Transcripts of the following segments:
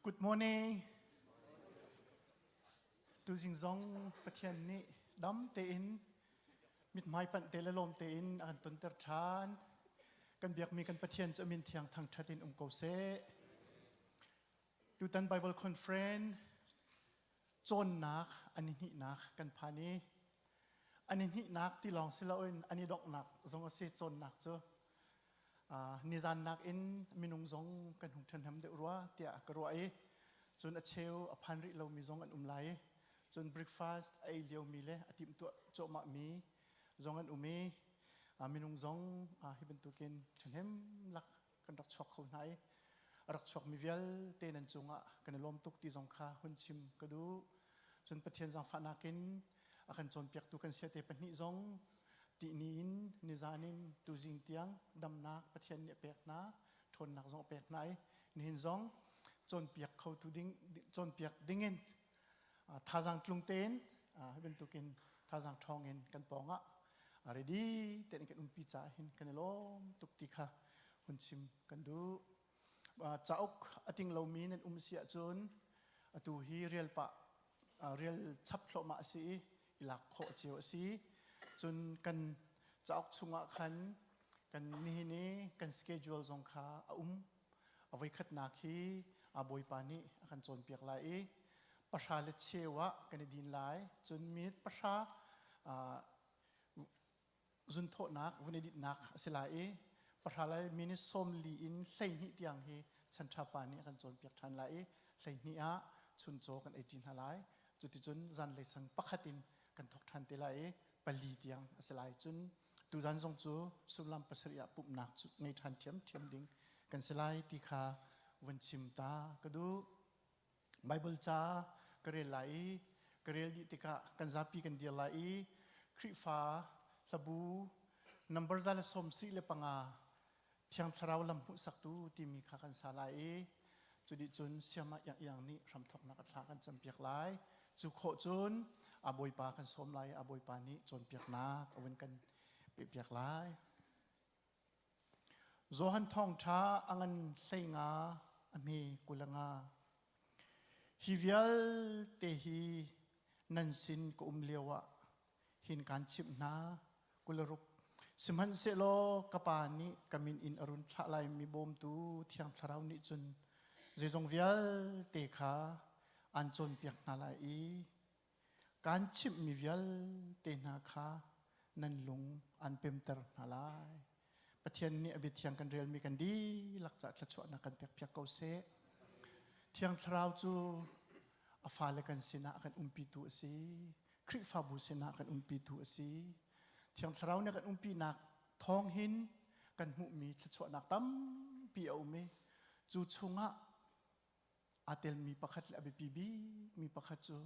Good morning. Tuzing zong Pathian nih dam tein mithmai panh te le lawm tein a kan tonter ṭhan. Kan biakmi kan Pathian cu a min thiang thangṭhat in um ko seh. Tutan Bible Conference cawnnak an i hnihnak kan phan i an i hnihnak ti lawng si loin an i donghnak zong a si cawnnak cu nizan nakin minung zong kan hung ṭhahnem deuh rua tiah ka ruah i cun a cheu a phan rih lomi zong an um lai i cun breakfast a ei liomi le a timhtuah cuahmahmi zong an um i minung zong hi bantukin ṭhahnem lak kan rak chuak kho hna i a rak chuakmi vialte nan cungah kan i lawm tuk ti zong kha hun chim ka duh. Cun Pathian zaangfahnak in a kan cawnpiaktu kan siate pahnih zong tihni in nizan in tuzing tiang damnak Pathian nih a pek hna, ṭhawnnak zong a pek hna i nihin zong cawnpiak khotu ding cawnpiak dingin thazaang tlung tein hi bantukin thazaang ṭhawng in kan pawngah ready tein kan umpi caah hin kan i lawm tuk ti kha hun chim kan duh. Cauk a ting lomi nan um si ahcun atu hi rial pah rial chap thluahmah a si i i lak khawh cio a si. Cun kan cauk chungah khan kan nihin i kan schedule zong kha a um. A voikhatnak hi a Bawipa nih a kan cawnpiak lai i pahra le cheu ah kan i din lai. Cun minute pahra zunthawhnak vun i dinhnak a si lai i pahra le minute 40 in 12 tiang hi chanṭha pa nih a kan cawnpiak ṭhan lai i 12 ah chuncaw kan ei ṭi hna lai. Cuticun zanlei sang pakhat in kan thawk ṭhan te lai i pali tiang a si lai. Cun tuzan zong cu sullam pasarih ah pumhnak cu ngei ṭhan ṭhiamṭhiam ding kan si lai ti kha vun chim ta ka duh. Bible ca ka rel lai i ka rel dih tikah kan zapi kan dir lai i Khrihfa hlabu number 175 Thiang Thlarau lam hmuhsaktu timi kha kan sa lai i cu dih cun siamah iang iang nih hramthawknak a thla kan campiak lai. Cu khawh cun a Bawipa kan sawm lai i a Bawipa nih cawnpiaknak a vun kan pehpiak lai. Johan thawngṭha a ngan 15 a hme 25. Hi vialte hi nan sin ka um lioah hin kaan chimh hna 26. Sihmanhsehlaw ka Pa nih ka min in a run thlah laimi bawmtu Thiang Thlarau nih cun zeizong vialte kha aan cawnpiak hna lai i kaan chimhmi vialte hna kha nan lung aan pemter hna lai. Pathian nih a biathiang kan relmi kan dihlak caah thluachuahnak kan pekpiak ko seh. Thiang Thlarau cu a fale kan sinah a kan umpitu a si. Khrihfabu sinah kan umpitu a si. Thiang Thlarau nih kan umpinak thawng hin kan hmuhmi thluachuahnak tampi a um i cu chungah aa telmi pakhat le a biapi bikmi pakhat cu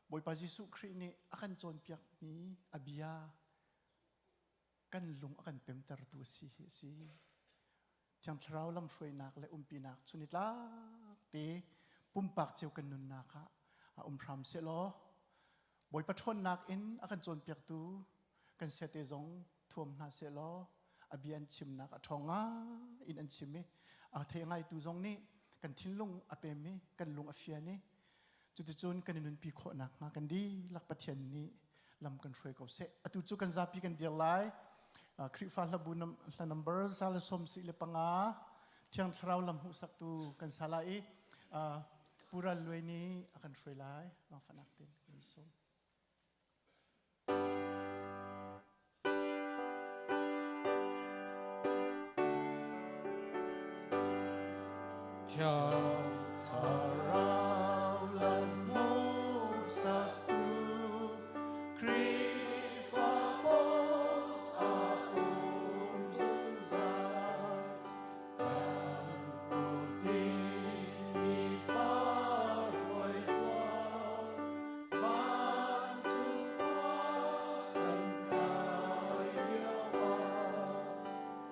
Bawipa Jesuh Khrih nih a kan cawnpiakmi a bia kan lung a kan pemtertu a si hi a si. Thiang Thlarau lamhruainak le umpinak chunitlak te pumpak cio kan nunnak ah a um hram sehlaw Bawipa ṭhawnnak in a kan cawnpiaktu kan siate zong thuam hna sehlaw a bia an chimnak a ṭhawng ngai in an chim i a thei ngaitu zong nih kan thinlung a pem i kan lung a fian i Cuticun kan i nunpi khawh nakhnga kan dihlak Pathian nih lam kan hruai ko seh. Atu cu kan zapi kan dir lai. Khrihfa hlabu hla number 175 Thiang Thlarau lam hmuhsaktu kan sa lai i Pu Ral Luai nih a kan hruai lai. Langfanak tein kan sawm. Thiang Thlarau lam hmuhsaktu Khrihfa pawl a um zungzal kan kut in nifa hruai tuah Vancung khua kan kai lioah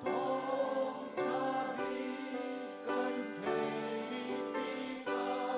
thawngṭha bik kan theih tikah.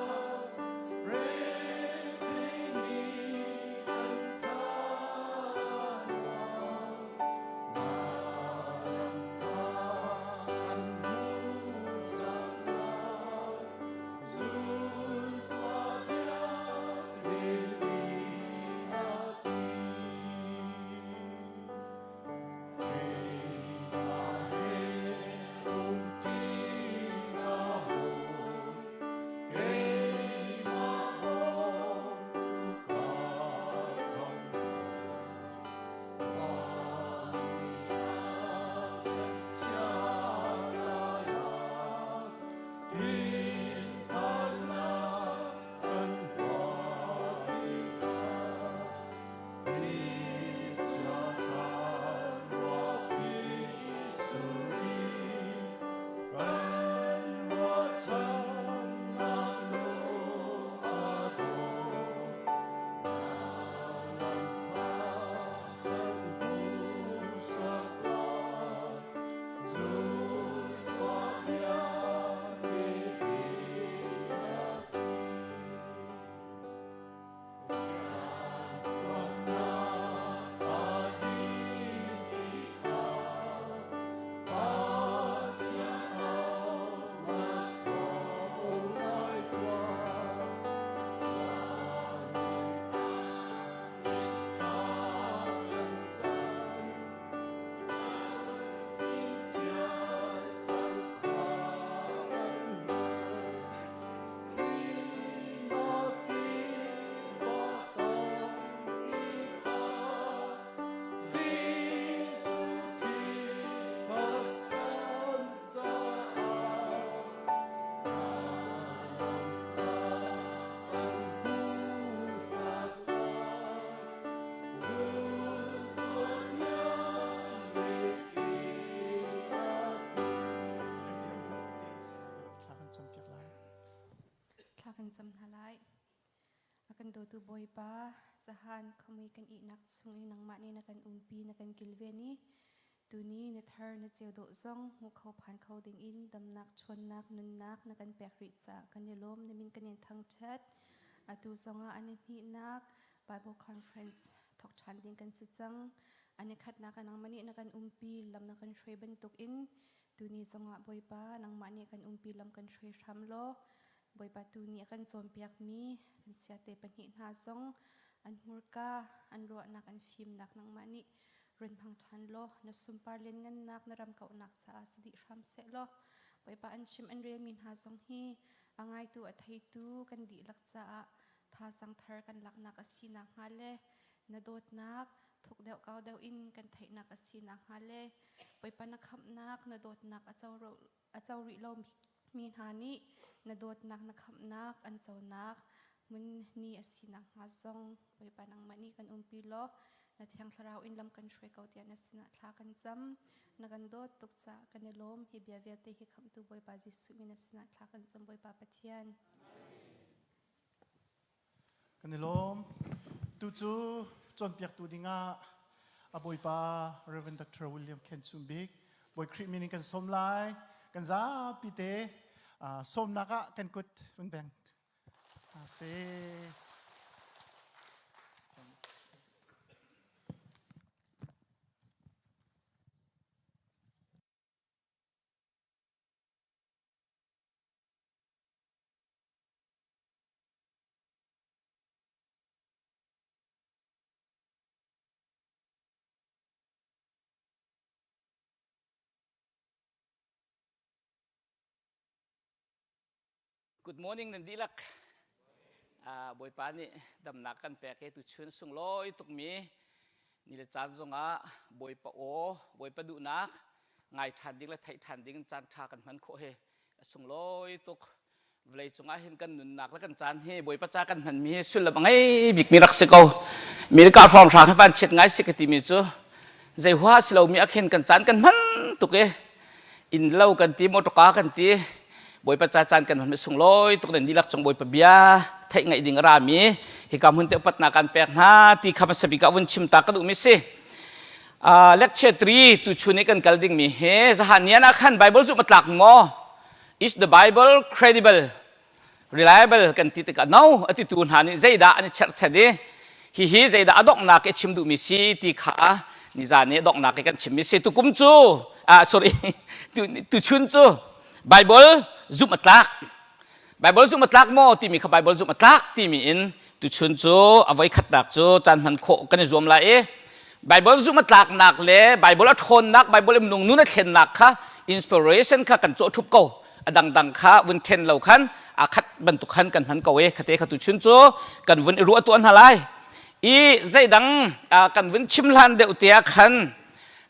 Thla kan cam hna lai. A kan dawtu Bawipa, zahan khuamui kan ihnak chung i nangmah nih na kan umpi, na kan kilven i tuni na thar na ceu dawh zong hmu kho phan kho dingin damnak, ṭhawnnak, nunnak na kan pek rih caah kan i lawm. Na min kan in thangṭhat. Atu zongah an i hnihnak Bible Conference thawk ṭhan ding kan si cang. An i khatnak ah nangmah nih na kan umpi, lam na kan hruai bantukin Tuni zongah Bawipa nangmah nih kan umpi lam kan hruai hram law Bawipa tu nih a kan cawnpiakmi kan siate pahnih hna zong an hmurka an ruahnak an fimnak nangmah nih run hmang ṭhan law na sunpar lianngannak na ram kauhnak caah si dih hram seh law Bawipa an chim an relmi hna zong hi a ngaitu a theitu kan dihlak caah thazang thar kan laknak a si nakhnga le na dawtnak thuk deuh kau deuh in kan theihnak a si nakhnga le Bawipa na khamhnak na dawtnak a co rih lomi hna nih na dawtnak na khamhnak an conak hmun ni a si nakhnga zong Bawipa nangmah nih kan umpi law na Thiang Thlarau in lam kan hruai ko tiah na sinah thla kan cam. Na kan dawt tuk caah kan i lawm. Hi bia vialte hi khamhtu Bawipa Jesuh min na sinah thla kan cam Bawipa Pathian. Kan i lawm. Tu cu cawnpiaktu dingah a Bawipa Reverend Dr. William Khen Chum Bik Bawi Khrih min in kan sawm lai. Kan zapi te sawmnak ah kan kut vun beng. Se. Good morning nan dihlak. Bawipa nih damnak kan pek i tuchun sunglawi tukmi ni le caan zongah Bawipa aw, Bawipa duhnak ngai ṭhan ding le theih ṭhan ding caan ṭha kan hman khawh hi a sunglawi tuk. Vawlei cungah hin kan nunnak le kan caan hi Bawipa ca kan hmanmi hi sullam a ngei bikmi rak si ko. America hrawnghrang hi van chiat ngai si ka timi cu zei hua si lomi ah khin kan caan kan hman tuk i inn lo kan ti motorka kan ti Bawipa ca caan kan hman sunglawi tuk nan dihlak cung Bawipa bia theih ngaih ding a rami hika hmun te upatnak kan pek hna ti kha hmasa bik ah vun chim ta ka duhmi si. Lecture 3 tu chun i kan kal dingmi hi zahan nian ah khan Bible zumh a tlak maw? Is the Bible credible? Reliable kan ti tikah no a titu hna nih zeidah an i cherhchan i hihi zeidah a donghnak i chim duhmi si ti kha nizan i donghnak i kan chimmi si tukum cu ah sorry tuchun cu Bible zumh a tlak Bible zumh a tlak maw timi kha Bible zumh a tlak timi in tuchun cu a voikhatnak cu caan hman khawh kan i zuam lai i Bible zumh a tlaknak le Bible a ṭhawnnak Bible i minung nun a thlennak kha inspiration kha kan cawh ṭhup ko a dangdang kha vun then lo khan a khat bantuk khan kan hman ko i khate kha tuchun cu kan vun i ruah tuah hna lai i zeidang kan vun chim hlan deuh te ah khan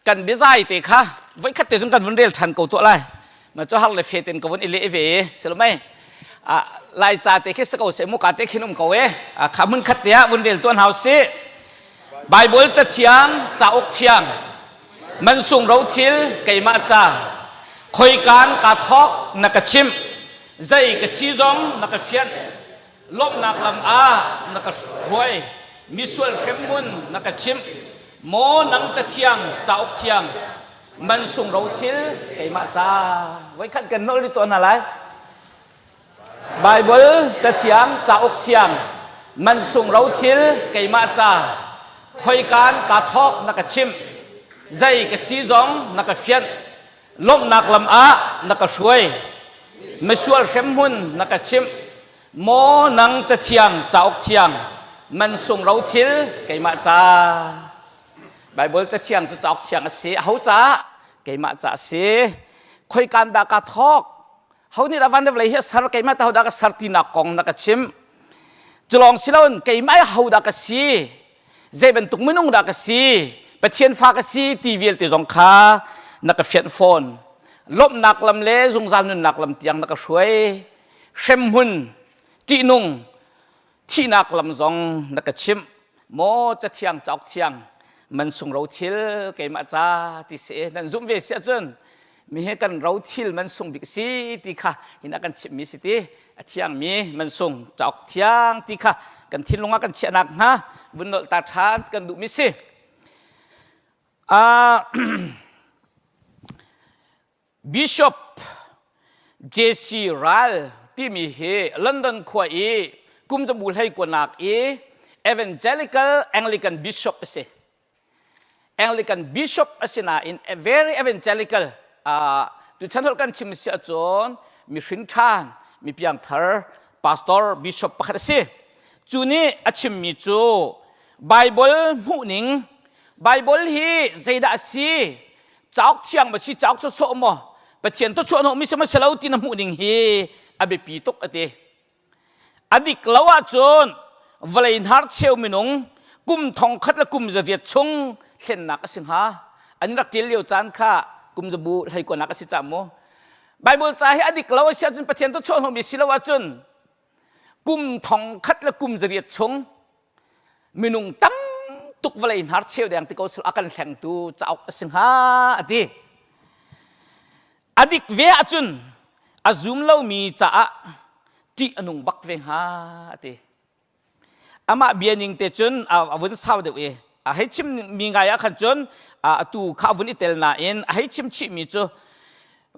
kan biazai te kha voikhat te zong kan vun rel ṭhan ko tuah lai ma cu har le fe ten ka vun i leh ve silomai lai ca te khi si ko se muka te khin um ko e kha mun khat te ah vun rel tuan hau si Bible ca thiang cauk thiang mansung ro thil keimah ca khoikan ka thok na ka chimh zei ka si zong na ka fianh lawmhnak lam ah na ka hruai misual hremhmun na ka chimh maw nang ca thiang cauk thiang mansung rothil keimah ca voikhat kan nol rih tuah hna lai Bible cathiang cauk thiang mansung rothil keimah ca khoikan ka thawk na ka chimh zei ka si zong na ka fianh lawmhnak lam ah na ka hruai misual hremhmun na ka chimh maw nang cathiang cauk thiang mansung rothil keimah ca Baibal cathiang cu cauk thiang a si. Aho caah? Keimah ca a si. Khoikan dah ka thawk? Ho nih dah van le vawlei hi a ser? Keimah ta ho dah ka ser tinak kong na ka chimh. Culawng si loin keimah ho dah ka si? Zei bantuk minung dah ka si? Pathian fa ka si ti vialte zong kha na ka fianh fawn. Lawmhnak lam le zungzal nunnak lam tiang na ka hruai. Hremhmun, ṭihnung, thihnak lam zong na ka chimh maw cathiang cauk thiang mansung ro thil keimah ca ti si nan zumh ve si ahcun. Mi he kan ro thil man sung bik si ti kha hin a kan chimhmi si ti a thiangmi man sung cauk thiang ti kha kan thinlung ah kan chiahnak hnga vun nolh ta ṭhan kan duhmi si. Uh, Bishop J.C. Ryle timi hi London khua i kum zabu hlei kuanak i Evangelical Anglican Bishop a si. Anglican Bishop a si nain a very evangelical uh, tuchan holh kan chim si ahcun mi hrin ṭhan mi piangthar pastor bishop pakhat a si. Cu nih a chimmi cu Bible hmuhning Bible hi zeidah a si cauk thiang ma si cauk sawsawh maw Pathian to chuah hnawhmi si ma si lo ti na hmuh ning hi a biapi tuk a ti a dik lo ahcun vawlei hnar cheu minung kum thong khat le kum zariat chung hlennak a si hnga an rak ṭial lio caan kha kum zabu hleikuanak a si ca mu Bible ca hi a dik lo a si ahcun Pathian to chuah hnawhmi si lo ahcun kum thong khat le kum zariat chung minung tam tuk vawlei hnar cheu deng ti ko sul a kan hlengtu cauk a si hnga a ti a dik ve ahcun a zum lomi caah ṭih a nung bak ve hnga a ti amah bia ning te cun a vun sau deuh i a hei chim mi ngai ah khan cun atu kha a vun i tel nain a hei chim chih mi cu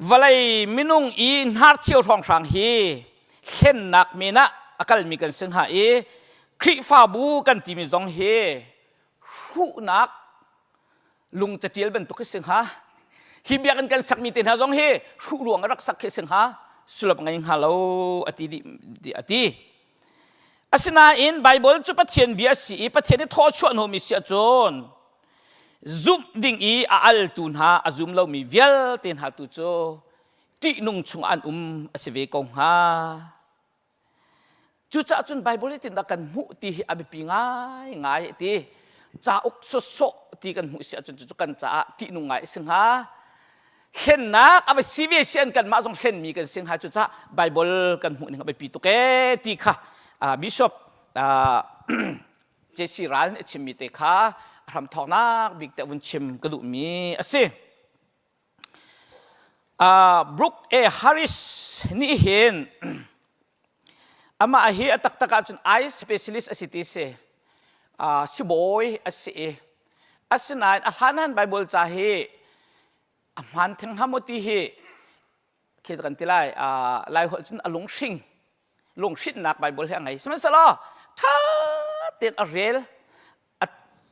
vawlei minung i hnar cheu hrawnghrang hi hlennak men ah a kalmi kan si hnga i Khrihfabu kan timi zong hi hruhnak lung catial bantuk hi si hnga. Hi biakinn kan sakmi te hna zong hi hruh ruang a rak sak khi si hnga. Sullam ngei hnga lo a ti dih a ti. Asinain Bible cu Pathian bia a si i Pathian i thawchuah hnawmi si ahcun zumh ding i a altu hna a zum lomi vialte hna tu cu ṭihnung chungah an um a si ve ko hnga. Cucaah cun Bible zeitindah kan hmuh ti hi a biapi ngaingai a ti. Cauk sawsawh ti kan hmuh si ahcun cucu kan caah ṭihnung ngai a si hnga. Hlennak a va si ve si an kanmah zong hlenmi kan si hnga. Cucaah Bible kan hmuh ning a biapi tuk ee ti kha Bishop JC Ral nih a chimmi te kha a hramthawknak bik te vun chim ka duhmi a si. Uh, Brooke A. Harris nih hin amah hi a taktak ahcun eye specialist a si ti si. Uh, sibawi a si i asinain a hlan han Bible ca hi a hmaan theng hnga maw ti hi khi kan ti lai uh, lai holh cun a lunghring lunghrinnak Bible hi a ngei sihmanhsehlaw ṭha tein a rel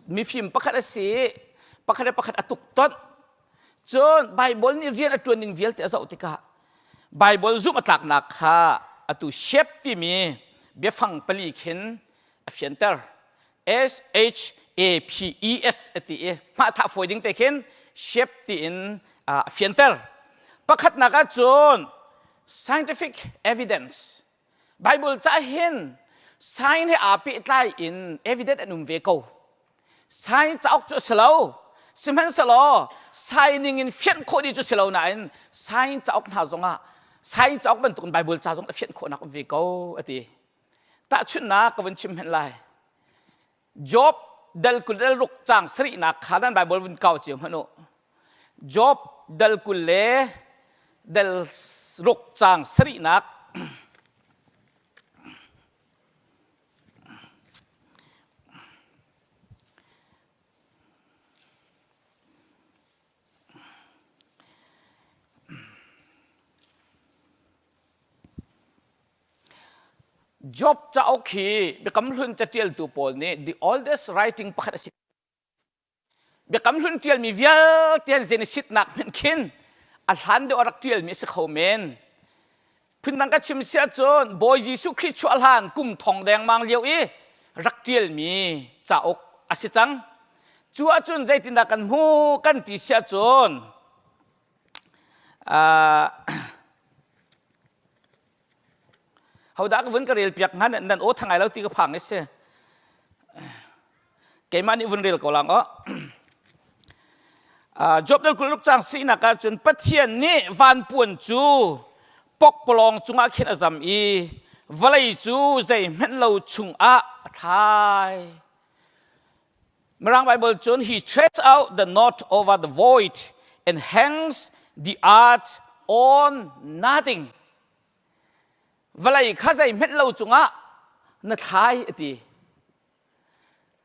mifim pakhat a si pakhat le pakhat a tuk tonh cun Bible nih rian a ṭuan ning vialte a zoh tikah Bible zumh a tlaknak kha atu shep timi biafang pali khin a fianter S H A P E S a ti i hmahthah fawi ding te khin shep tiin a fianter pakhatnak ah cun scientific evidence Bible ca hin sign he aa pehtlai in evidence an um ve ko. Sign cauk cu a si lo. Sihmanhsehlaw signing in fianh khawh dih cu si lo nain sign cauk hna zongah sign cauk bantukin Bible ca zong a fianh khawhnak um ve ko a ti. Tahchunhnak ka vun chim hen lai. Job dal 20 dal ruk caang sarihnak kha nan Bible vun kau cio hmanh u. Job dal 20 le dal ruk caang sarihnak Job cauk hi Biakam Hlun caṭialtu pawl nih the oldest writing pakhat a si. Biakam Hlun ṭialmi vialte an Genesis-nak hmanh khin a hlan deuh a rak ṭialmi a si kho men. Phundang ka chim si ahcun Bawi Jesuh Khrih chuah hlan kum thong dengmang lio i rak ṭialmi cauk a si cang. Cu ahcun zeitindah kan hmuh kan ti si ahcun uh, Hodah ka vun ka rel piak hnga nan aw thangai lo ti ka phang i si. Keimah nih vun rel ko lang aw. Job dal 20 cang sinak ah cun Pathian nih vanpuan cu pokpalawng cungah khin a zam i vawlei cu zeihmanh lo chungah a thlai. Mirang Bible cun he stretched out the north over the void and hangs The earth on nothing. Vawlei kha zeihmanh lo cungah na thlai a ti.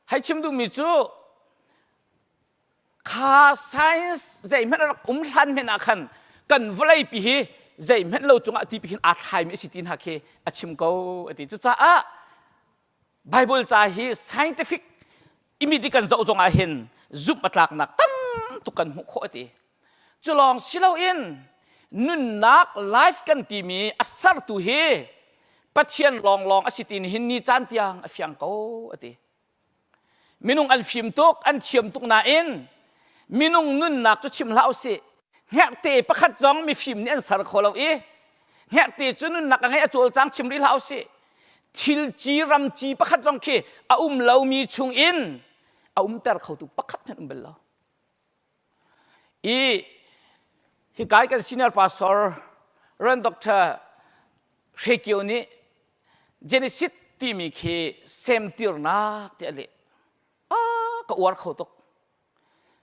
Hei chim duhmi cu kha science zeihmanh a rak um hlan hmenh ah khan kan vawlei pi hi zeihmanh lo cungah ti pi hin aa thlaimi a si ti hna khi a chim ko a ti. Cucaah Bible ca hi scientific imit i kan zoh zong ah hin zumh a tlaknak tam tuk kan hmuh khawh a ti. Cu lawng si loin nunnak life kan timi a sertu hi Pathian lawnglawng a si ti nihin ni caan tiang a fiang ko a ti. Minung an fim tuk, an thiam tuk nain minung nunnak cu chim hlah usih. Hngerhte pakhat zong mifim nih an ser kho lo i hngerhte cu nunnak a ngei a cawlcang chim rih hlah usih. Thil ci ram ci pakhat zong khi a um lomi chung in a umter khotu pakhat hmanh um bal lo. I hikai kan senior pastor Rev. Dr. Hre Kio nih Genesis timi khi semtirnak ti a leh. Ah, ka uar kho tuk.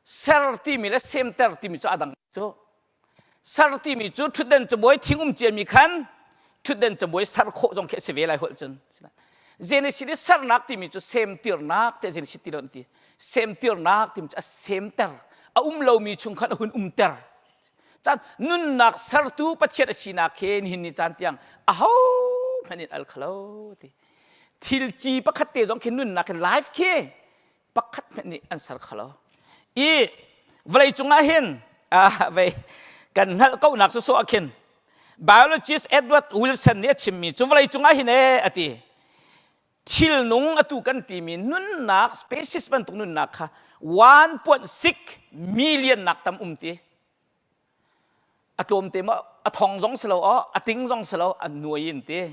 Ser timi le semter timi cu a dang cu. Ser timi cu ṭhutden cabuai thing um ciami khan ṭhutden cabuai ser khawh zong khi a si ve lai holh cun. Genesis i sernak timi cu semtirnak te Genesis ti lo an ti. Semtirnak timi cu a semter. A um lomi chung khan a hun umter. Caan nunnak sertu Pathian a sinak he nihin ni caan tiang aho hmanh in al khalo ti. Thil ci pakhat te zong khi nunnak khi life khi pakhat hmanh nih an ser khalo. I vawlei cungah hin ah vei kan hngalh ko nak sawsawh ah khin biologist Edward Wilson nih a chimmi cu vawlei cungah hin ee a ti. Thilnung atu kan timi nunnak species bantuk nunnak kha 1.6 million nak tam um ti. A tlawmte maw a thong zong si lo aw a ting zong si lo a nuai in ti.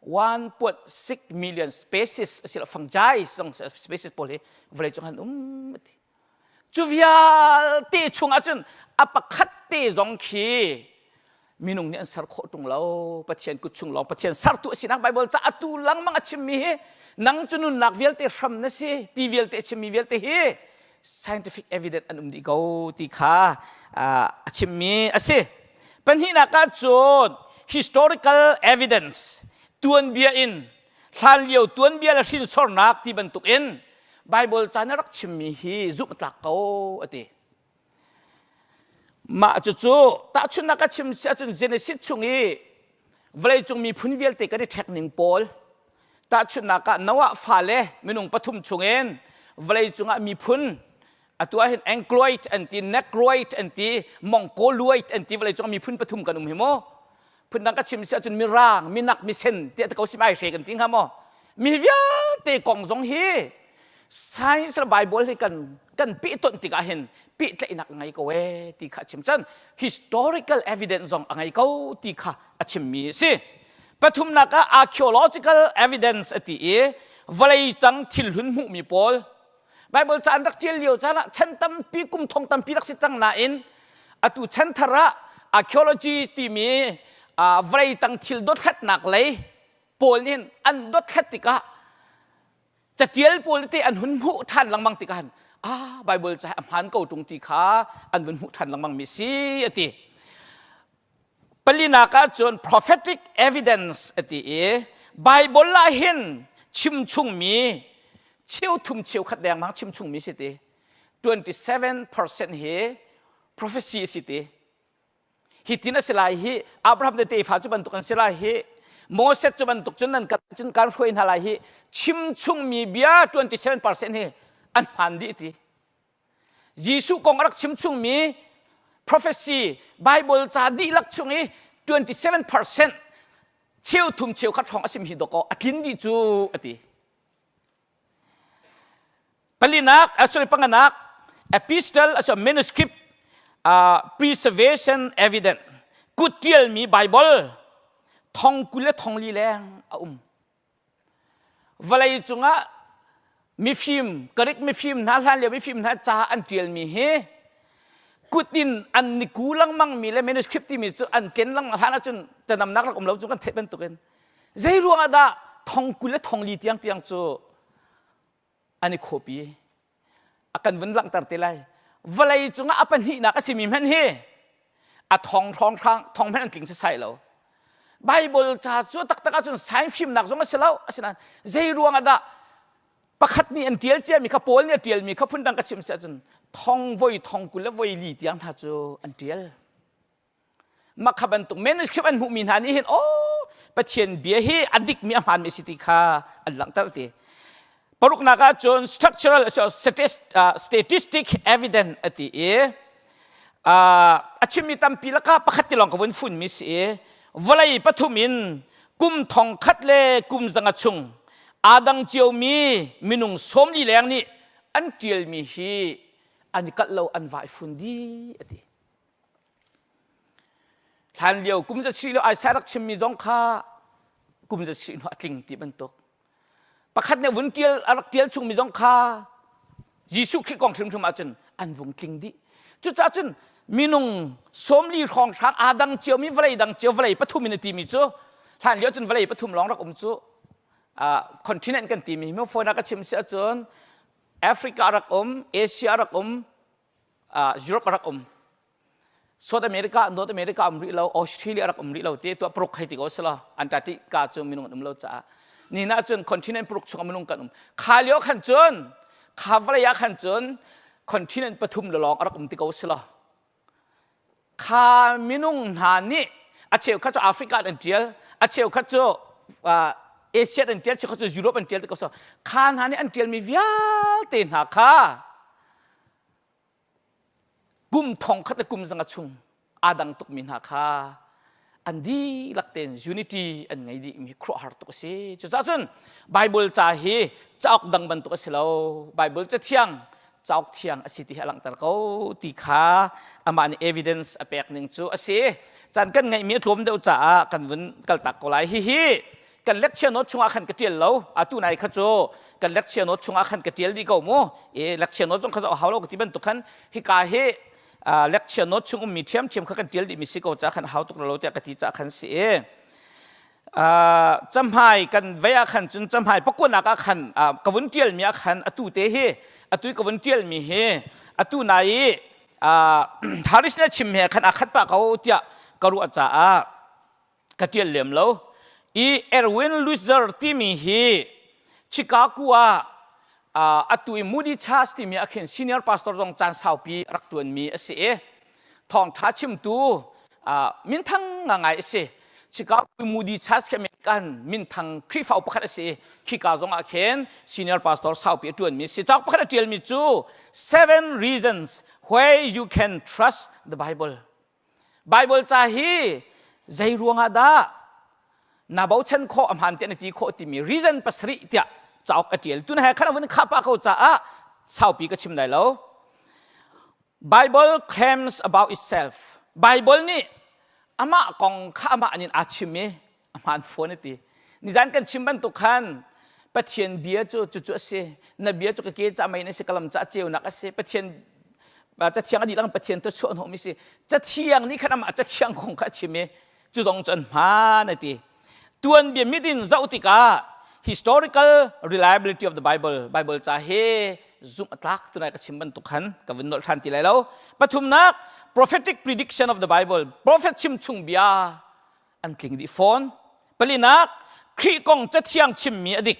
1.6 million species asilo fungi zong species pawl hi vawlei cung han um ti. Cu vialte chung ahcun a pakhat te zong khi minung nih an ser khawh ṭung lo. Pathian kut chung lawng Pathian sertu a sinak Baibal ca atu lengmang a chimmi hi nang cu nunnak vialte hram na si ti vialte a chimmi vialte hi scientific evidence an um dih ko ti kha a chimmi a si. Pahnihnak ah cun historical evidence tuanbia in hlanlio tuanbia le hrinsornak ti bantuk in Bible ca na rak chimmi hi zumh tlak ko a ti. Mah cucu tahchunhnak a chim si ahcun Genesis chung i vawleicung miphun vialte kan i ṭhek ning pawl tahchunhnak ah Noah fale minung pathum chungin vawleicung ah miphun atu ah hin Angloid an ti Negroid an ti Mongoloid an ti vawleicung ah miphun pathum kan um hi mu phundang ka chim si ahcun mirang minak misen tiah te ko sim ai hre kan ti hnga maw mi vialte kong zong hi science le bible hi kan kan pehtonh tikah hin pehtlaihnak a ngei ko ee ti kha a chim cun historical evidence zong a ngei ko ti kha a chimmi a si pathumnak ah archaeological evidence a ti i vawlei cang thil hlun hmuhmi pawl Bible ca an rak ṭial lio caan ah chan tampi kum thong tampi rak si cang nain atu chan thar ah archaeology timi vawlei tang thil dothlatnak lei pawl nih an dothlat tikah catial pawl te an hun hmuh ṭhan lengmang tikah han ah Bible ca a hmaan ko ṭung ti kha an vun hmuh ṭhan lengmang mi si a ti. Palinak ah cun prophetic evidence a ti i Bible ah hin chimchungmi cheuthum cheukhat dengmang chimchungmi si ti 27% hi prophecy a si ti hi tin a si lai hi Abraham te tefa cu bantuk an si lai hi Moses cu bantuk cun nan cun kan hruai hna lai hi chimchungmi bia 27% hi an hmaan dih ti Jesuh kong a rak chim chungmi prophecy Bible ca dihlak chung i 27% cheu thum cheu khat hrawng a sim hi dawkaw a tlin dih cu a ti. Palinak, uh, sorry, panganak, epistle, uh, manuscript, uh, preservation evidence, kut tialmi Bible, thong 20 le thong li leng a um. Vawlei cungah mifim, Greek mifim hna hlanlio mifim hna ca an ṭialmi hi kut in an ni ku lengmangmi le manuscript timi cu an ken lengmang hlan ahcun canamnak rak um lo cu kan theih bantukin zei ruangah dah thong 20 le thong li tiang tiang cu an i khawpi a kan vun langhter te lai vawlei cungah a pahnihnak a simi hmanh hi. A thong hrawng hrang thong hmanh an tling sasai lo. Bible ca cu taktak ahcun science fimnak zong a si lo. Asinain zei ruang ah dah pakhat nih an ṭial ciami kha Paul nih a ṭialmi kha phundang ka chim si ahcun thong voi thong 20 le voi li tiang hna cu an ṭial. Mah kha bantuk manuscript an hmuhmi hna nih hin aw Pathian bia hi a dikmi a hmaanmi a si ti kha an langhter ti. Paruknak ah cun structural statistic evidence a ti i a chimmi tampi lakah pakhat ti lawng ka vun funmi si i vawlei pathum in kum thong khat le kum zanga chung aa dang ciomi minung 40 leng nih an ṭialmi hi an i kalh lo an vai fun dih a ti. Hlan lio kum za si lo Isaiah rak chimmi zong kha kum za si hnu a tling ti bantuk. Pakhat nih vun tial a rak tial chungmi zong kha Jesuh Khrih kong hrimhrim ahcun an vung tling dih. Cucaah cun minung 40 hrawng hrang aa dang ciomi vawlei dang cio vawlei pathum in a timi cu hlan lio cun vawlei pathum lawng rak um cu continent kan timi hi phone ah ka chim si ahcun Africa rak um, Asia rak um, Europe a rak um South America North America um rih lo Australia rak um rih lo te tuah paruk hei ti ko sila Antarctica cu minung an um lo caah ni na cun continent paruk chung minung kan um kha lio khan cun kha vawlei ah khan cun continent pathum lawng a rak um ti ko sila kha minung hna nih a cheu kha cu Africa an tial a cheu kha cu Asia an tial cheu kha cu Europe an tial ti ko so kha hna nih an tialmi vialte hna kha Kum thong khat le kum zanga chung aa dang tukmi hna kha an dihlak tein unity an ngei dihmi khuaruahhar tuk a si. Cucaah cun Bible ca hi cauk dang bantuk a si lo. Bible cathiang cauk thiang a si ti hi a langhter ko ti kha amah nih evidence a pek ning cu a si. Caan kan ngeihmi a tlawm deuh caah kan vun kaltak ko lai. Hihi kan lecture note chungah khan ka tial lo atu nai kha cu kan lecture note chungah khan ka tial dih ko mu e lecture note zong kha hau lo ka ti bantuk khan hika hi lecture note chung ummi ṭhiamṭhiam kha kan tial dih mi si ko ca khan hau tuk lo tiah ka ti ca khan si e camhai kan vei ah khan cun camhai pakuanak ah khan ka vun tial mi ah khan atu te hi atu ka vun tial mi hi atu nai i Haris na chim he khan a khat pa ko tiah ka ruah caah ka ṭial lem lo i Erwin Lutzer timi hi Chicago ah atu i Moody Church timi ah khin senior pastor zong caan saupi rak ṭuanmi a si i thawngṭha chimtu minthang ngangai a si. Chicago Moody Church khi kan minthang Khrihfa pakhat a si i khika zong ah khin senior pastor saupi a ṭuanmi a si. Cauk pakhat a ṭialmi cu Seven Reasons Why You Can Trust the Bible. Bible ca hi zei ruangah dah na bochan khawh a hmaan tiah na ti khawh timi reason pasarih tiah cauk a ṭial. Tun he khan vun khah pah ko caah saupi ka chim lai lo. Bible claims about itself. Bible nih amah kong kha amah nin aa chim i a hmaan fawn a ti. Nizan kan chim bantuk khan Pathian bia cu cucu a si. Na bia cu ka ke ca mei na si, ka lam ca ceunak a si. Pathian cathiang a dihlak Pathian tu chuah hnawhmi si. Cathiang nih khan amah cathiang kong kha a chim i cu zong cu an hmaan a ti. Tuanbia mit in zoh tikah historical reliability of the Bible, Bible ca hi zumh a tlak tunai ka chim bantuk khan ka vun nolh ṭhan ti lai lo. Pathumnak, prophetic prediction of the Bible, prophet chim chung bia an tling dih fawn. Palinak, Khrih kong cathiang chimmi a dik.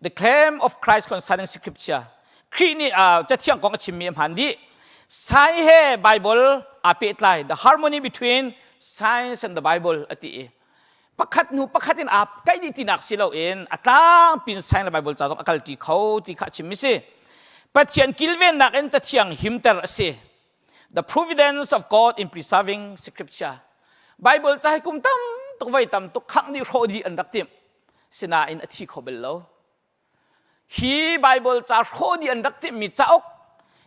The claim of Christ concerning scripture. Khrih nih uh, cathiang kong a chimmi a hmaan dih. Sai he Bible aa pehtlai. The harmony between science and the Bible a ti i pakhat hnu pakhat in aa kaih dih tinak si loin a tlangpin science le Bible ca zong a kalṭi kho ti kha a chimmi si. Pathian kilvennak in cathiang himter a si. The providence of God in preserving scripture. Bible ca hi kum tam tuk voi tam tuk khangh dih hrawh dih an rak timh. Sinain a thi kho bel lo. Hi Bible ca hrawh dih an rak timhmi cauk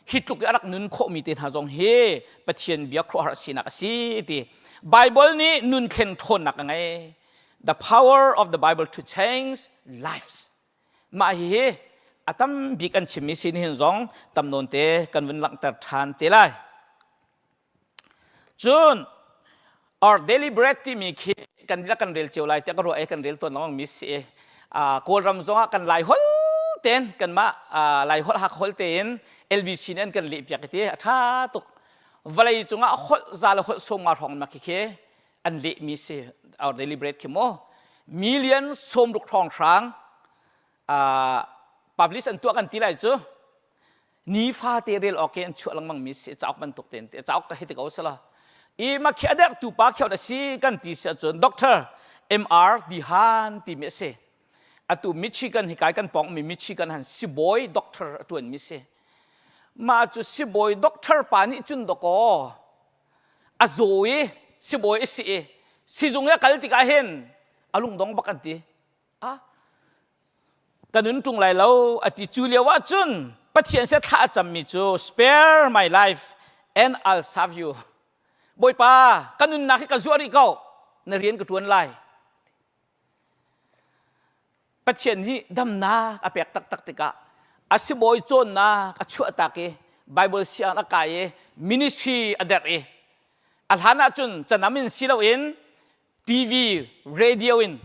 hi tluk i a rak nun khawhmi te hna zong hi Pathian bia khuaruahhar sinak a si ti. Bible nih nun thlen ṭhawnnak a ngei. The power of the Bible to change lives. Mah hihi a tam bik an chimmi si nihin zong tam nawn te kan vun langhter ṭhan te lai. Cun our daily bread timi khi kan dihlak kan rel cio lai tiah ka ruah i kan rel tawn lengmang mi si. Kawlram zongah kan Lai holh tein kanmah Lai holh Hakha holh tein LBC nih an kan lehpiak i ti a ṭha tuk. Vawlei cungah holh za le holh 50 hrawng ma khi khi an lehmi si our daily bread khi mu million 60 hrawng hrang uh, publish an tuah kan ti lai cu nifate rel awk an chuah lengmang mi si cauk bantuk ten te cauk ka hi te ko sala i ma khi ader tu pa khiau da si kan ti si ahcun doctor MR Dihan ti mi a si atu Michigan hi kai kan pong mi Michigan han sibawi doctor a tuan mi si ma cu sibawi doctor pa nih cun dakaw a zaw i sibawi a si i sizung i a kal tikah hin a lungdong bak an ti ah ka nun ṭung lai lo a ti cu lio ah cun Pathian se thla a cammi cu spare my life and I'll serve you Bawipa ka nunnak hi ka zuah rih ko na rian ka ṭuan lai Pathian nih damnak a pek taktak tikah a sibawi cawnnak a chuahtak i Bible sianginn a kai i ministry a derh i a hlan ahcun canam in si loin TV, radio in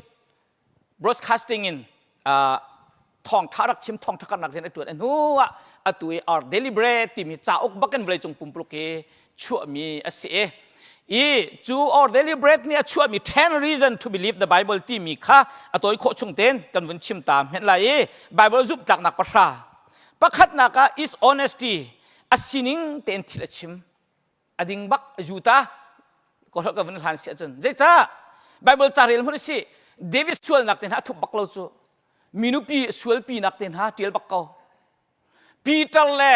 broadcasting in uh, thawngtha rak chim thawngtha karnak rian a tuan a hnu ah atu i our daily bread timi cauk bakin vawleicung pumpuluk hi chuahmi a si i i cu our daily bread nih a chuahmi 10 reason to believe the bible timi kha a tawi khawh chung ten kan vun chim ta hmenh lai i bible zumh tlaknak pahra pakhatnak ah is honesty a sining tein thil a chim a ding bak a ju ta ko ka vun hlan si ahcun zeicah Bible ca rel hmun si David sualnak te hna a thup bak lo cu minupi sualpi nak te hna tial bak ko Peter le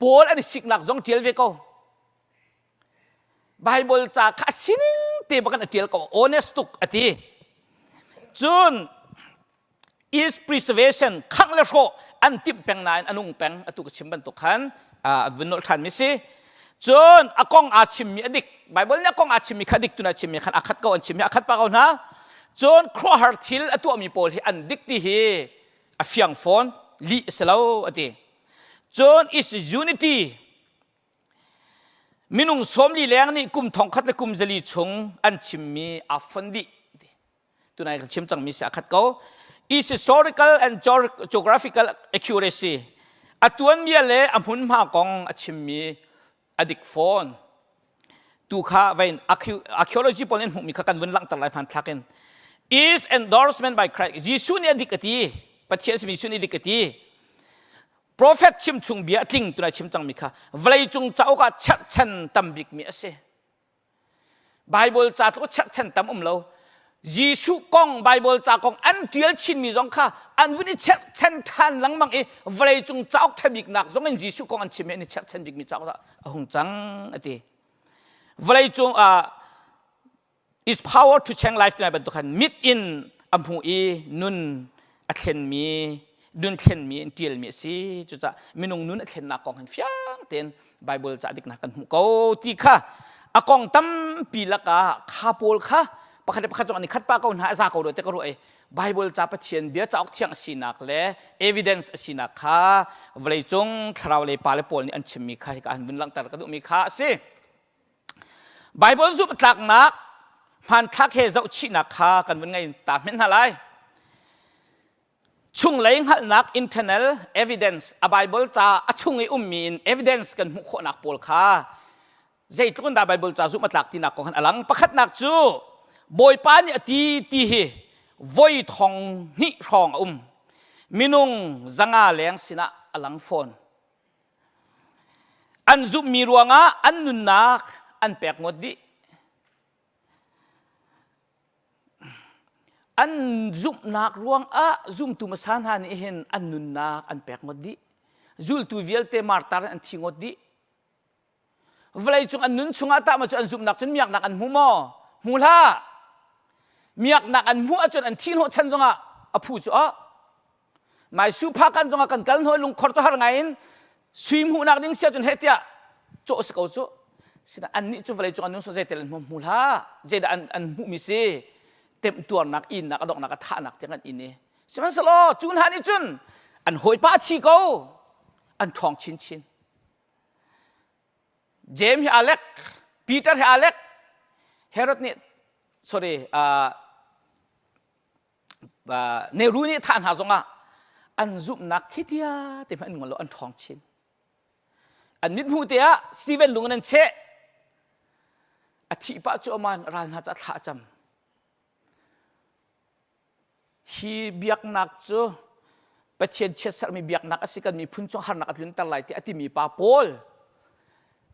Paul an i siknak zong tial ve ko Bible ca kha sining te bakan a tial ko honest tuk a ti cun is preservation khangh le hrawh an timh peng nain a nung peng atu ka chim bantuk khan vun nolh ṭhan mi si cun a kong aa chimmi a dik Bible nih a kong aa chimmi kha dik tuna chimmi khan a khat ko an chimmi a khat pa ko hna cun khuahar thil a tuahmi pawl hi an dik ti hi a fiang fawn lih a si lo a ti cun is unity minung 40 leng nih kum thongkhat le kum zali chung an chimmi aa fon dih tunai kan chim cangmi si a khat ko is historical and geographical accuracy a tuanbia le a hmunhma kong a chimmi a dik fawn tu kha vein archaeology pawl in hmuhmi kha kan vun langhter lai hmanthlak in is endorsement by Christ Jesuh nih a dik a ti Pathian simi Jesuh nih dik a ti prophet chim chung bia a tling tunai chim cangmi kha vawleicung cauk ah cherhchan tam bikmi a si Bible ca tluk cherhchan tam um lo. Jesuh kong Bible ca kong an ṭial chinmi zong kha an vun i cherhchan ṭhan lengmang i vawleicung cauk ṭha biknak zong in Jesuh kong an chim i an i cherhchan bikmi cauk a hung cang a ti. Vawleicung ah is power to change life timi bantuk khan mit in a hmu i nun a thlenmi nun thlenmi in ṭialmi a si. Cucaah minung nun a thlennak kong hin fiang tein Bible ca diknak kan hmuh ko ti kha a kong tampi lakah kha pawl kha pakhat le pakhat zong an i khat pa ko hna a za ko lo te ka ruah i Bible ca Pathian bia cauk thiang a sinak le evidence a sinak kha vawleicung thlarau lei pa le pawl nih an chimmi kha hika an vun langhter ka duhmi kha a si. Bible zumh tlaknak hmanthlak he zohchihnak kha kan vun ngei ta hmenh hna lai. Chunglei hngalhnak internal evidence a Bible ca a chung i ummi in evidence kan hmuh khawhnak pawl kha zeitluk in dah Bible ca zumh a tlak tinak kong han a lang. Pakhatnak cu Bawipa nih a ti ti hi voi thong hnih hrawng a um. Minung 500 leng sinah a lang fawn. An zumhmi ruangah an nunnak an pek ngawt dih. An zumhnak ruangah zumtu hmasa hna nih hin an nunnak an pek ngawt dih. Zultu vialte martar an thi ngawt dih. Vawleicung an nun chungah tah maw cu an zumhnak cun miaknak an hmu maw? Hmu hlah. Miaknak an hmuh ahcun an thi hnawh chan zongah a phu cu ah Mai supha kan zongah kan kal hnuai lungkhor cu har ngai in sui hmuhnak ding sia cun he tiah cawh si ko cu sina annih cu vawlei cung an nun so zeitel an hmu hmu hlah zeidah an an hmuhmi si temtuarnak innak a donghnak a thahnak tiang an in i sihmanhsehlaw cu hna nih cun an hawipa a thi ko an ṭhawng chinchin James hi Alec Peter hi Alec Herod nih sorry uh, Nehru nih thah hna zongah an zumhnak khi tia te hmanh an ngol lo an ṭhawng chin. An mit hmuh te ah Stephen lung in an cheh. A thih pah cu aman ral hna ca thla a cam. Hi biaknak cu Pathian chiatserhmi biaknak a si kan miphun cung harnak a tlunter lai ti a timi pa Paul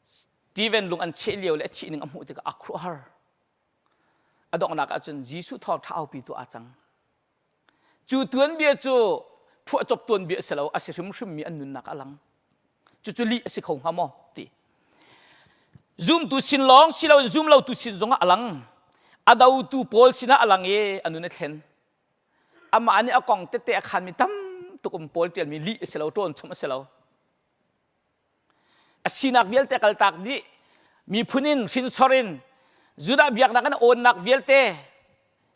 Stephen lung an cheh lio le a thih ning a hmuh tikah a khuahar. A donghnak ahcun Jesuh thawngṭha aupitu aa cang. Cu tuanbia cu phuahcop tuanbia a si lo, a si hrimhrimmi an nunnak a lang. Cucu lih a si kho hnga maw ti. Zumtu sin lawng si loin zum lotu sin zongah a lang. A dotu pawl sinah a lang i a nun a thlen. Amah nih a kong tete a khanmi tam tuk um pawl ṭialmi lih a si lo, ṭawn chom a si lo. A sinak vialte kaltak dih miphun in hrinsor in Judah biaknak in awnnak vialte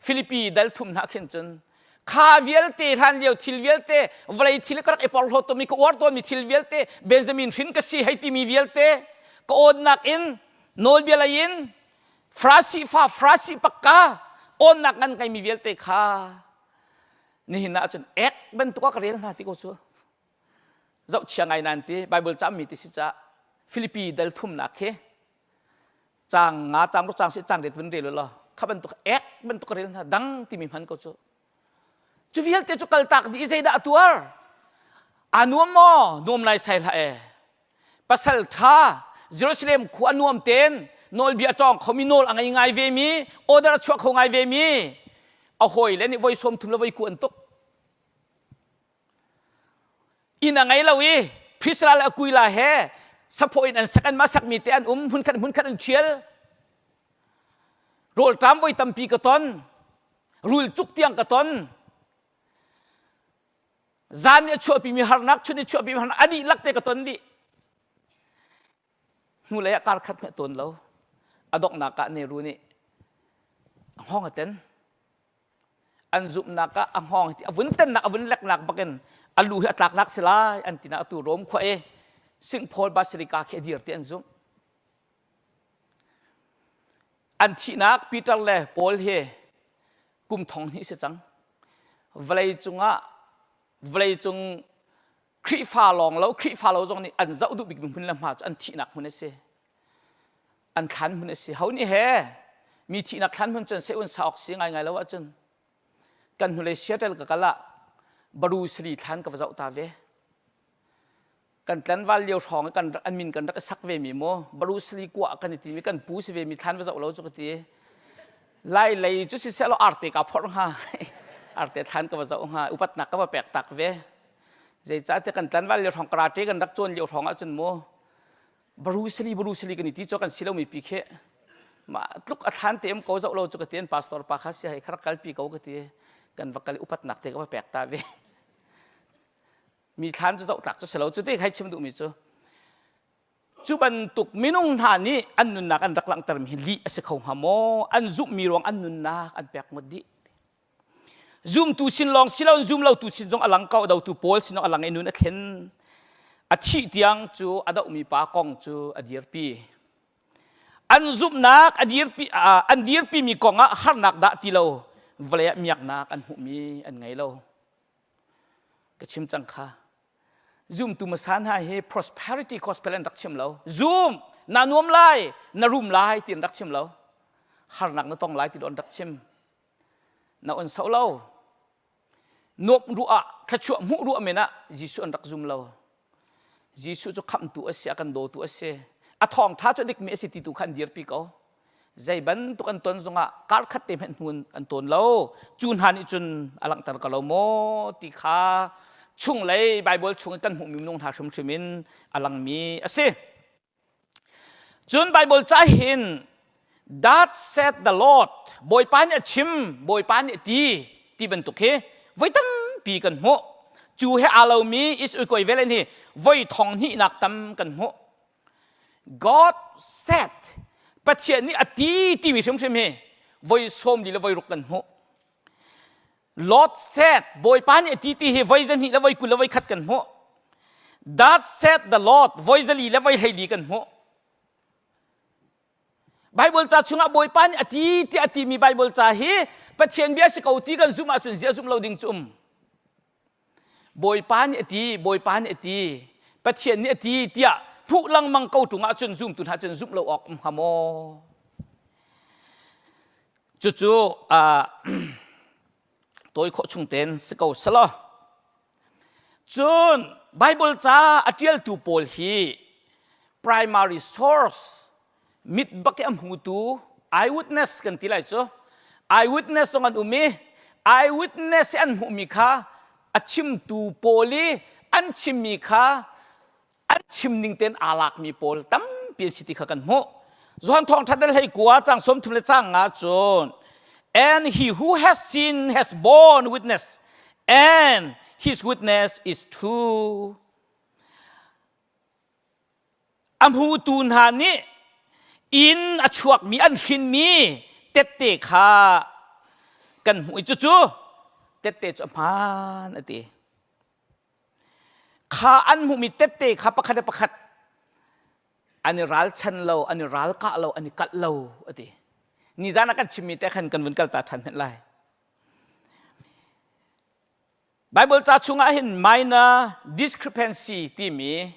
Filipi dal thum hna khin cun kha vialte hlan lio thil vialte vawlei thil ka rak i porhlawt tawnmi ka uar tawnmi thil vialte Benjamin hrin ka si hei timi vialte ka awnnak in nawlbia lei in Farasi fa Farasi pakka awnnak ngan ngeimi vialte kha nihin ah cun ek bantuk ah ka rel hna ti ko cu zohchia ngai nan ti Bible cammi ti si ca Filipi dal thumnak khi cang nga cang ru cang si cang ret vun rel law kha bantuk ek bantuk rel hna dang timi hman ko cu cu vialte cu kaltak dih zeidah a tuar a nuam maw nuam lai sai hlah e pasal tha Jerusalem khua nuam ten nawlbia cawng khomi nawl a ngei ngai ve mi order a chuah kho ngai ve mi a hawi le nih voi sawm thum le voi ku an tuk Inn a ngei lo i Priscilla le Aquila he saphaw in an sak anmah sakmi te an um hmunkhat hmunkhat an ṭhial. Rawlṭam voi tampi ka ton. Rul cuk tiang ka ton. Zan nih a chuahpimi harnak, chun nih a chuahpimi harnak a dihlak te ka ton dih. Hnulei ah kar khat hmeh tawn lo. A donghnak ah Nehru nih a hngawng a ten. An zumhnak ah a hngawng a vun tennak a vun leknak bakin a lu hi a tlaknak si lai an tinak atu Rom khua i St. Paul Basilica khi a dir ti an zumh. An thihnak Peter le Paul hi kum thong hnih si cang. Vawlei cungah vawlei cung Khrihfa lawng lo Khrihfa lo zong nih an zoh duh bikmi hmun le hma cu an thihnak hmun a si. An thlan hmun a si. Ho nih he mi thihnak thlan hmun cun seun sa awk si ngaingai lo ahcun kan hnulei Seattle ka kal ah Bruce Lee thlan ka va zoh ta ve. Kan tlanval lio hrawng i kan an min kan rak i sak ve mi mu Bruce Lee kuah kan i timi kan pu si ve mi thlan va zoh lo cu ka ti. Lai lei cu siseh law arte ka phorh hnga. Arte thlan ka va zoh hnga. Upatnak ka va pek tak ve. Zeicahtiah kan tlanval lio hrawng karate kan rak cawn lio hrawng ahcun mu Bruce Lee Bruce Lee kan i ti cu kan si lomi pi khi mah tluk a thlan te um ko zoh lo cu ka ti an pastor pa kha si hei kha rak kalpi ko ka ti kan va kal i upatnak te ka va pek ta ve mi thlan cu zoh tlak cu si lo cu ti khai chim duhmi cu Cu bantuk minung hna nih an nunnak an rak langhtermi hi lih a si kho hnga maw? An zumhmi ruang an nunnak an pek ngawt dih. Zumtu sin lawng si loin zum lotu sin zong a lang ko, dotu pawl sin zong a lang i nun a thlen. A thih tiang cu a dohmi pa kong cu a dirpi. An zumhnak a dirpi, an dirpimi kong ah harnak dah ti lo, vawlei ah miaknak an hmuhmi an ngei lo. Ka chim cang kha. Zumtu hmasa hna hi prosperity gospel an rak chim lo. Zum, na nuam lai, na rum lai ti an rak chim lo. Harnak na tong lai ti an rak chim. Na on so lo. Nuamh ruah ah, thluachuah hmuh ruah men ah Jesuh an rak zum lo. Jesuh cu khamhtu a si, a kan dawtu a si. A thawngṭha cu dikmi a si ti tu kha an dirpi ko. Zei bantuk an ton zongah kar khat te hmanh hnu an tawn lo. Cu hna nih cun a langhter ko lo maw ti kha chunglei Baibal chung i kan hmuhmi minung hna hrimhrim in a langmi a si. Cun Baibal ca hin That said the Lord, Bawipa nih a chim, Bawipa nih a ti, ti bantuk hi voi tampi kan hmuh. Cu he aa lomi is ui velen hi voi thong hnihnak tam kan hmuh. God said, Pathian nih a ti timi hrimhrim hi voi sawm li le voi ruk kan hmuh. Lord said, Bawipa nih a ti ti hi voi zahnih le voi 20 le voi khat kan hmuh. That said the Lord, voi zali le voi hleili kan hmuh. Bible ca chungah Bawipa nih a ti tiah a timi Bible ca hi Pathian bia si ko ti kan zumh ahcun ziah zumh lo ding cu um. Bawipa nih a ti, Bawipa nih a ti, Pathian nih a ti tiah Hmuh lengmang ko ṭung ahcun zumtu hna cun zumh lo awk um hnga maw? Cucu tawi khawh chung tein si ko selaw. Cun Bible ca a ṭialtu pawl hi primary source mit bak i a hmutu eyewitness kan ti lai cu eyewitness zong an um i eyewitness i an hmuhmi kha a chimtu pawl i an chimmi kha an chim ning tein aa lakmi pawl tampi an si ti kha kan hmuh. Johan thawngṭha dal hlei kua cang sawm thum le cang nga cun and he who has seen has borne witness and his witness is true. A hmutu hna nih inn a chuakmi an hrinmi tette kha kan hmuh i cucu tette cu a hmaan a ti. Kha an hmuhmi tette kha pakhat le pakhat an i ralchan lo, an i ralkah lo, an i kalh lo a ti. Nizan ah kan chimmi te khan kan vun kal ta ṭhan hmenh lai. Bible ca chungah hin minor discrepancy timi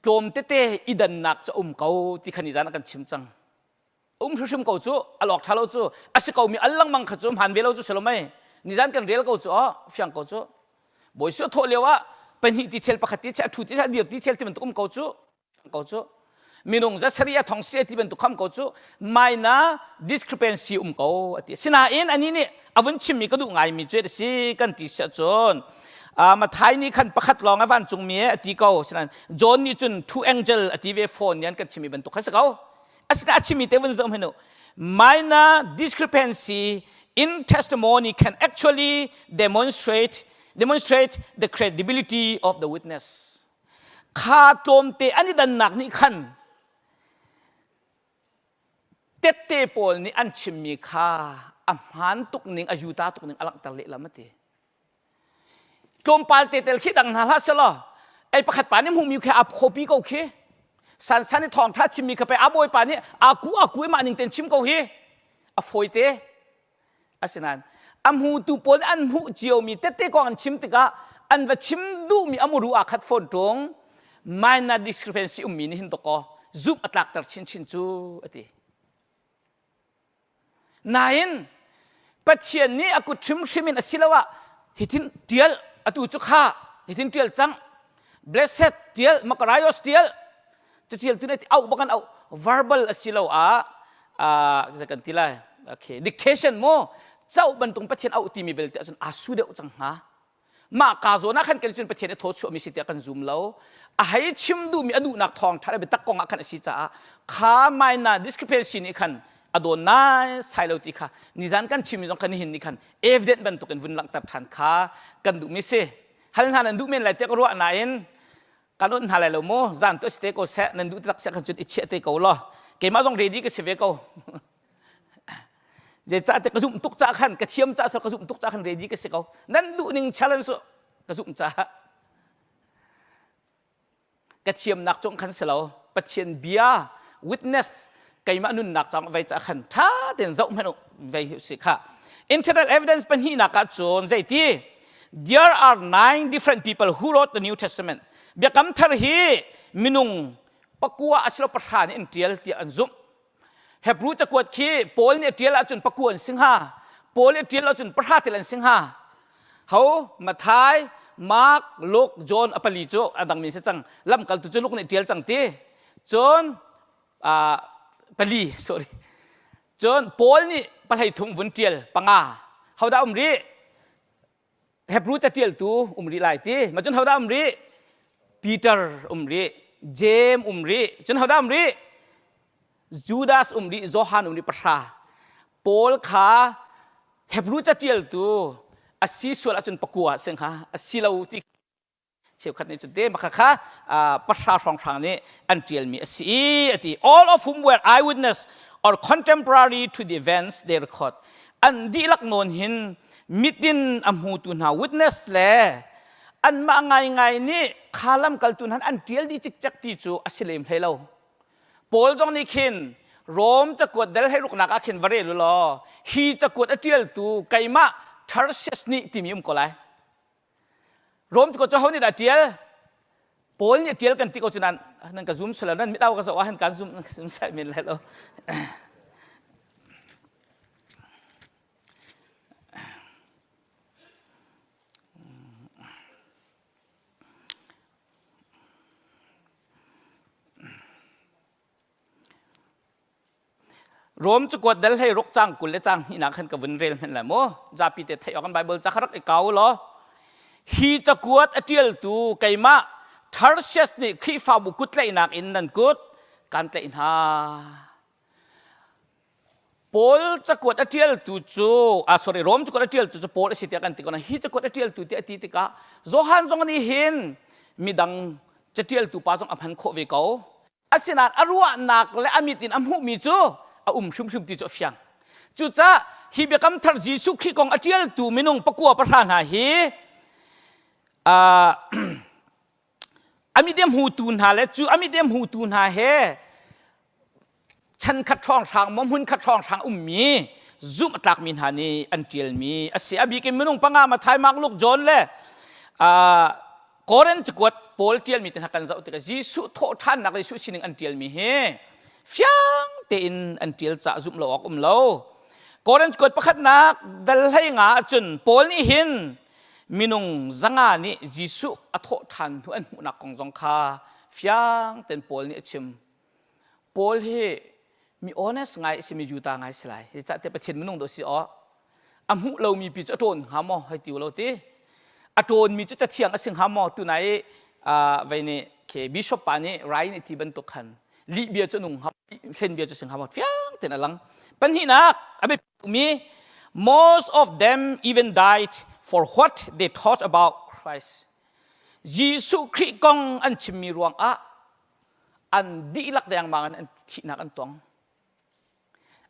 tlawm tete i dannak cu a um ko ti kha nizan ah kan chim cang. Um hrimhrim ko cu a lawk ṭha lo cu a si komi al lengmang kha cu hmaan ve lo cu si lo mei. Nizan kan rel ko cu aw fiang ko cu. Bawi su a thawh lio ah pahnih ti chel pakhat ti chel a ṭhu ti chel a dir ti chel ti bantuk um ko cu ko cu. Minung za sarih a thong si ti bantuk kham ko cu minor discrepancy um ko a ti. Sinain anih nih a vun chimmi ka duh ngaimi cu a si kan ti si ahcun Mathai nih khan pakhat lawng a vancungmi a ti ko. Sinain John nih cun two angel a ti ve fawn nih an kan chimmi bantuk kha si ko. Asinain a chimmi te vun zoh hmanh u. Minor discrepancy in testimony can actually demonstrate demonstrate the credibility of the witness. Kha tlawmte an i dannak nih khan tette pawl nih an chimmi kha a hmaan tuk ning a yuta tuk ning a langhter lehlam a ti. Tlawmpal te tel khi dang hna hlah selaw ei pakhat pa nih hmuhmi khi a copy ko khi san san i thawngtha chimmi kha pei a bawipa nih a ku a ku i mah ning ten chim ko hi a fawi te asinain a hmutu pawl an hmuh ciomi tette kong an chim tikah an va chim duhmi a muru aa khat fawn ṭung minor discrepancy ummi nih hin dawkaw zumh a tlakter chinchin cu a ti Nain Pathian nih a kut hrimhrim in asiloah hitin ṭial atu cu kha hitin ṭial cang blessed ṭial makarios ṭial caṭialtu nih auh bak an auh verbal asiloah uh, kan ti lai okay dictation mu cauh bantuk Pathian auh timi belte ahcun aa su deuh cang hnga mah ka zawn ah khan kan cun Pathian i thaw chuahmi si tiah kan zum lo a hei chim duhmi a duhnak thawng ṭha le biatak kong ah khan a si caah kha minor discrepancy nih khan a dawn nai sai lo ti kha nizan kan chimmi zong kha nihin ni khan evident bantukin vun langhter ṭhan kha kan duhmi si hal hna nan duh men lai tiah ka ruah nain kan on hna lai lo mu zan tu si te ko seh nan duh tak seh khan cun i chiah te ko law keimah zong ready ka si ve ko Zeicah ka zumh tuk ca khan ka thiam ca ka zumh tuk ca khan ready ka si ko. Nan duh ning challenge su ka zumh ca. Ka thiamnak cung khan si lo. Pathian bia witness keimah nunnak cang vei ca khan tha tein zoh hmanh u vei si kha. Internal evidence pahnihnak ah cun zeiti there are nine different people who wrote the New Testament. Biakam thar hi minung pakua asilo pahra nih an tial tiah an zumh. Hebrew cakuat khi Paul nih a ṭial ahcun pakua an si hnga. Paul nih a ṭial ahcun pahra tel an si hnga. Ho Mathai, Mark, Luke, John a pali cu a dangmi si cang. Lamkaltu cu Luke nih ṭial cang ti. Cun uh, pali sorry. Cun Paul nih pahlei thum vun ṭial panga. Hodah um rih? Hebrew catialtu um rih lai ti. Ma cun hodah um rih? Peter um rih, James um rih, cun hodah um rih? Judas um rih, Johan um rih pahra. Paul kha Hebrew catialtu a si sual ahcun pakua a si hnga, a si lo ti cheukhat nih cun te maka kha pahra hrawnghrang nih an ṭialmi a si i a ti all of whom were eyewitness or contemporary to the events they record an dihlak nawn hin mitin a hmutu hna witness le anmah ngaingai nih kha lamkaltu hna an ṭial dih cikcek ti cu a si lem hlei lo Paul zong nih khin Rom cakuat dal hei ruknak ah khin va rel u law hi cakuat a ṭialtu keimah Tertius nih timi um ko lai Rom cu ho nih dah ṭial? Paul nih a ṭial kan ti ko cu nan nan ka zum sala nan mit au ka zoh ah han kan zum zum sai men lai lo. Rom cakuat dal hlei ruk cang 20 le cang hnihnak khan ka vun rel hmenh lai mu. Zapi te theih awk kan Bible ca kha rak i kau law. Hi cakuat a ṭialtu keimah Tertius nih Khrihfabu kutlaihnak in nan kut kan tlaih hna. Paul cakuat a ṭialtu cu ah sorry Rom cakuat a ṭialtu cu Paul a si tiah kan ti ko hi cakuat a ṭialtu tiah a ti tikah Johan zong nih hin midang caṭialtu pa zong a hman khawh ve ko. Asinain a ruahnak le a mit in a hmuhmi cu a um hrimhrim ti cu a fiang. Cucaah hi biakam thar Jesuh Khrih kong a ṭialtu minung pakua pahra hna hi uh, a mit a hmutu hna le cu a mit a hmutu hna he chan khat hrawnghrang maw hmun khat hrawnghrang ummi zumh a tlakmi hna nih an ṭialmi a si. A bik in minung panga Mathai, Mark, Luke, John le uh, Korin cakuat Paul ṭialmi te hna kan zoh tikah Jesuh thawhṭhannak le Jesuh sining an ṭialmi hi fiang tein an ṭial caah zumh lo awk um lo. Korin cakuat pakhatnak dal hlei nga ahcun Paul nih hin minung zanga nih Jesuh a thawhṭhan hnu an hmuhnak kong zong kha fiang tein Paul nih a chim. Paul hi mi honest ngai a simi Juda ngai si lai. Hi cah Pathian minung dawh si aw. A hmuh lomi pi cu a ṭawn hnga maw hei ti lo ti. A ṭawnmi cu cathiang a si hnga maw tunai vei nih ke bishop pa nih rai nih ti bantuk khan lih bia cu nung hnga hlen bia cu si hnga maw fiang tein a lang. Pahnihnak a biapi most of them even died for what they thought about Christ. Jesuh Khrih kong an chimmi ruangah an dihlak dengmang in an thihnak an tong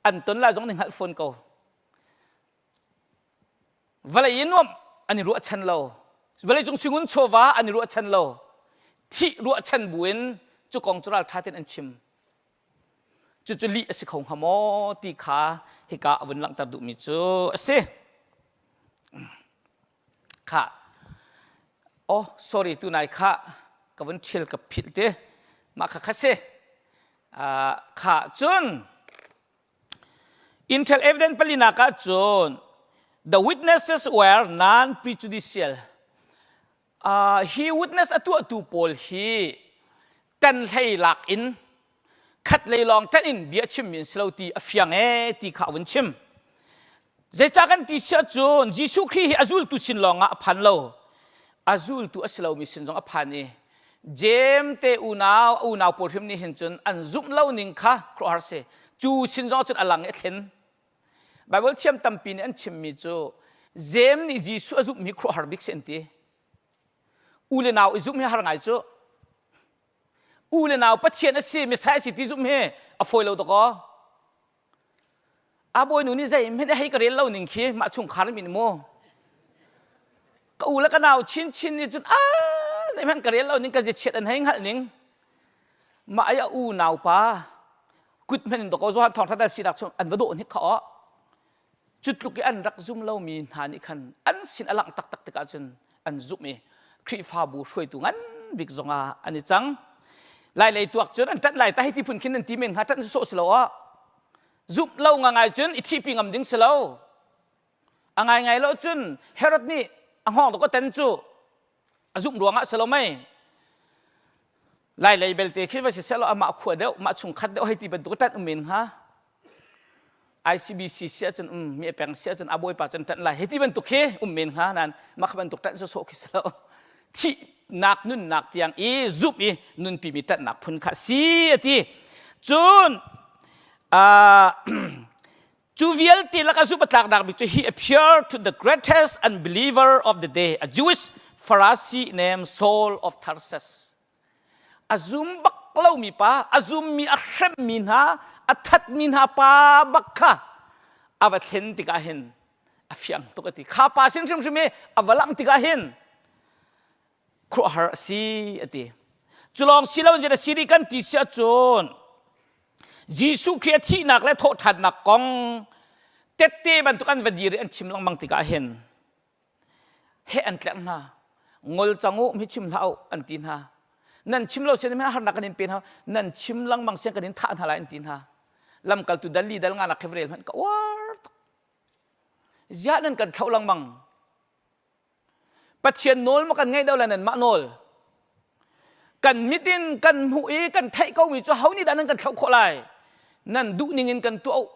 an ton lai zong nih hngalh fawn ko vawlei i nuamh an i ruahchan lo vawlei cung singun chawva an i ruahchan lo thih ruahchan buin cu kong cu ralṭha tein an chim cucu lih a si kho hnga maw ti kha hika a vun langhter duhmi cu a si Khah. Oh, sorry, tunai kha ka vun ṭhial ka philh te. Mah kha kha si. Uh, kha cun Intel evidence palinak ah cun the witnesses were non-prejudicial. Uh, hi witness a tuahtu pawl hi tan hlei lak in khat lei lawng ṭanh in bia chimmi an si lo ti a fiang ee ti kha a vun chim. Zeicah kan ti si ahcun Jesuh Khrih hi a zultu sin lawng ah a phan lo. A zultu a si lomi sin zong a phan i Jeim te unau a unau pawl hrim nih hin cun an zumh lo ning kha khuaruahhar si. Cu sin zong cun a lang i a thlen. Bible thiam tampi nih an chimmi cu Jeim nih Jesuh a zumhmi khuaruahhar bik si an ti. U le nau i zumh hi har ngai cu. U le nau Pathian a si, Messiah a si ti zumh hi a fawi lo dakaw. A bawinu nih zei hmanh hei ka rel lo ning khi mah chungkhar min mu. Ka u le ka nau chinchin nih cun a zei hmanh ka rel lo ning ka ziachiat an hei hngalh ning. Mah ai a u nau pa kut hmanh in dakaw Johan thawngtha sinak chung an va dawh hnik kha aw. Cu tluk i an rak zum lomi hna nih khan an sin a langh taktak tikah cun an zumh i Khrihfabu hruaitu ngan bik zongah an i cang. Lai lei tuak cun an ṭanh lai ta hei ti phun khin nan ti men hnga ṭanh sawh si lo ah zumh lo ngangai cun i thihpi ngam ding si lo. A ngaingai lo cun Herod nih a hngawng dawk a ten cu a zumh ruangah si lo mei lai lei belte khi va si seh law amah khua deuh mah chungkhat deuh hei ti bantuk ṭanh um men hnga ICBC si ahcun um mi peng si ahcun a bawipa cun ṭanh lai hei ti bantuk khi um men hnga nan mah kha bantuk ṭanh sawsawh khi si lo thihnak nunnak tiang i zumh i nunpi mi ṭanhnak phun kha si a ti cun Cu vialte lakah zumh a tlaknak bik cu he appeared to the greatest unbeliever of the day, a Jewish Pharisee named Saul of Tarsus. A zum bak lomi pa, a zummi a hremmi hna, a thatmi hna pa bak kha a va thlen tikah hin a fiang tuk a ti. Kha pa sin hrimhrim i a va langh tikah hin khuahar a si a ti. Cu lawng si lo in a si kan ti si ahcun Jesuh Khrih a thihnak le thawhṭhannak kong tette bantuk an va dir i an chim lengmang tikah hin heh an tlerh hna. Ngol cang u, mi chim hlah u an ti hna. Nan chim lo sian harnak kan in pe hna nan chim lengmang sian kan in thah hna lai an ti hna. Lamkaltu dal li dal nga nak khevrel hmanh ka uar tuk. Ziah nan kan thloh lengmang. Pathian nawl maw kan ngaih deuh lai nanmah nawl? Kan mit in kan hmuh i kan theih komi cu ho nih dah nan kan thloh khawh lai? Nan duh ning in kan tuah u.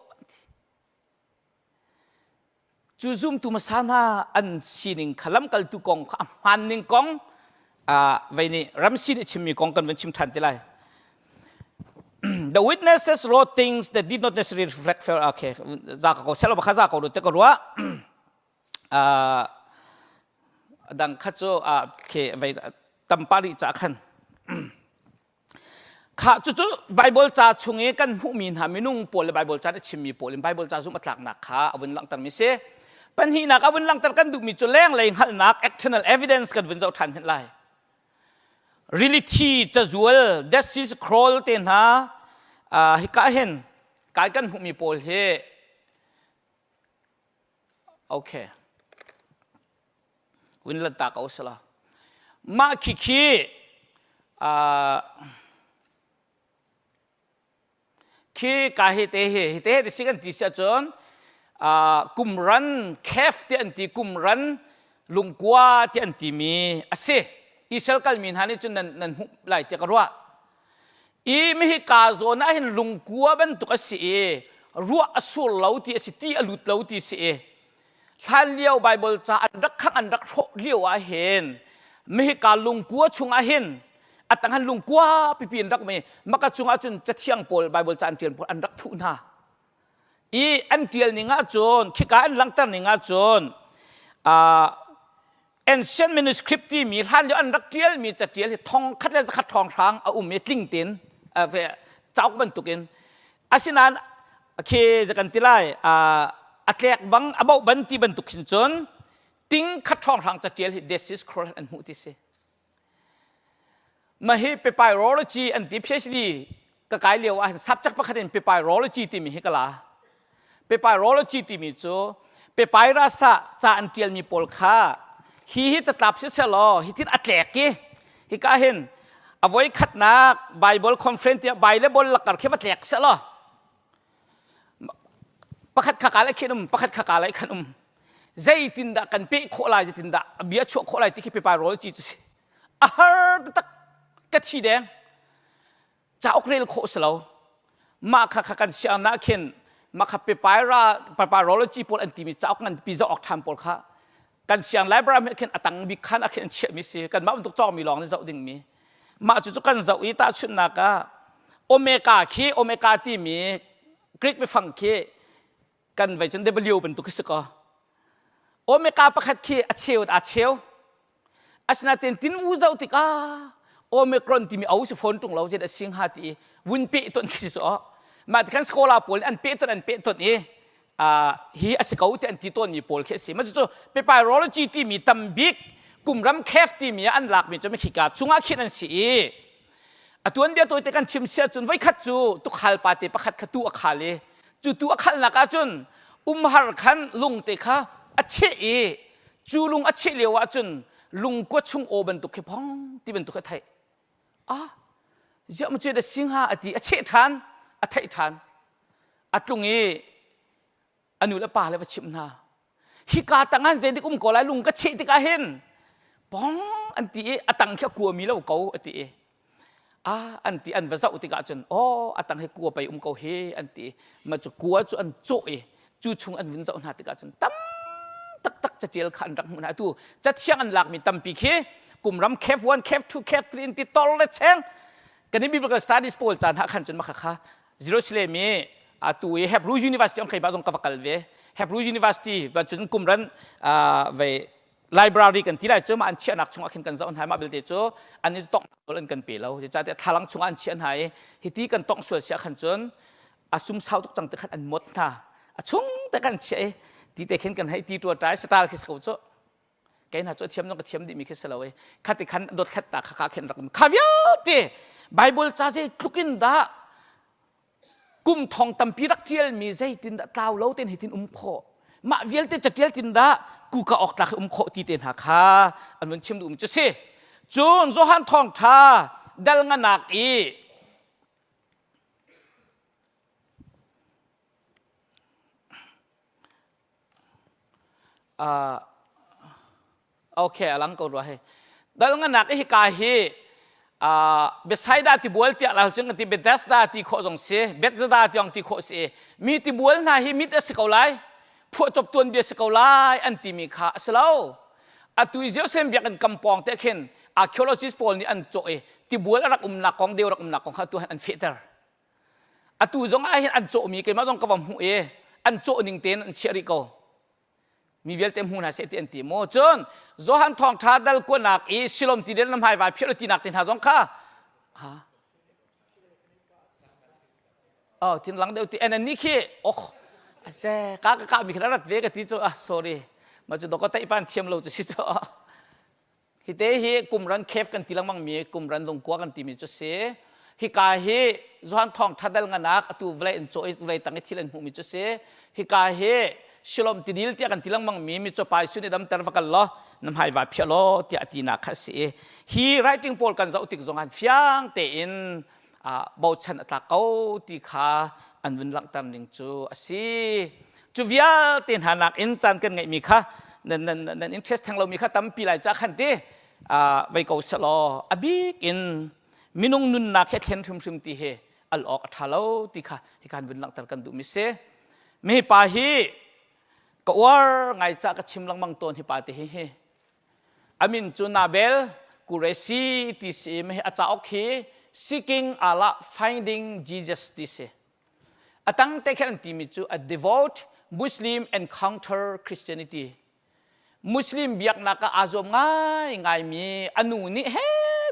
Cu zumtu hmasa hna an sining kha lamkaltu kong kha a hmaan ning kong vei nih Ramsi nih chimmi kong kan vun chim ṭhan te lai. The witnesses wrote things that did not necessarily reflect fair. Okay, za ka ko selo ba kha za ko te ka ruah. Dang kha cu khi vei tampari ca khan kha cucu Bible ca chung i kan hmuhmi hna minung pawl le Bible ca a chimmi pawl in Bible ca zumh a tlaknak kha a vun langhtermi si. Pahnihnak a vun langhter kan duhmi cu lenglei hngalhnak external evidence kan vun zoh ṭhan hmenh lai. Rili thi cazual Dead Sea Scroll te hna hika hin kai kan hmuhmi pawl hi okay win lan ta ko sala mah khi khi khi ka hi te hi hi te hi si kan ti si ahcun kumran cave ti an ti kumran lungkua ti an timi a si Israel kalmi hna nih cun nan nan hmuh lai tiah ka ruah i mihi ka zawn ah hin lungkua bantuk a si i ruah a sur lo ti a si ti a lut lo ti si i hlanlio Bible ca an rak khang an rak hrawh lio ah hin mihika lungkua chungah hin a tang han lungkua pipi an rak mi maka chungah cun cathiang pawl Bible ca an ṭial pawl an rak thuh hna i an ṭial ning ah cun khika an langhter ning ah cun ancient manuscript timi hlanlio an rak ṭialmi caṭial hi thong khat le zakhat ṭhawng hrang a um i tling tein cauk bantukin asinain khi kan ti lai a tlek bang a boh ban ti bantuk khin cun ting khat ṭhawng hrang caṭial hi Dead Sea Scroll an hmuh ti si mah hi papyrology an ti PhD ka kai lio ah subject pakhat in papyrology timi hi ka la Papyrology timi cu papyrus ah ca an ṭialmi pawl kha hi hi catlap siseh law hitin a tlek i hika hin a voi khatnak Bible conference tiah Bible lakar khi va tlek seh law pakhat kha ka lai khin um pakhat kha ka lai khan um zeitindah kan peh khawh lai zeitindah bia chuah khawh lai ti khi papyrology cu si a har taktak ka thi deng cauk rel khawh si lo mah kha kha kan sianginn ah khin mah kha papyra papyrology pawl an timi cauk ngan pipi zoh awk ṭhan pawl kha kan siang library ah khin a tang bik khan ah khin an chiahmi si kanmah bantuk cawkmi lawng nih zoh dingmi mah cu cu kan zoh i tahchunhnak ah omega khi omega timi Greek biafang khi kan vei cun W bantuk khi si ko omega pakhat khi a cheu a cheu Asinain tin vu zoh tikah Omicron timi au si phone tung lo zet a sing ha ti vun pe ton khi si so mah ti khan scholar pawl an pe ton an pe ton i hi a si ko ti an ti tawn mi pawl khi a si ma cu papyrology timi tambik kumram cave timi an lak mi cu khika chungah khin an si i a tuanbia tawite kan chim sia cun voikhat cu tukhal pa te pakhat kha tu a khal i cu tu a khalnak ah cun umhar khan lung te kha a cheh i cu lung a cheh lio ah cun lungkua chung aw bantuk khi phong ti bantuk a theih ah ziah mu da singha a ti a cheh ṭhan a theih ṭhan a tlung i a nu le pa le va chimh hna hika tang an zeidik um ko lai lung ka cheh tikah hin pong an ti i a tang khi a kuami lo ko a ti i ah an ti an va zoh tikah cun aw a tang hi kua pei um ko hi an ti ma cu kua cu an cawh i cu chung an vun zoh hna tikah cun tam taktak catial kha an rak hmuh hna atu cathiang an lakmi tampi khi kumram cave 1 cave 2 cave 3 in ti tol le cheng kan i biblical studies pawl caan ha khan cun ma kha kha Jerusalem i atu i Hebrew University on khei ba zong ka va kal ve Hebrew University ba cun kumran ve library kan ti lai cu mah an chiahnak chungah khin kan zoh hna mah belte cu an i tongh an kan pe lo zeicahtiah thlalang chungah an chiah hna i hiti kan tongh sual sia khan cun a sum sau tuk cang te khan an mot hna a chung te kan chiah i ti te khin kan hei ti tua ṭai satal khi ko cu kei hna cu a thiam zong ka thiam dih mi khi si lo i khati khan dot thlet ta kha kha khin rak kha vialte Bible ca zei tluk in dah kum thong tampi rak ṭialmi zeitindah tlau lo tein hitin um khawh mah vialte catial tin dah kuka awk tlak hi um khawh ti te hna kha an vun chim duhmi cu si cun Johan thawngṭha. dal nganak i Uh, okay, alang ko rua hei. Dal nganak hi ka hi uh, Bethsaida tibual tiah la chung ti Bethesda ti kho zong si, Bethesda tiang ti kho si. Mi tibual hna hi mit a si ko lai, phuah cop tuan bia si ko lai an timi kha a si lo. Atu i Jerusalem biakinn kampawng te khin archaeologists pawl nih an cawh i tibual a rak umnak kong, deu rak umnak kong kha tu han an fehter. Atu zong ah hin an cawhmi keimah zong ka va hmuh i an cawh ning tein an chiah rih ko. Mi vialte hmu hna seh ti an ti maw? Cun Johan thawngṭha dal kuanak i Silom ti na hmai vai phiah lo tinak te hna zong kha ha Oh, tin lang deuh ti en ni khi oh ase ka ka ka mi kha rat ve ka ti chu ah sorry ma chu do ko tai pan thiam lo chu si chu Hite hi Qumran cave kan ti lengmang mi Qumran lungkua kan timi cu si. Hika hi Johan Thawng Thadal nganak atu vawlei in cawh i vawlei tang i thil an hmuhmi cu si. Hika hi Shalom tidil tiah kan ti lengmang mi mi pai sun i damter va kal law na hmai va phiah law tiah a tinak kha a si i hi writing pawl kan zoh tik zong ah fiang tein bochan a tlak ko ti kha an vun langhter ning cu a si. Cu vialte hna nakin caan kan ngeihmi kha nan, nan, nan interest theng lomi kha tampi lai ca khan ti vei ko selaw a bik in minung nunnak he thlen hrimhrim ti hi al awk a ṭha lo ti kha hi kan vun langhter kan duhmi si. Mi pa hi ka uar ngai ca ka chim lengmang tawn hi pa te hi hi A min cu Nabel Qureshi ti si i a cauk hi Seeking Allah Finding Jesus ti si. A tang te khan an timi cu a devout Muslim encounter Christianity. Muslim biaknak ah aa zuam ngai ngaimi a nu nih he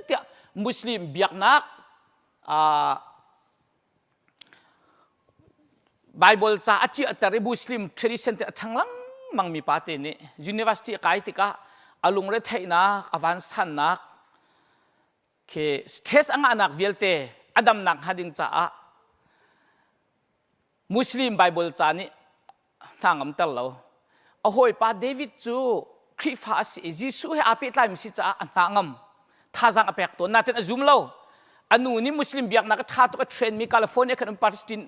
tiah Muslim biaknak uh, Bible ca a ciahter i Muslim tradition te a ṭhang lengmang mi pa te nih university a kai tikah a lungre theihnak a vansannak khi stress a ngahnak vialte a damnak hnga ding caah Muslim Bible ca nih hna ngamter lo. A hawipa David cu Khrihfa a si i Jesuh he aa pehtlaimi si caah a hna ngam. Thazaang a pek tawn. Natin a zum lo. A nu nih Muslim biaknak a ṭha tuk a train mi California khan um Palestine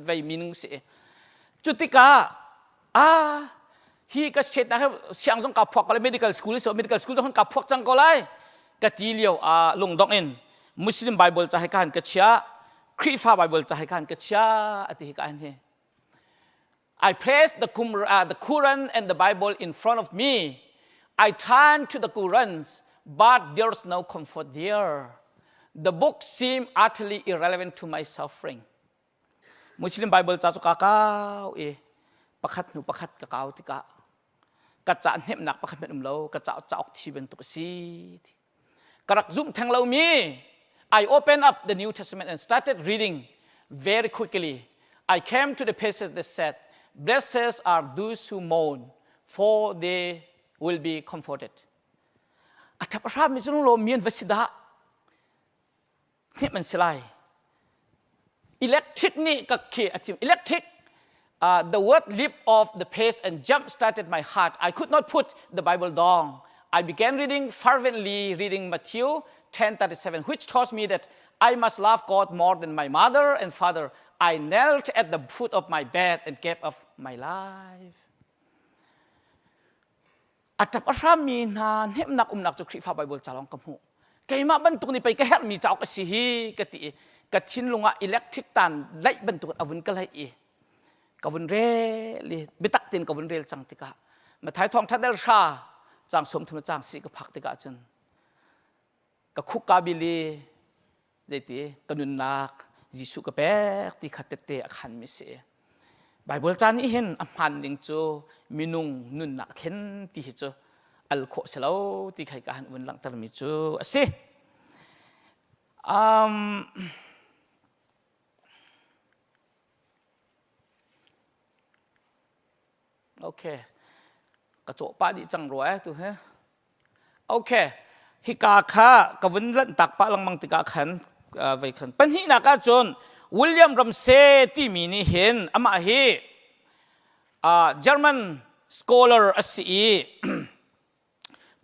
vei minung si. Cu tikah ah hi ka state na siang zong ka phuak ko lai medical school so medical school zong ka phuak cang ko lai ka ti lio ah lungdong in Muslim Bible ca he kan ka chia Khrihfa Bible ca he kan ka chia ati hi ka an hi I placed the, uh, the Quran and the Bible in front of me. I turned to the Quran, but there's no comfort there. The book seemed utterly irrelevant to my suffering. Muslim Bible ca cu ka kau i pakhat hnu pakhat ka kau tikah ka ca hnemhnak pakhat hmanh um lo ka ca cauk thi bantuk a si ka rak zumh theng lomi I opened up the New Testament and started reading very quickly. I came to the passage that said, Blessed are those who mourn, for they will be comforted. A ṭap a hrammi cu lo mi an va si dah. Hnemh an si lai. Electric nih ka khi a thim. Electric Uh, the word leap off the page and jump started my heart. I could not put the Bible down. I began reading fervently, reading Matthew 10:37, which taught me that I must love God more than my mother and father. I knelt at the foot of my bed and gave up my life. A ṭap a hrammi hna hnemhnak umnak cu Khrihfa Baibal ca lawng ka hmuh. Keimah bantuk nih pei ka herhmi cauk a si hi ka ti i ka thinlung ah electric tan laih bantuk a vun ka laih i ka vun rel i biatak tein ka vun rel cang tikah Mathai thawngṭha del hra cang sawm thum cang si ka phak tikah cun ka khuk ka bil i zeiti ka nunnak Jesuh ka pek ti kha tette a khanmi si. Bible ca nih hin a hmaan ning cu minung nunnak thlen ti hi cu al khawh si lo ti khai ka han vun langhtermi cu a si. Um, Okay. Ka cawh pah dih cang rua eh tu hi. Okay. Hika kha ka vun lanh tak pah lengmang tikah khan uh, vei khan pahnihnak ah cun William Ramsey timi nih hin amah hi uh, German scholar a si i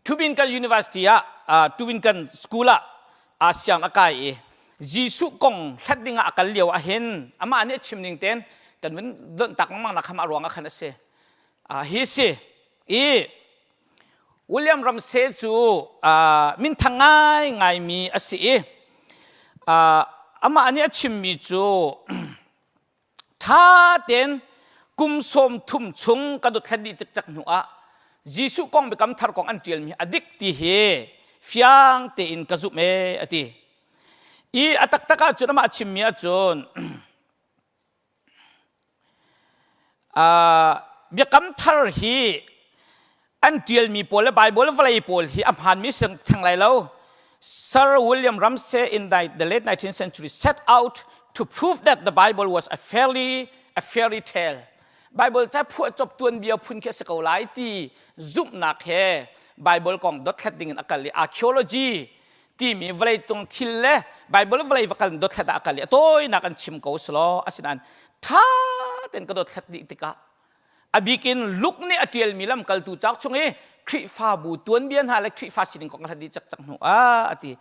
Tübingen University ah uh, Tübingen School ah Siang a kai i Jesuh kong hlat ding ah a kal lio ahhin amah nih a chim ning tein kan vun donh tak lengmang nak kha ruang ah khan a si. Hi si i William Ramsey cu minthang ngaingaimi a si i amah nih a chimmi cu ṭha tein kum 30 chung ka dothlat dih cikcek hnu ah Jesuh kong biakam thar kong an ṭialmi a dik ti hi fiang tein ka zumh ee a ti. I a taktak ahcun amah chimmi ahcun biakam thar hi an ṭialmi pawl le Bible vawlei pawl hi a hmaanmi si theng lai lo. Sir William Ramsay in the late 19th century set out to prove that the Bible was a fairly a fairy tale. Bible ca phuahcop tuanbia phun khi a si ko lai ti zumhnak he Bible kong dothlat ding in a kal i archaeology timi vawleitung thil le Bible vawlei va kal dothlat ah a kal i a tawinak an chim ko selaw asinain ṭha tein ka dothlat dih tikah a bikin Luke nih a ṭialmi lamkaltu cauk chung i Khrihfabu tuanbia hna le Khrihfa sining kong a hlat dih cakcak hnu ah a ti.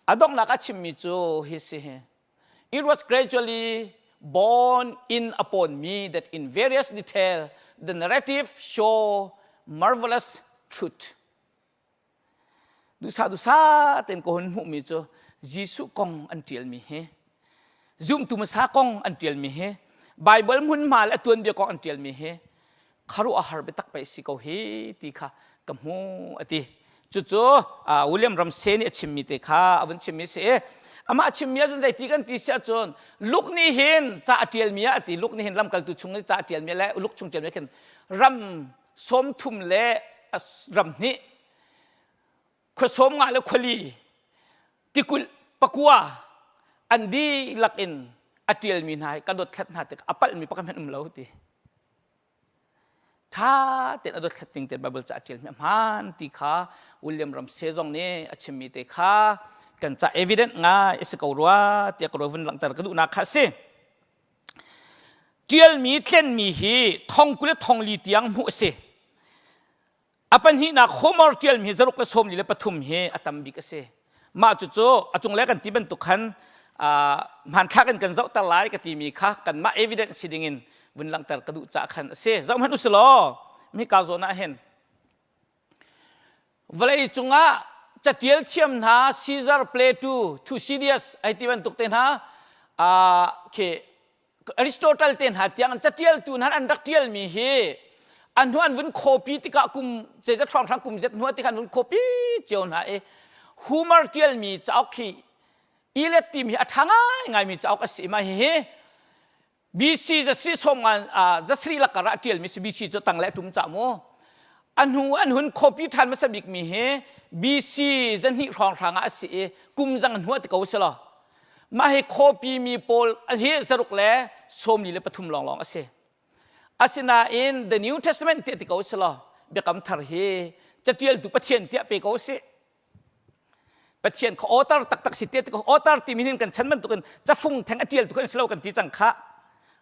A donghnak a chimmi cu hi si hi. It was gradually borne in upon me that in various detail the narrative show marvelous truth. Duhsah duhsah tein ka hun hmuhmi cu Jesuh kong an ṭialmi hi zumtu hmasa kong an ṭialmi hi Baibal hmunhma le a tuanbia kong an ṭialmi hi khuaruahhar biatak pei si ko hi ti kha ka hmu a ti. Cucu William Ramsey nih a chimmi te kha a vun chimmi si i amah chimmi ahcun zeiti kan ti si ahcun Luke nih hin ca a ṭialmi ah a ti Luke nih hin lamkaltu chung i ca a ṭialmi le Luke chung ṭialmi khin ram 30 le ram hnih khua sawm nga le khuali tikulh pakua an dihlak in a ṭialmi hna hi ka dothlat hna tik a palhmi pakhat hmanh um lo ti ṭha tein a dothlat ning tein Bible ca a ṭialmi a hmaan ti kha William Ramsey zong nih a chimmi te kha kan ca evident ngai a si ko rua tiah ka ruah vun langhter ka duhnak kha a si. Ṭialmi tlenmi hi thong 20 le thong li tiang hmuh a si. A pahnihnak Homer ṭialmi hi zaruk le 43 hi a tam bik a si. Mah cucu a cunglei kan ti bantuk khan hmanthlak in kan zohter lai ka timi kha kanmah evidence si dingin vun langhter ka duh caah khan a si. Zoh hmanh u law hika zawn ah hin vawlei cungah catial thiam hna Caesar Plato Thucydides ai ti bantuk te hna khi Aristotle te hna tiang an catialtu hna an rak tialmi hi an hnu an vun copy tikah kum zeizat hrawnghrang kum zet hnu tikah an vun copy cio hna i Homer tialmi cauk hi Iliad timi hi a ṭha ngaingaimi cauk a si i mah hihi BC zasri som ngan zasri lakar ah ṭialmi si BC cu tang le tum ca mu a hnu an hun copy ṭhan hmasa bik mi hi BC zahnih hrawnghrang ah a si i kum zang hnu ti ko si law mah hi copy mi pawl hi zaruk le 43 lawnglawng a si asinain the New Testament tiah ti ko si law biakam thar hi catialtu Pathian tiah pe ko si Pathian kha author taktak si te author timi hin kan chan bantukin cafung theng a tial tu kan si lo kan ti cang kha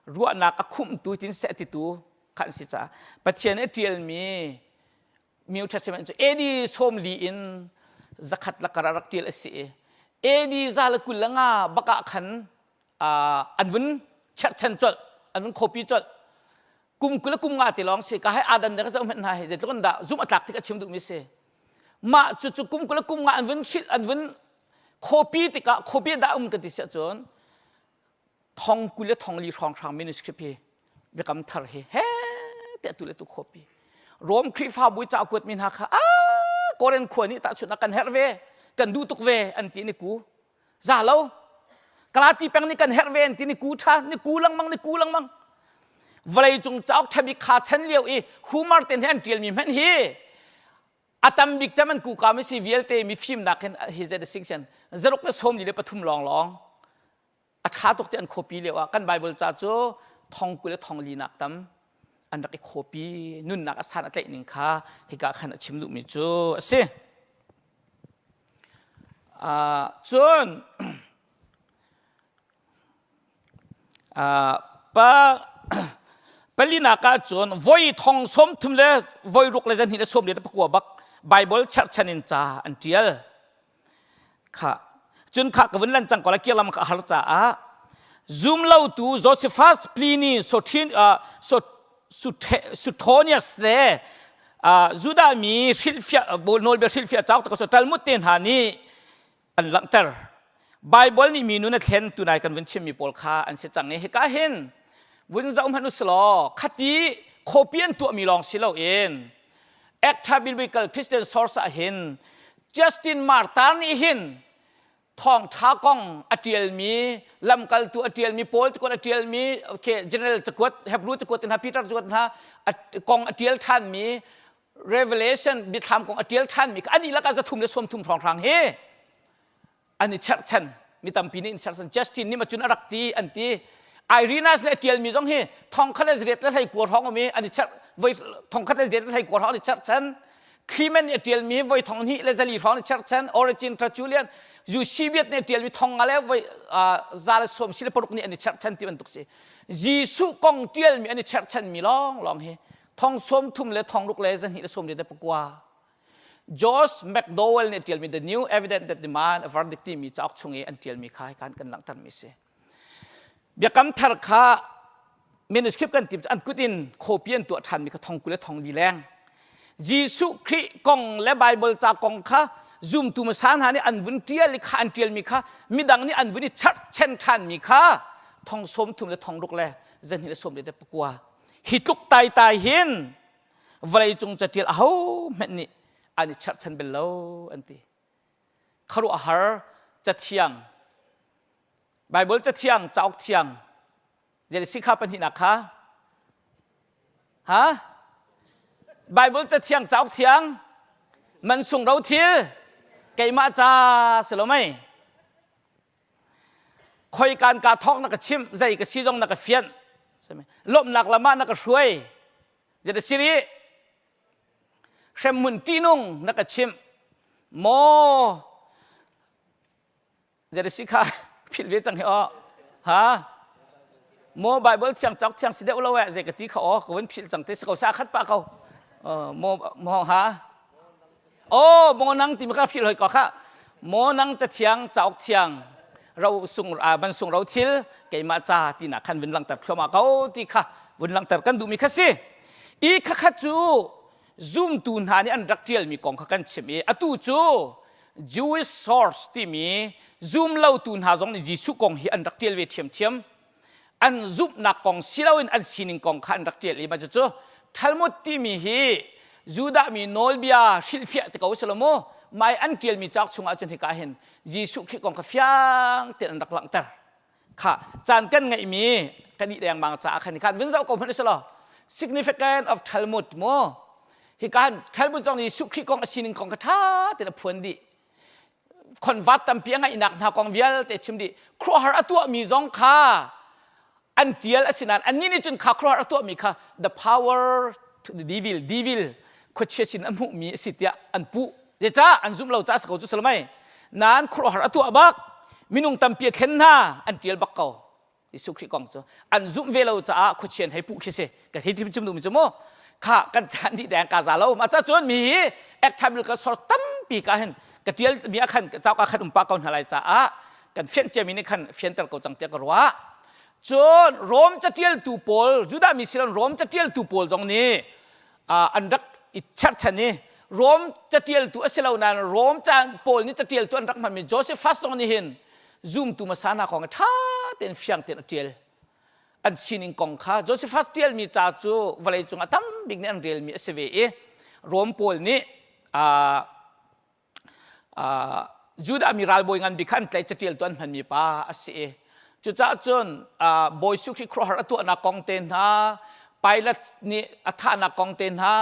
ruahnak a khumtu tin seh titu kha an si caah Pathian a tialmi New Testament cu AD 40 in zakhat lakar a rak tial a si i AD 125 bakah khan an vun cherhchan colh an vun copy colh kum 20 le kum nga te lawng si ka hai adan de ka zoh hmanh hna hi zeitluk in dah zumh a tlak tik a chim duhmi si mah cu cu kum 20 le kum nga an vun hrilh an vun copy tikah copy dah um ka ti si ahcun thong 20 le thong li hrawnghrang manuscript hi biakam thar hi he te tu le tu copy Rom Khrihfabu ca kuat mi hna kha a Korin khua nih tahchunh kan herh ve kan duh tuk ve an ti ni ku za lo Galati peng nih kan herh ve an ti ni ku ṭha ni ku lengmang ni ku lengmang vawlei cung cauk ṭha bik kha chan lio i Homer ten hi an ṭialmi hmanh hi a tam bik cem an kuka mi si vialte mi fimnak hin hi zet a sing sian zaruk le 43 lawng lawng a ṭha tuk ti an copy lio ah kan Bible ca cu thong 20 le thong li nak tam an rak i copy nunnak a san a tlaih ning kha hika khan a chim duhmi cu a si. Uh, cun uh, pa palinak ah cun voi thong 30 le voi ruk le zan le 44 bak Bible cherhchan in ca an ṭial. Kha. Cun kha ka vun lan cang ko la kir lam ka har caah zum lotu Josephus Pliny Sothin Suetonius le Judah mi hrilhfiah nawlbia hrilhfiah cauk te ko Talmud te hna nih an langhter. Bible nih mi nun a thlen tunai kan vun chimmi pawl kha an si cang i hika hin vun zoh hmanh usilaw khati copy an tuahmi lawng si loin Acta Biblical Christian Source ah hin Justin Martyr nih hin thawngṭha kong a ṭialmi lamkaltu a ṭialmi Paul cakuat a ṭialmi okay, General cakuat Hebrew cakuat hna Peter cakuat hna kong a ṭial ṭhanmi Revelation biathlam kong a ṭial ṭhanmi kha ani lakah 330 hrawnghrang hi an i cherhchan mi tampi nih an cherhchan Justin nih macun a rak ti an ti Irenaeus le a ṭialmi zong hi thongkhat le zariat le hleikua hrawng um i an i cherh voi thongkhat le zariat le hleikua hrawng an i cherhchan Clement nih a ṭialmi voi thong hnih le zali hrawng an i cherhchan Origen Tertullian Eusebius nih a ṭialmi thong nga le voi za le sawm si le paruk nih an i cherhchan ti bantuk si Jesuh kong ṭialmi an i cherhchanmi lawnglawng hi thong sawm thum le thong ruk le zahnih le sawm le pakua George McDowell nih a ṭialmi The New Evidence That Demand a Verdict timi cauk chung i an ṭialmi kha hikan kan langhtermi si. Biakam thar kha manuscript kan tim an kut in copy an tuah ṭhanmi kha thong 20 le thong li leng. Jesuh Khrih kong le Bible ca kong kha zumtu hmasa hna nih an vun ṭial i kha an ṭialmi kha midang nih an vun i cherhchen ṭhanmi kha thong 30 le thong ruk le zahnih le sawm le pakua. Hi tluk taitai hin vawleicung catial aho hmanh nih an i cherhchan bal lo an ti khuaruahhar cathiang Bible cathiang cauk thiang zei si kha pahnihnak kha ha Bible cathiang cauk thiang man sung ro thil keimah ca si lo mei khoi kan ka thawk na ka chimh zei ka si zong na ka fianh lawmhnak lam ah na ka hruai Zet si rih hremhmun ṭihnung na ka chimh maw zet si kha philh ve cang hi aw ha maw Bible thiang cauk thiang si deuh lo eh zei ka ti kha aw ka vun philh cang te si ko sa khat pa ko maw maw ha Oh, maw nang ti ka philh hoi ko kha. Maw nang cathiang cauk thiang ro sung a ban sung ro thil keimah ca ti na khan vun langter thluahmah ko ti kha vun langter kan duhmi kha si. I kha kha cu zumtu hna nih an rak ṭialmi kong kha kan chim i atu cu Jewish source timi zum lotu hna zong nih Jesuh kong hi an rak ṭial ve ṭhiamṭhiam. An zumhnak kong si loin an sining kong kha an rak ṭial i mah cucu Talmud timi hi Judah mi nawlbia hrilhfiah te ko si lo mu mai an ṭialmi cauk chungah cun hika hin Jesuh Khrih kong kha fiang tein an rak langhter kha caan kan ngeihmi kan i lengmang caah khan khan vun zoh ko hmanh usih law significant of Talmud mu hika hin Talmud zong Jesuh Khrih kong a sining kong kha ṭha tein a phuan dih convert tampi a ngeihnak hna kong vialte chim dih khuaruahhar a tuahmi zong kha an tial a si nain annih nih cun kha khuaruahhar a tuahmi kha the power to the devil devil khuachia sin a hmuhmi a si tiah an puh zeicah an zumh lo caah si ko cu salamai nain khuaruahhar a tuah bak minung tampi a thlen hna an tial bak ko Jesuh Khrih kong cu an zumh ve lo caah khuachian hei puh khi si ka hei chim duhmi cu mu kha kan chan dih deng ka za lo ma ca cun mi hi active ka sor tampi ka hin ka tial mi a khan cauk a khan um pa ko hna lai caah kan fian cia mi nih khan fianter ko cang tiah ka ruah cun Rom catialtu pawl Judah mi silon Rom catialtu pawl zong nih an rak i cherhchan i Rom catialtu a si lo nain Rom ca pawl nih catialtu an rak hmanmi Josephus zong nih hin zumtu hmasa hna kong ṭha tein fiang tein a ṭial. An sining kong kha Josephus ṭialmi ca cu vawleicung ah tam bik nih an relmi a si ve i Rom pawl nih Judah mi ralbawi ngan bik kha an tlaih catialtu an hmanmi pa a si i cucaah cun Bawi Jesuh Khrih khuaruahhar a tuahnak kong te hna Pilate nih a thahnak kong te hna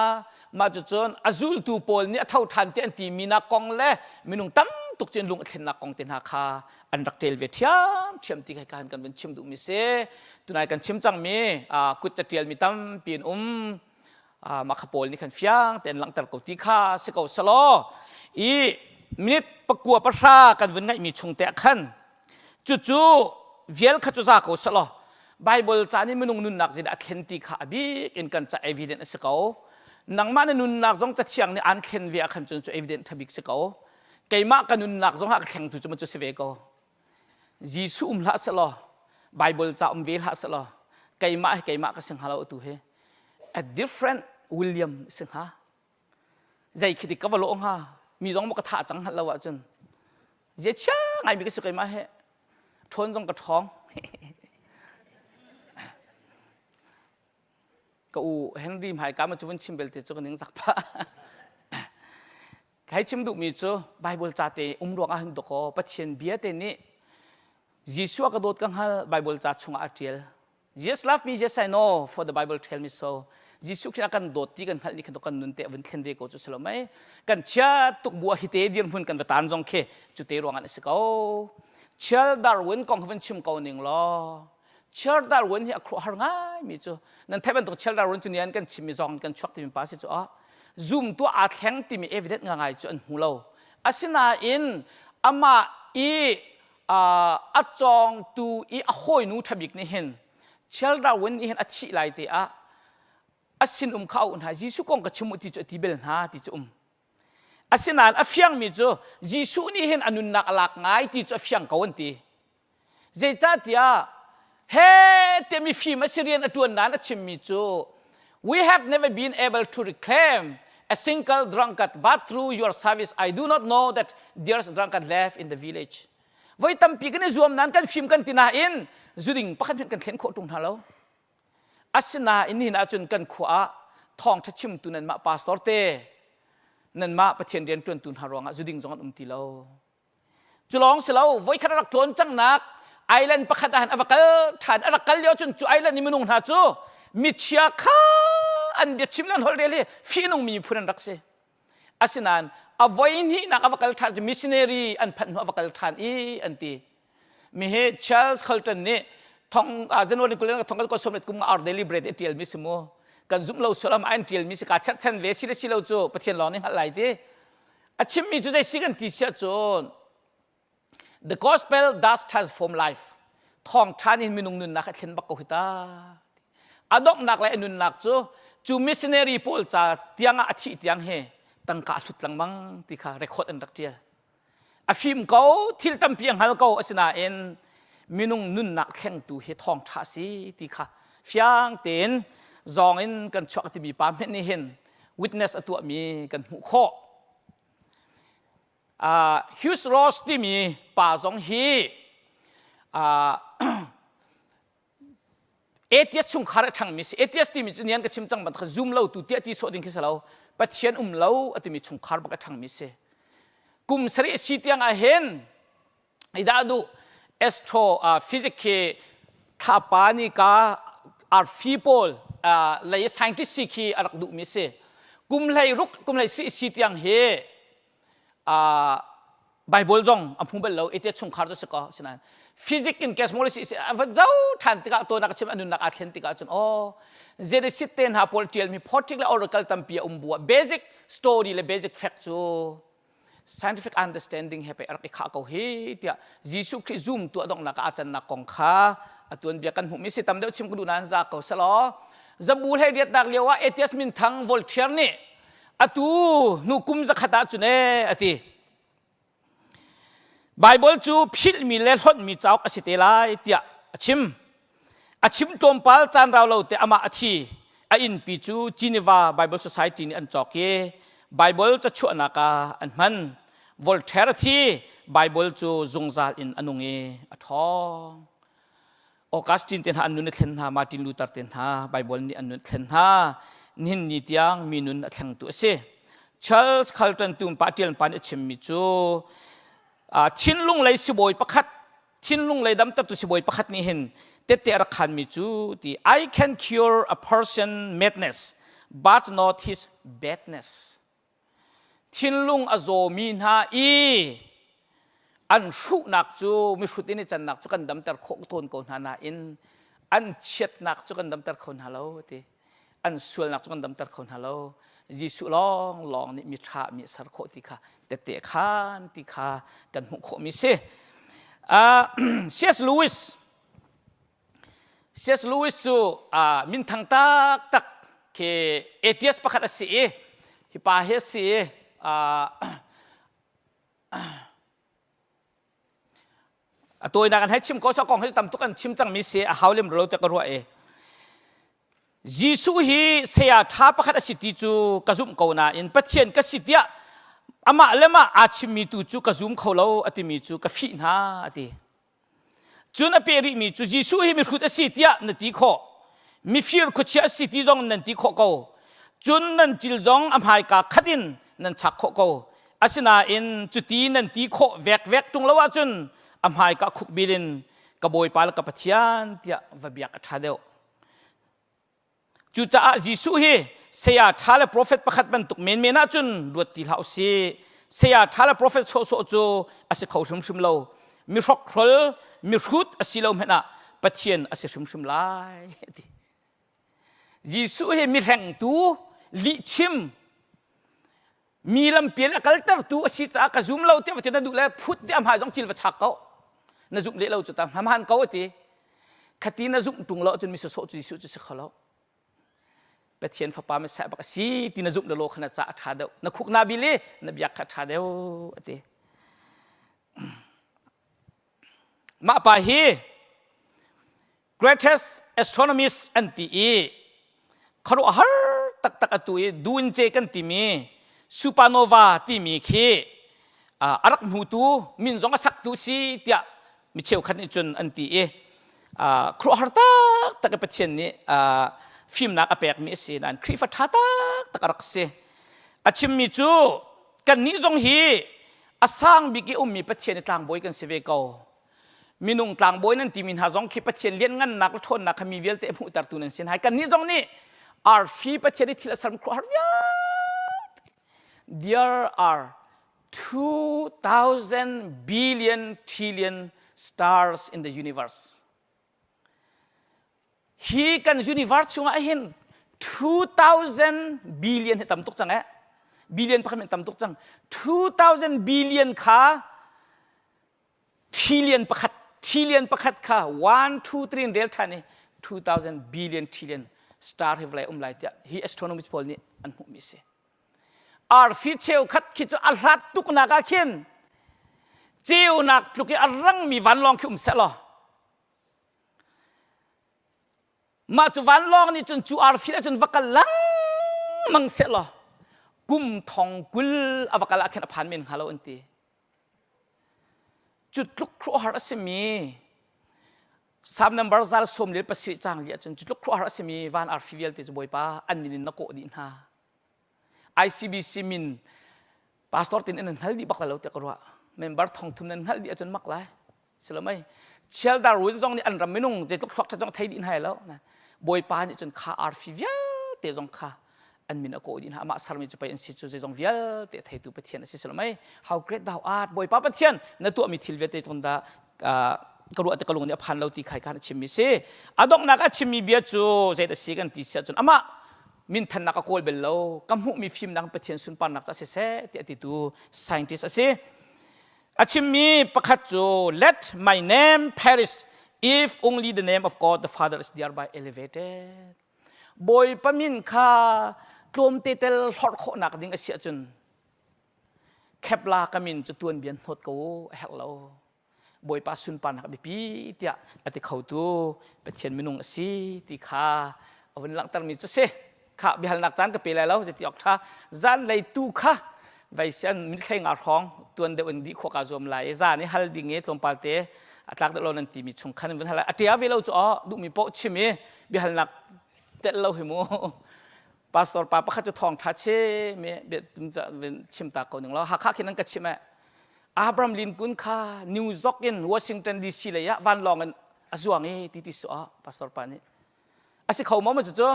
mah cucun a zultu pawl nih a tho ṭhan ti an timi nak kong le minung tam tuk cun lung a thlennak kong te hna kha an rak ṭel ve ṭhiamṭhiam ti kha kan vun chim duhmi si tunai kan chim cangmi kut catialmi tampi an um mah kha pawl nih khan fiang tein langhter ko ti kha si ko selaw i minute pakua pahra kan vun ngaihmi chung te ah khan cucu vial kha cu za ko selaw Bible ca nih minung nunnak zeidah a thlen ti kha a bik in kan ca evidence a si ko nangmah na nunnak zong cathiang nih aan thlen ve ah khan cun cu evidence tha bik si ko. Keimah ka nunnak zong ah ka thlengtu cu cu si ve ko. Jesuh um hlah selaw, Bible ca um ve hlah selaw, keimah hi keimah ka si hnga lo atu hi. A different William si hnga. Zei khi dik ka va lawh hnga. Mi zong maw ka thah cang hngalh lo ahcun. Zia chia ngaimi ka si keimah hi. Ṭhawn zong ka ṭhawng. Ka u Henry hmaika ma cu vun chim belte cu ka ning zak phah. Kai chim duhmi cu Bible ca te um ruang ah hin dawkaw Pathian bia te nih Jesuh a ka dawt ka hngal Bible ca chungah a ṭial. Jesus love me, yes I know, for the Bible tell me so. Jesuh Khrist a kan dawt ti kan hngalh ni khan kan nun te a vun thlen ve ko cu si lo mei. Kan chia tuk bu ah hi te dirhmun kan va tan zong khi cu te ruang an si ko. Charles Darwin kong van chim ko ning law Charles Darwin hi a khuaruahhar ngaimi cu nan theih bantuk Charles Darwin cu nian kan chimmi zong kan chuak timi pa si cu ah zumtu aa thleng timi evidence ngangai cu an hmu lo. Asinain amah i a cawngtu i a hawinu ṭhabik nih hin Charles Darwin nih hin a thih lai te ah a sinum kha a auh hna Jesuh kong ka chim u ti cu a ti bel hna ti cu um. Asinain a fiangmi cu Jesuh nih hin a nunnak a lak ngai ti cu a fiang ko an ti. Zeicahtiah he tiah mifim a si rian a ṭuan nain a chimmi cu We have never been able to reclaim a single drunkard but through your service I do not know that there's drunkard left in the village. Voi tampi kan i zuam nain kan fim kan ti nain zuding pakhat hmanh kan thlen khawh ṭung hna lo. Asinain nihin ahcun kan khua ah thawngṭha chimtu nanmah pastor te nanmah Pathian rian ṭuantu hna ruangah zuding zong an um ti lo. Cu lawng si lo, voikhat a rak tlawn cangnak island pakhat ah a va kal ṭhan. A rak kal lio cun cu island i minung hna cu michia kha an biachim le an holh rel hi fihnungmi miphun an rak si. Asinain a voi hnihnak a va kal ṭhan cu missionary an phanh hnu a va kal ṭhan i an ti. Mi hi Charles Colton nih thong January 20 thong kan som kum our daily bread i ṭialmi si mu. Kan zumh lo sual am an ṭialmi si ka cherhchan ve si le si lo cu Pathian lawng nih hngalh lai ti. A chimmi cu zei si kan ti siah cun the gospel does transform life. Thawngṭha nih minung nunnak a thlen bak ko hi ta. A donghnak le a nunnak cu cu missionary pawl ca tiang ah a thih tiang hi tangka a hlut lengmang ti kha record an rak ṭial. A fim ko, thil tampi a hngal ko asinain minung nunnak thlengtu hi thawngṭha a si ti kha fiang tein zawng in kan chuak timi pa hmenh nih hin witness a tuahmi kan hmuh khawh. Uh, Hugh Ross timi pa zong hi uh, atheist chungkhar a ṭhangmi si. Atheist timi cu nian ka chim cang bantuk zum lo tu tiah ti sawh ding khi si lo. Pathian um lo a timi chungkhar bak a ṭhangmi si. Kum sarih si tiang ah hin ida duh astro uh, physics khi thlapa ni ka arfi pawl uh, lei scientist si khi a rak duhmi si. Kum hlei ruk kum hlei si si tiang hi uh, Bible zong a hmu bal lo ite chungkhar cu si ko sinain physics in cosmology si a va zo than tikah to nak chim a nunnak aa thlen tikah cun oh Genesis te hna pawl tialmi photic le oracle tampi a um bu ah basic story le basic fact cu scientific understanding he pe rak i khah ko hi tiah Jesuh Khrih zum tu a donghnak ah aa cannak kong kha a tuanbia kan hmuhmi si tam deuh chim ka duh nain za ko selaw zabu hlei riatnak lio ah atheist minthang Voltaire nih atu hnu kum zakhat ah cun ee ati Bible cu philhmi le hlonhmi cauk a si te lai tiah a chim a chim tlawmpal caan rau lo te amah a thi a innpi cu Geneva Bible Society nih an cawk i Bible cachuahnak ah an hman Voltaire a thi Bible cu zungzal in a nung i a ṭhawng Augustine te hna an nun a thlen hna Martin Luther te hna Bible nih an nun a thlen hna nihin ni tiang mi nun a thlengtu a si Charles Carlton tumpa ṭial pa nih a chimmi cu thinlung lei sibawi pakhat thinlung lei damtertu sibawi pakhat nih hin tette a rak khanmi cu ti I can cure a person madness but not his badness thinlung a zawmi hna i an hruhnak cu mihrut in i cannak cu kan damter khawh tawn ko hna nain an chiatnak cu kan damter kho hna lo ti an sualnak cu kan damter kho hna lo Jesuh lawng lawng nih mi ṭha mi ser khawh ti kha tette khan ti kha kan hmuh khawhmi si. Uh, C.S. Lewis C.S. Lewis cu uh, minthang taktak khi atheist pakhat a si i hi pa hi a si i uh, A tawinak an hei chim ko so kong hi tam tuk an chim cangmi si a hau lem lo te ka ruah i Jesuh hi saya ṭha pakhat a si ti cu ka zumh ko nain Pathian ka si tiah amah le mah aa chimmi tu cu ka zum kho lo a timi cu ka fih hna a ti. Cun a peh rihmi cu Jesuh hi mihrut a si tiah na ti khawh. Mifir khuachia a si ti zong nan ti khawh ko. Cun nan cil zong a hmaika khat in nan chak khawh ko. Asinain cuti nan ti khawh vekvek ṭung lo ahcun a hmaika khukbil in ka Bawipa le ka Pathian tiah va biak a ṭha deuh. Cucaah Jesuh hi saya ṭha le profet pakhat bantuk menmen ahcun ruat ti hlah usih. Saya ṭha le profet sawhsawh cu a si kho hrimhrim lo. Mi hrokhrol, mihrut a si lo hmanh ah Pathian a si hrimhrim lai. Ti. Jesuh hi mihrengtu, lihchim, mi lampial a kaltertu a si caah ka zum lo tiah va ti na duh le phut tiah hmai zong cil va chak ko na zumh leh lo cu ta hmaan ko a ti khati na zumh ṭung lo ahcun mi sawsawh cu Jesuh cu si kho lo Pathian fapa Messiah bak a si ti na zumh lo kha na ca a ṭha deuh na khuk na bil i na biak kha a ṭha deuh a ti mah pa hi greatest astronomist an ti i khuaruahhar taktak atu i duince kan timi supernova timi khi a rak hmutu min zong a saktu si tiah mi cheukhat nih cun an ti i khuaruahhar taktak i Pathian nih fimnak a pekmi a si nain Khrihfa ṭha taktak a rak si a chimmi cu kannih zong hi a sang bik i ummi Pathian i tlangbawi kan si ve ko minung tlangbawi nan timi hna zong khi Pathian lianngannak le ṭhawnnak kha mi vialte a hmuhtertu nan si hna. Kannih zong nih arfi Pathian i thil a serm khuaruahhar vialte. There are 2000 billion trillion stars in the universe. Hi kan universe chungah hin 2000 billion hi tam tuk cang eh. Billion pakhat min tam tuk cang. 2000 billion kha trillion pakhat trillion pakhat kha 1 2 3 in rel ṭhan i 2000 billion trillion star hi vawlei um lai tiah hi astronomist pawl nih an hmuhmi a si arfi cheukhat khi cu a hlat tuknak ah khin ceunak tluk i a rangmi vanlawng khi um seh law Mah cu vanlawng nih cun cu arfi ah cun va kal lengmang sehlaw kum thong 20 a va kal ah khin a phan men hnga lo an ti. Cu tluk khuaruahhar a simi Psalm number zal sawm le pasarih caang li ahcun cu tluk khuaruahhar a simi van arfi vialte cu Bawipa an min in na kawh dih hna. ICBC min pastor tin in nan hngal dih bak lai lo tiah ka ruah. Member thong thum nan hngalh dih ahcun mak lai. Silomei Chial Darwin zong nih an ram minung zeitluk thluak ṭhat zong thei dih hna lo. Bawipa nih cun kha arfi vialte zong kha an min a kawh dih hna amah sermi cu pei an si cu zeizong vialte a theitu Pathian a si silomei how great thou art Bawipa Pathian na tuahmi thil vialte tun dah ka ruah te ka lung nih a phan lo ti khai khan a chimmi si a donghnak a chimmi bia cu zei a si kan ti si ahcun amah minthannak a kawl bel lo ka hmuhmi fimnak Pathian sunparnak ca siseh tiah titu scientist a si A chimmi pakhat cu let my name perish if only the name of God the Father is thereby elevated. Bawipa min kha tlawmte tel hlorh khawhnak ding a si ahcun Kepla ka min cu tuanbia hnawt ko a herh lo. Bawipa sunparnak a biapi tiah a ti khotu Pathian minung a si ti kha a vun langhtermi cu si. Kha biahalnak caan ka pe lai lo ti awk ṭha. Zanlei tu kha vei sian mithlei nga hrawng tuan deuh in dih khawh kaa zuam lai i zan i hal ding i tlawmpal te a tlak deuh lo nan timi chung khan vun hal lai. A ṭia ve lo cu aw duhmi paoh chim i biahalnak telh lo hi mu. Pastor pa pakhat cu thawng ṭha chim i chim ta ko ning law Hakha khin an ka chimh eh. Abraham Lincoln kha New York in Washington DC lei ah vanlawng in a zuang i ti ti su ah pastor pa nih a si kho maw ma cucu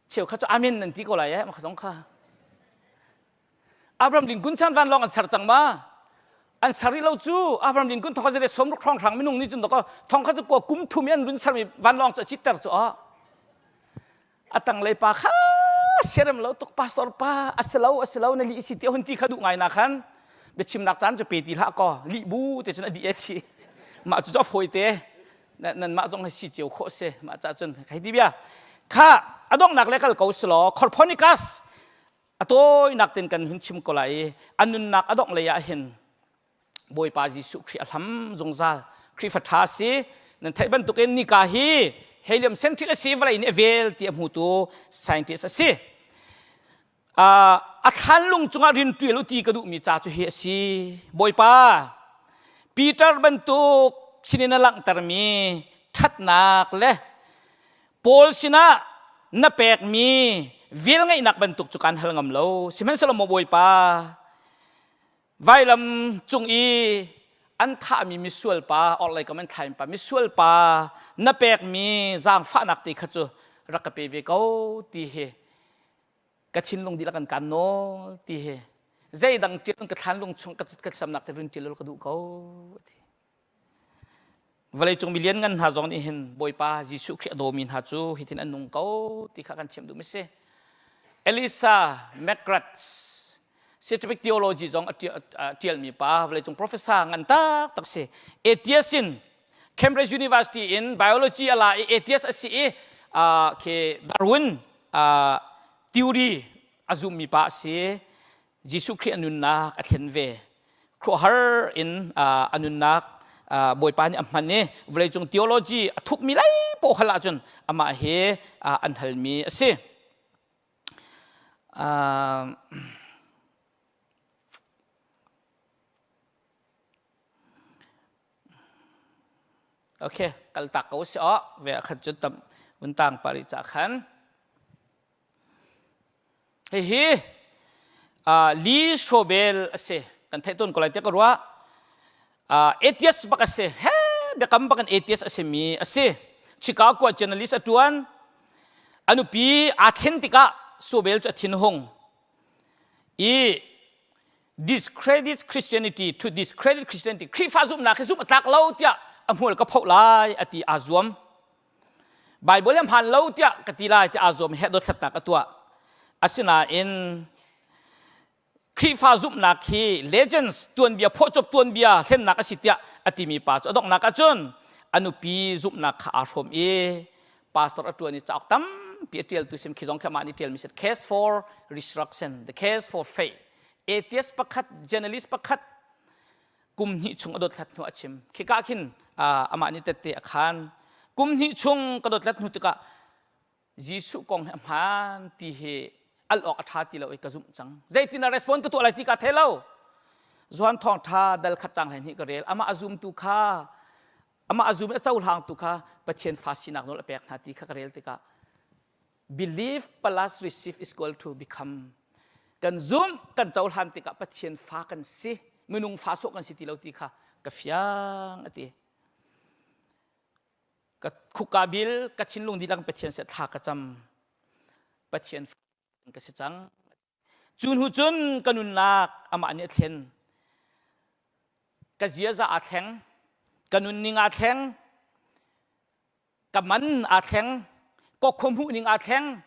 cheukhat cu amen nan ti ko lai eh ma zong kha Abraham Lincoln chan vanlawng an ser cang ma an ser rih lo cu Abraham Lincoln thong zere som ruk hrang hrang minung nih cun dok thong kha cu ko kum thum in an run sermi vanlawng cu a citter cu a a tanglei pa kha siarem lo tuk pastor pa a si lo a si lo na lih si ti hun ti kha duh ngai na khan biachimnak caan cu pe ti hlah ko lih bu te cun a di e thi mah cu cu a fawi te nan mah zong si cio khawh si mah ca cun hei ti bia kha a donghnak le kal ko si law Copernicus. A tawinak ten kan hun chim ko lai i a nunnak a dongh lei ah hin Bawipa Jesuh Khrih a hlam zungzal. Khrihfa ṭha si. Nan theih bantukin nika hi helium centric a si vawlei nih a vel ti a hmutu scientist a si. A thlanlung cungah rin ṭial u ti ka duhmi ca cu hi a si. Bawipa, Peter bantuk sinin na langhtermi ṭhatnak le Paul sinah na pekmi velngeihnak bantuk cu kaan hal ngam lo. Sihmanhsehlaw maw Bawipa, vailam cung i an thahmi misual pa, orhlei kam an thlaimi pa, misual pa na pekmi zaangfahnak te kha cu rak ka pe ve ko ti hi ka thinlung dihlak an kaan nawl ti hi zeidang ṭial ka thlanlung chung ka ka samnak te rin ṭial ka duh ko ti. Vawleicung milian ngan hna zong nih hin Bawipa Jesuh Khrih a dawmi hna cu hitin an nung ko ti kha kan chimh duhmi si. Elisa McGrath scientific theology zong a ṭialmi pa vawleicung professor ngan taktak si. Atheist in Cambridge University in biology a la i atheist a si i khi Darwin theory a zummi pa a si. Jesuh Khrih a nunnak a thlen ve. Khuahar in a nunnak Bawipa nih a hman i vawleicung theology a thukmi lei paoh hal ahcun amah hi an halmi a si. Okay, kaltak ko si aw ve khat cu tam un tang pari cha khan. Hihi Lee Strobel a si. Kan theih tawn ko lai tiah ka ruah. Atheist bak a si. He biakam bak in atheist a simi a si. Chicago ah journalist a tuan. A nupi aa thlen tikah Strobel cu a thinhung. I discredit Christianity to discredit Christianity Khrihfa zumhnak hi zumh a tlak lo tiah a hmual ka phoh lai a ti aa zuam. Baibal a hmaan lo tiah ka ti lai tiah aa zuam i dothlatnak a tuah. Asinain Khrihfa zumhnak hi legends tuanbia phuahcop tuanbia hlennak a si tiah a timi pa cu a donghnak ahcun a nupi zumhnak kha aa hrawm i pastor a ṭuan i cauk tampi a ṭialtu sim khi zong khi amah nih ṭialmi si Case for Resurrection, The Case for Faith. Atheist pakhat, journalist pakhat kum hnih chung a dothlat hnu a chim khika khin amah nih tette a khan kum hnih chung ka dothlat hnu tikah Jesuh kong hi a hmaan ti hi al awk a ṭha ti lo i ka zumh cang zeitin a respond ka tuah lai ti ka thei lo Johan thawngṭha dal khat cang hlei hnih ka rel amah a zumtu kha amah a zum i a cohlangtu kha Pathian fa sinak nawl a pek hna ti kha ka rel tikah Believe plus receive is equal to become. Kan zumh, kan cohlan tikah Pathian fa kan si, minung fa sawh kan si ti lo ti kha ka fiang a ti. Ka khukka bil, ka thinlung dihlak Pathian seh thla ka cam. Pathian fa ka si cang. Cu hnu cun ka nunnak amah nih a thlen. Ka ziaza aa thleng, ka nunning aa thleng, ka man aa thleng ka khuahmuh ning aa thleng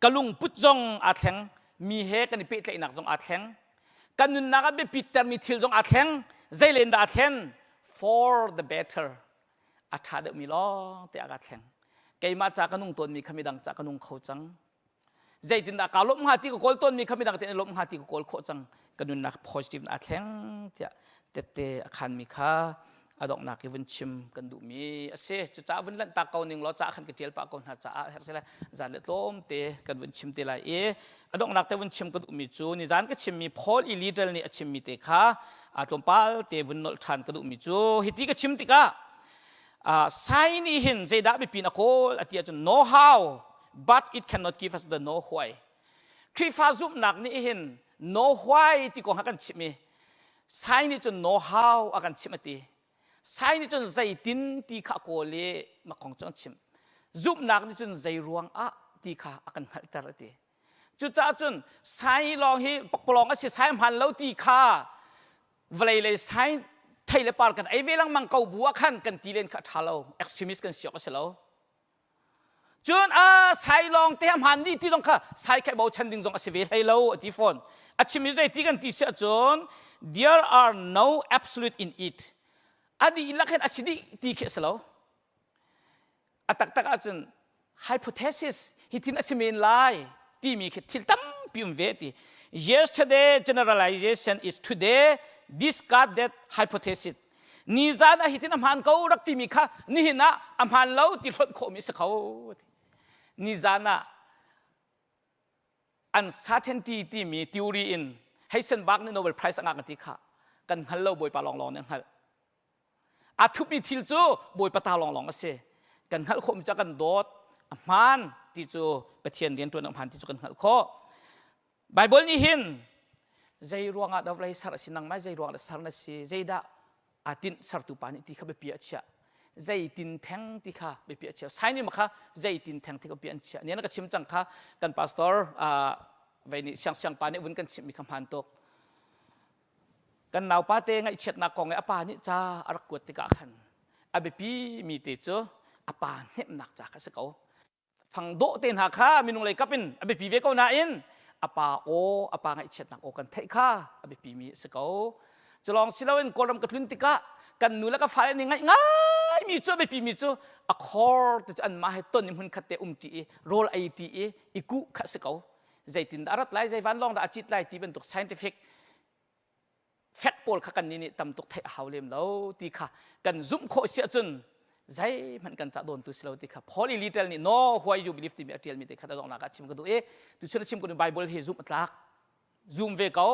ka lungput zong aa thleng mi he kan i pehtlaihnak zong aa thleng kan nunnak ah biapit termi thil zong aa thleng zeilen dah aa thlen for the better a ṭha deuhmi lawng te a ka thleng keimah ca ka nung tawnmi kha midang ca ka nung kho cang zeitindah kaa lawmh hnga ti ka kawl tawnmi kha midang tein lawmh hnga ti ka kawl khawh cang ka nunnak positive in aa thleng tiah tette a khanmi kha a donghnak i vun chim kan duhmi a si cucaah vun lanhtak ko ning law ca khan ka ṭial pah ko hna caah herh sile zan le tlawm te kan vun chim te lai i a donghnak te vun chim ka duhmi cu nizan ka chimmi Paul E. Little nih a chimmi te kha a tlawmpal te vun nolh ṭhan ka duhmi cu hiti ka chim tikah sai nih hin zeidah biapin a kawl a ti ahcun know how but it cannot give us the know why. Khrihfa zumhnak nih hin know why ti kong ha kan chimh i sai nih cun know how a kan chimh a ti. Sai nih cun zeitin ti kha a kawl i mah kong cu an chimh. Zumhnak nih cun zei ruang ah ti kha a kan hngalhter a ti. Cucaah cun sai lawng hi pakpalawng a si sai hmaan lo ti kha vawlei lei sai thei le par kan ei ve lengmang ko bu ah khan kan ti len kha a ṭha lo extremist kan si awk a si lo Cun a sai lawng te hmaan dih ti zong kha sai kha bochan ding zong a si ve hlei lo a ti fawn. A chim i zeiti kan ti si ahcun there are no absolute in it. A dihlak hin a si dih ti khi a si lo. A taktak ahcun hypothesis hi thin a si men lai timi khi thil tampi. tampi um ve ti. Yesterday generalization is today discard that hypothesis. Nizan ah hitin a hmaan ko rak timi kha nihin ah a hmaan lo ti hlonh khawhmi si kho. Nizan ah uncertainty timi theory in Heisenberg nih Nobel Prize a ngah ti kha kan hngal lo Bawipa lawnglawng nih a hngalh. A thupmi thil cu Bawipa ta lawnglawng a si. Kan hngalh khawhmi cu kan dawt, a hmaan ti cu Pathian rianṭuan a hmaan ti cu kan hngalh khawh. Bible nih hin zei ruangah dah vawlei ser a si nangmah zei ruangah dah ser na si zeidah aa tinh sertu pa nih ti kha biapi a chiah zeitin theng ti kha biapi a chiah sai nih kha zeitin theng ti kha biapi an chiah nian ka chim cang kha kan pastor vei nih siang siang pa nih vun kan chimhmi kha hmaan tuk kan naupa te ngaihchiatnak kong i a pa nih ca a rak kuat tikah khan a biapi mi te cu a pa hnemhnak ca kha si ko Fang dawh te hna kha minung lei kap in a biapi ve ko nain a pa aw a pa ngaihchiatnak aw kan theih kha a biapi mi a si ko. Culawng si loin Kawlram ka tlun tikah kan nu le ka fale nih ngaih ngai mi cu a biapi mi cu a khor te cu anmah he ton i hmun khat te um ṭi i rawl ei ṭi i i kuh kha a si ko. Zeitin dah a rat lai, zei vanlawng dah a cit lai ti bantuk scientific fact pawl kha kan nih nih tam tuk theih a hau lem lo ti kha kan zumh khawh si ahcun zeihmanh kan cah dawntu si lo ti kha Paul E. Little nih No why you believe timi a ṭialmi te kha donghnak ah chim ka duh i tuchun a chim ko Bible hi zumh a tlak zum ve ko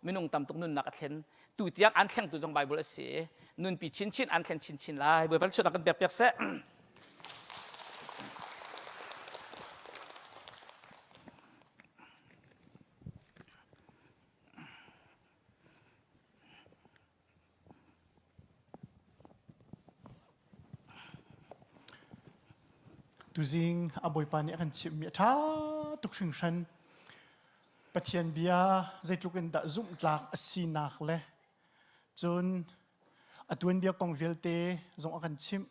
minung tam tuk nunnak a thlen tu tiang an thlengtu zong Bible a si nunpi chinchin an thlen chinchin lai Bawipa chuah kan pek piak seh Tuzing a Bawipa nih a kan chimhmi a ṭha tuk hringhran. Pathian bia zeitluk in dah zumhtlak a sinak le cun a tuanbia kong vialte zong a kan chimh.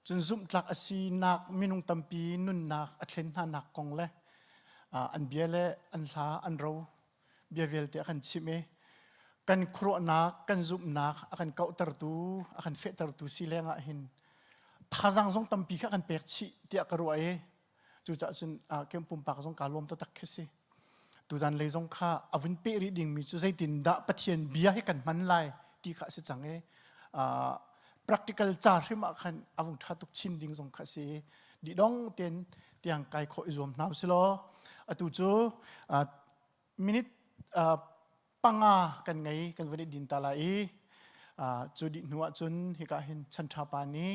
Cun zumhtlak a sinak minung tampi nunnak a thlen hnanak kong le an bia le an hla an ro bia vialte a kan chimh i kan khuaruahnak kan zumhnak a kan kauhtertu a kan fehtertu si lengah hin thazaang zong tampi kha kan pek chih tiah ka ruah i cucaah cun kem pumpak zong kaa lawm taktak khi si tuzan lei zong kha a vun peh rih dingmi cu zeitin dah Pathian bia hi kan hman lai ti kha a si cang i practical ca hrim ah khan a vung ṭha tuk chin ding zong kha a si i didong tein tiang kai khawh i zuam hna usilaw atu cu minute panga kan ngei kan vun i din ta lai i cu dih hnu ah cun hika hin chan ṭha pa nih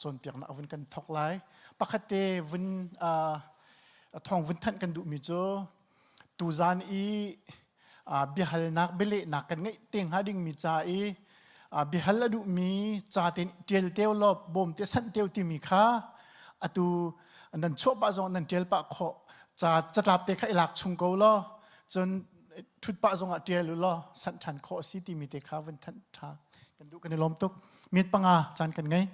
cawnpiaknak a vun kan thawk lai pakhat te vun thawng vun thanh kan duhmi cu tuzan i biahalnak bialehnak kan ngeih te hnga dingmi ca i biahal a duhmi ca te ṭial teo law bawm te sanh teo timi kha atu nan chuah pah zong nan ṭial pah khawh ca catlap te kha i lak chung ko law cun ṭhut pah zong ah ṭial u law sanh ṭhan khawh a si timi te kha vun thanh ṭha kan duh kan i lawm tuk minute panga caan kan ngei.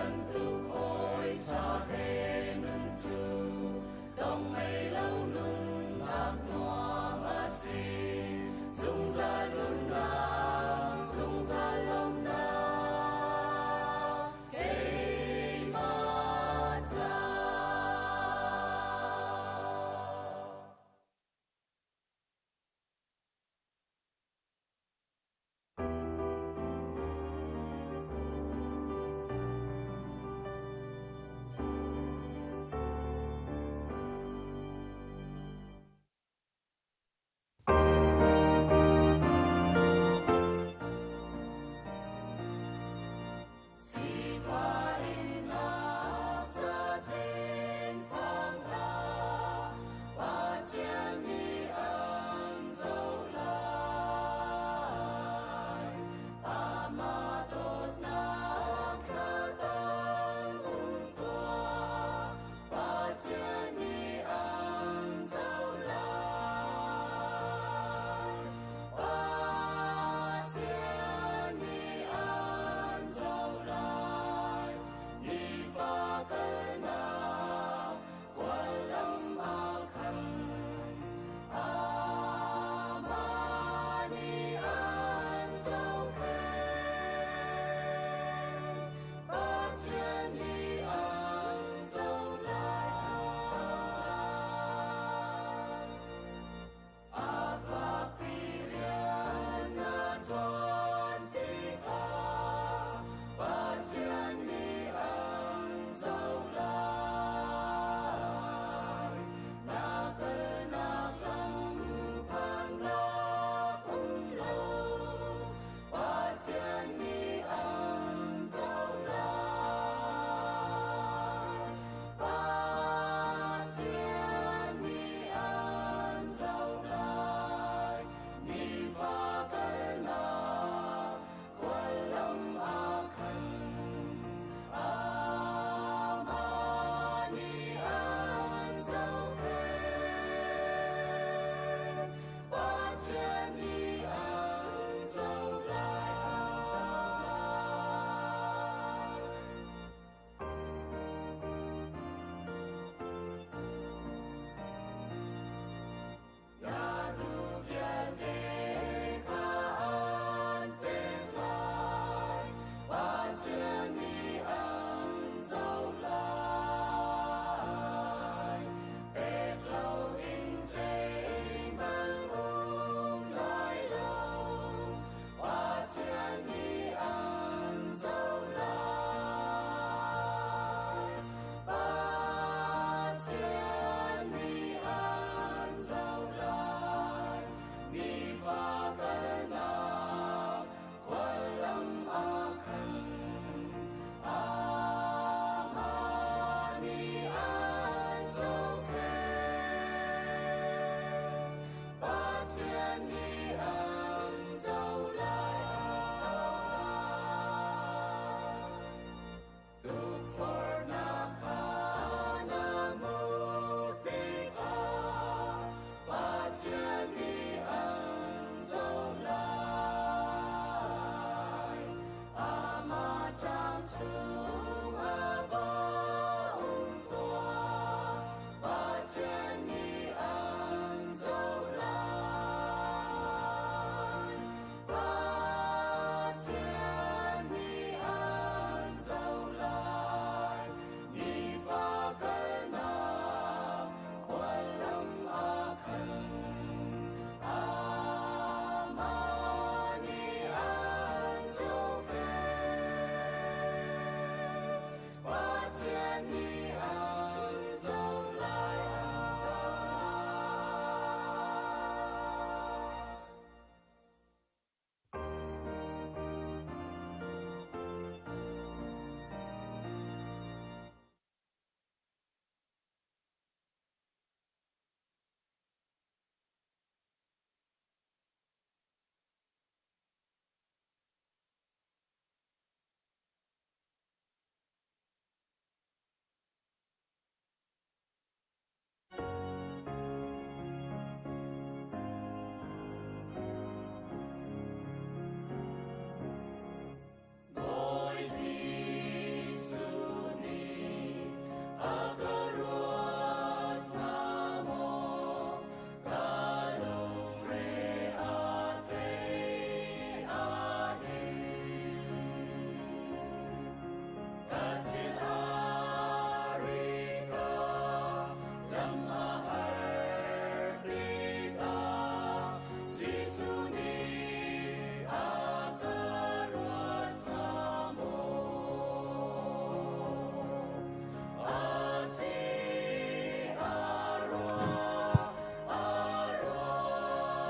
bantuk hawi ṭha he nun cu dong ngei lo nunnak nuam a si. Zungzal nunnak, zungzal lawmhnak, keimah ca.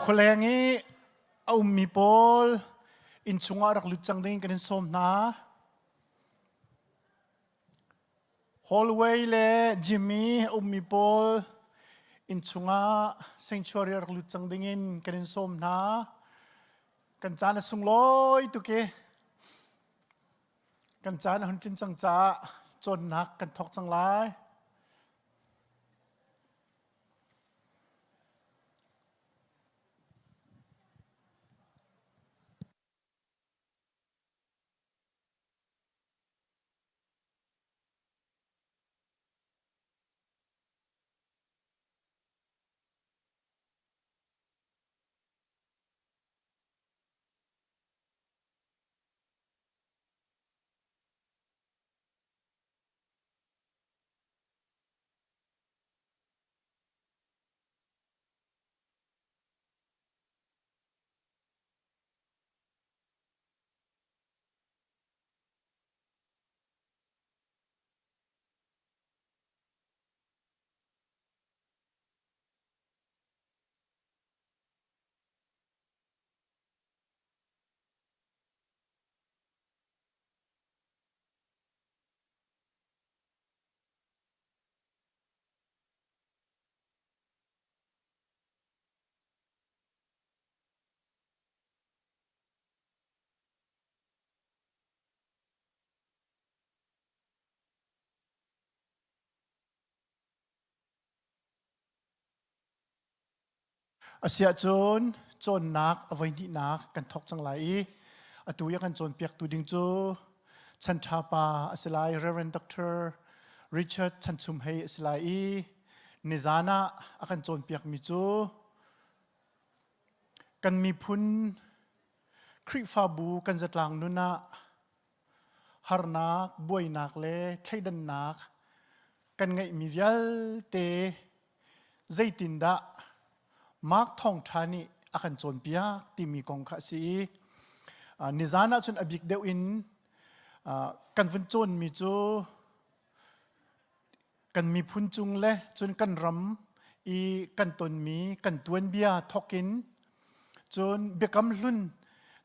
Khualeng i a ummi pawl inn chungah rak lut cang ding kan in sawm hna. Hallway le gym i a ummi pawl inn chungah sanctuary rak lut cang ding in kan in sawm hna. Kan caan a sunglawi tuk i kan caan a hun tlin cang caah cawnnak kan thawk cang lai. Asiahcun cawnnak a voihnihnak kan thawk cang lai i atu i a kan cawnpiaktu ding cu Chan Ṭha Pa a si lai, Reverend Dr. Richard Chan Chum Hei a si lai i nizan ah a kan cawnpiakmi cu kan miphun Khrihfabu kan zatlang nun ah harnak, buainak le thleidannak kan ngeihmi vialte zeitindah Mark thawngṭha nih a kan cawnpiak timi kong kha a si i nizan ahcun a bik deuh in kan vun cawnmi cu kan miphun cung le cun kan ram i kan tonmi kan tuanbia thawkin cun biakam hlun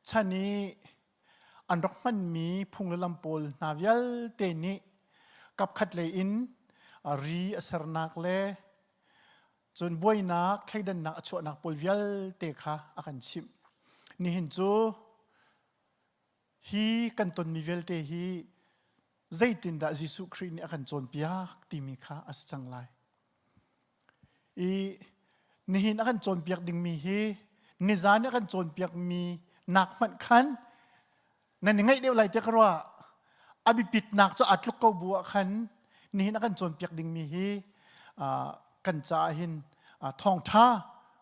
chan i an rak hmanmi phung le lam pawl hna vialte nih kapkhat lei in ri a sernak le cun buainak thleidannak a chuahnak pawl vialte kha a kan chimh. Nihin cu hi kan tonmi vialte hi zeitindah Jesuh Khrih nih a kan cawnpiak timi kha a si cang lai. I nihin a kan cawnpiak dingmi hi nizan a kan cawnpiakmi nak hmanh khan nan i ngaih deuh lai tiah ka ruah. A biapitnak cu aa tluk ko bu ah khan nihin a kan cawnpiak dingmi hi kan caah hin thawngṭha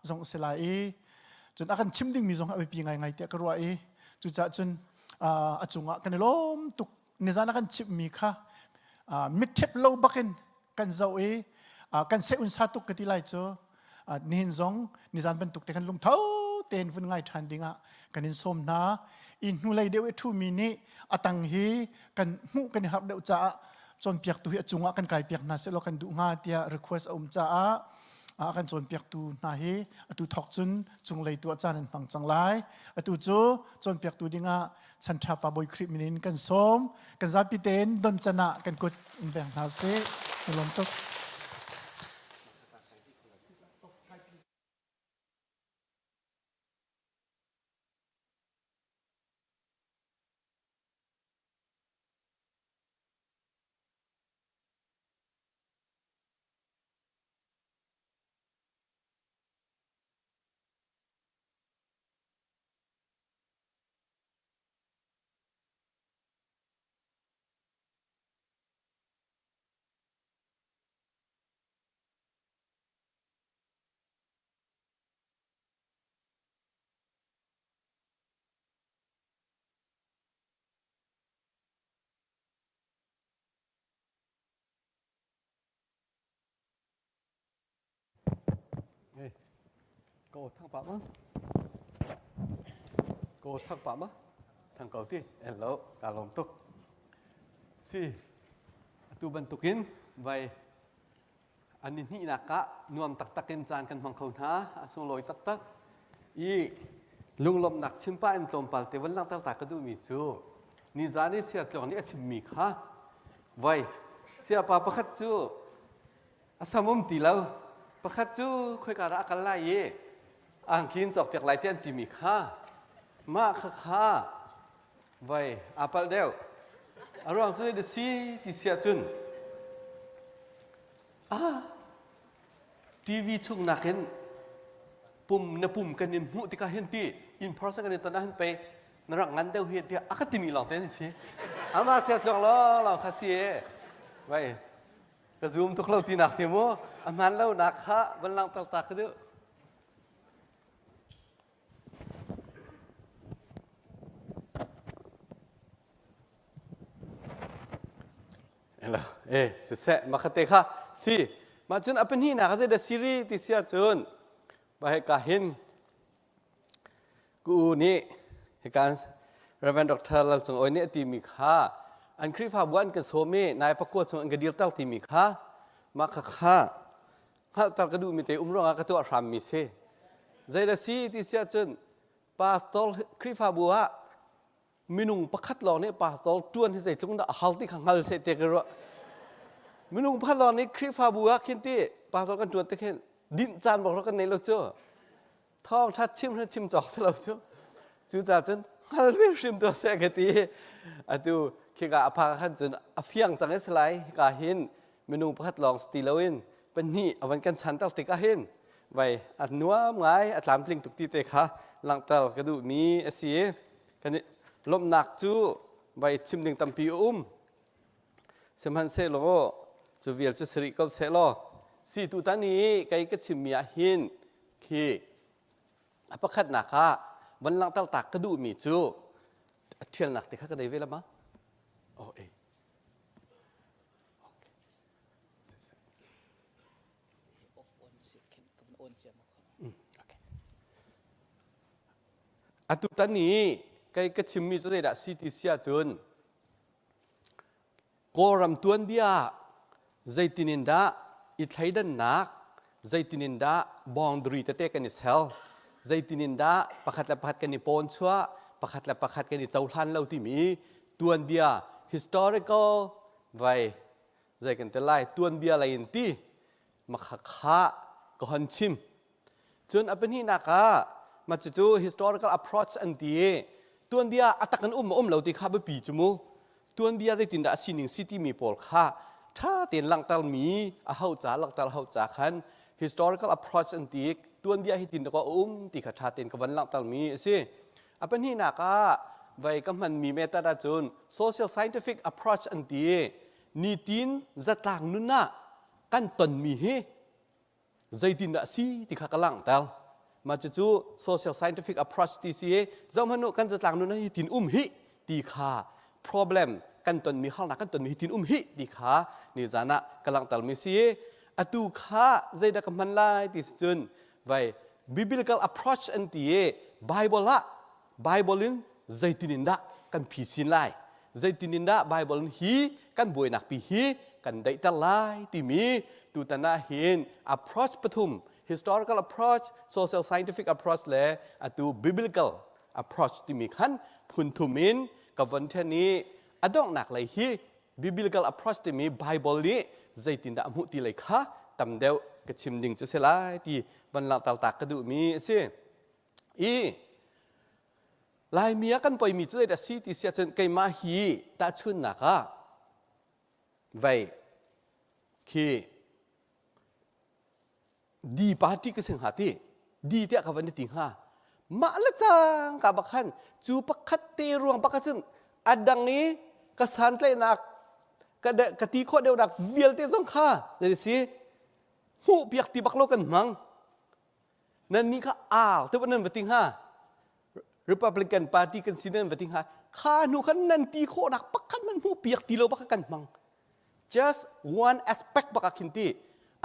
zong a si lai i cun a kan chim dingmi zong a biapi ngaingai tiah ka ruah i cucaah cun a cungah kan i lawm tuk. Nizan a kan chimhmi kha mitṭhep lo bakin kan zoh i kan seh unsa tuk ka ti lai cu nihin zong nizan bantuk te kan lungtho tein vun ngai ṭhan dingah kan in sawm hna. I hnulei deuh i ṭhumi nih a tang hi kan hmuh kan i harh deuh caah cawnpiaktu hi a cungah kan kai piak hna sehlaw kan duh hnga tiah request a um caah a kan cawnpiaktu hna hi atu thawk cun cunglei tu ah caan an hmang cang lai. Atu cu cawnpiaktu dingah Chan ṭha Pa Bawi Khrih min in kan sawm. Kan zapi tein don can ah kan kut in beng hna usih. Na lawm tuk. Ko thang pah ma? Ko thang pah ma? Thang ko ti. Hello, ka lawm tuk. Si, atu bantukin vai an ni hnihnak ah nuam taktak in caan kan hmang kho hna. A sunglawi taktak. I lunglawmhnak chimpa in tlawmpal te van langhter ta ka duhmi cu nizan i siatluang nih a chimmi kha voi siapa pakhat cu a sam um ti lo pakhat cu khoika dah a kal lai i angki in cawkpiak lai ti an timi kha mah kha kha voi aa palh deuh a ruang cu na si ti si ahcun ah TV chung nakin pum na pum kan in hmuh tikah hin ti in person kan in ton ah hin pei na rak ngan deuh hi tiah a ka timi lawng te an si ama sia tluang law lawng kha si e vai ka zoom tuk lo ti nak ti mu a hman lo nak kha van langhter ta ka duh Hello. Eh, siseh, makhate kha si. Mah cun a pahnihnak a zeidah siri ti si ahcun ba hika hin ku u nih hika Reverend Dr. Lal Cung Oi nih a timi kha an Khrihfabu an ka sawm i nai pakua chung an ka dirter timi kha mah kha kha hngalhter ka duhmi te um ruangah ka tuah hrammi si. Zeidah si ti si ahcun pastor Khrihfabu ah minung pakhat lawng nih pastor ṭuan hi zeitluk dah a har ti kha hngal seh te ka ruah. Minung pakhat lawng nih Khrihfabu ah khin ti pastor kan ṭuan te khin dinh caan bak kan nei lo cu. Thawng ṭhat chim hna chim cawk si lo cu. Cucaah cun hngal ve hrim tuah seh ka ti. Atu khika a phak khan cun a fiang cang i salai hika hin minung pakhat lawng si ti loin pahnih a van kan chanter tikah hin vai a nuam ngai a tlamtling tuk ti te kha langhter ka duhmi a si. Kan i lawmhnak cu vai chim ding tampi a um. Sihmanhsehlaw cu vial cu si rih ko sehlaw si tutan i kei ka chimmi ah hin khi a pakhatnak ah van langhter tak ka duhmi cu a ṭhialnak te kha ka nei ve la ma? Oh, eh. Okay. Atu tan i kei ka chimmi cu zeidah si ti si ahcun Kawlram tuanbia ah zeitin in dah i thleidannak, zeitin in dah boundary tete kan i ser, zeitin in dah pakhat le pakhat kan i pawnchuah, pakhat le pakhat kan i cohlan lo timi tuanbia historical vai zei kan ti lai tuanbia lei in ti makhakha ka hon chim. Cun a pahnihnak ah mah cucu historical approach an ti i tuanbia a tak in um um lo ti kha biapi cu mu. Tuanbia zeitindah a sining si timi pawl kha ṭha tein langhtermi a ho ca langhter ho ca khan historical approach an ti tuanbia hi tin a um ti kha ṭha tein ka van langhtermi a si. A pahnihnak ah vai ka hmanmi method ahcun social scientific approach an ti nitin zatlang nun ah kan tonmi hi zeitindah a si ti kha ka langhter. Mah cucu social scientific approach ti si i zohhmanh u kan zatlang nun hi tin um hi ti kha problem kan tonmi harnak kan tonmi hi tin um hi ti kha nizan ah ka langhtermi si i atu kha zeidah ka hman lai ti si cun vai biblical approach an ti i Bible ah Bible in zeitin in dah kan phisin lai zeitin in dah Bible in hi kan buainak pi hi kan daihter lai timi tutan ah hin approach pathum historical approach social scientific approach le atu biblical approach timi khan phun thum in ka von then i a donghnak lei hi biblical approach timi Bible nih zeitindah a hmuh ti lei kha tam deuh ka chim ding cu si lai ti van langhter ta ka duhmi a si. I Laimi ah kan poimi cu zeidah si ti si ahcun keimah hi tahchunnak ah vei khi D party ka si hnga ti D tiah ka van ti hnga mah le cang ka bak khan cu pakhat te ruang bak cun a dang i ka santlaihnak ka ka ti khawh deuhnak vialte zong kha zei si hmuh piak ti bak lo kan hmang Nan nih kha ar te nan va ti hnga. Republican Party kan si nan va ti hnga. Kha hnu khan nan ti khawhnak pakhat man hmuh piak ti lo bak kan hmang. Just one aspect bak ah khin ti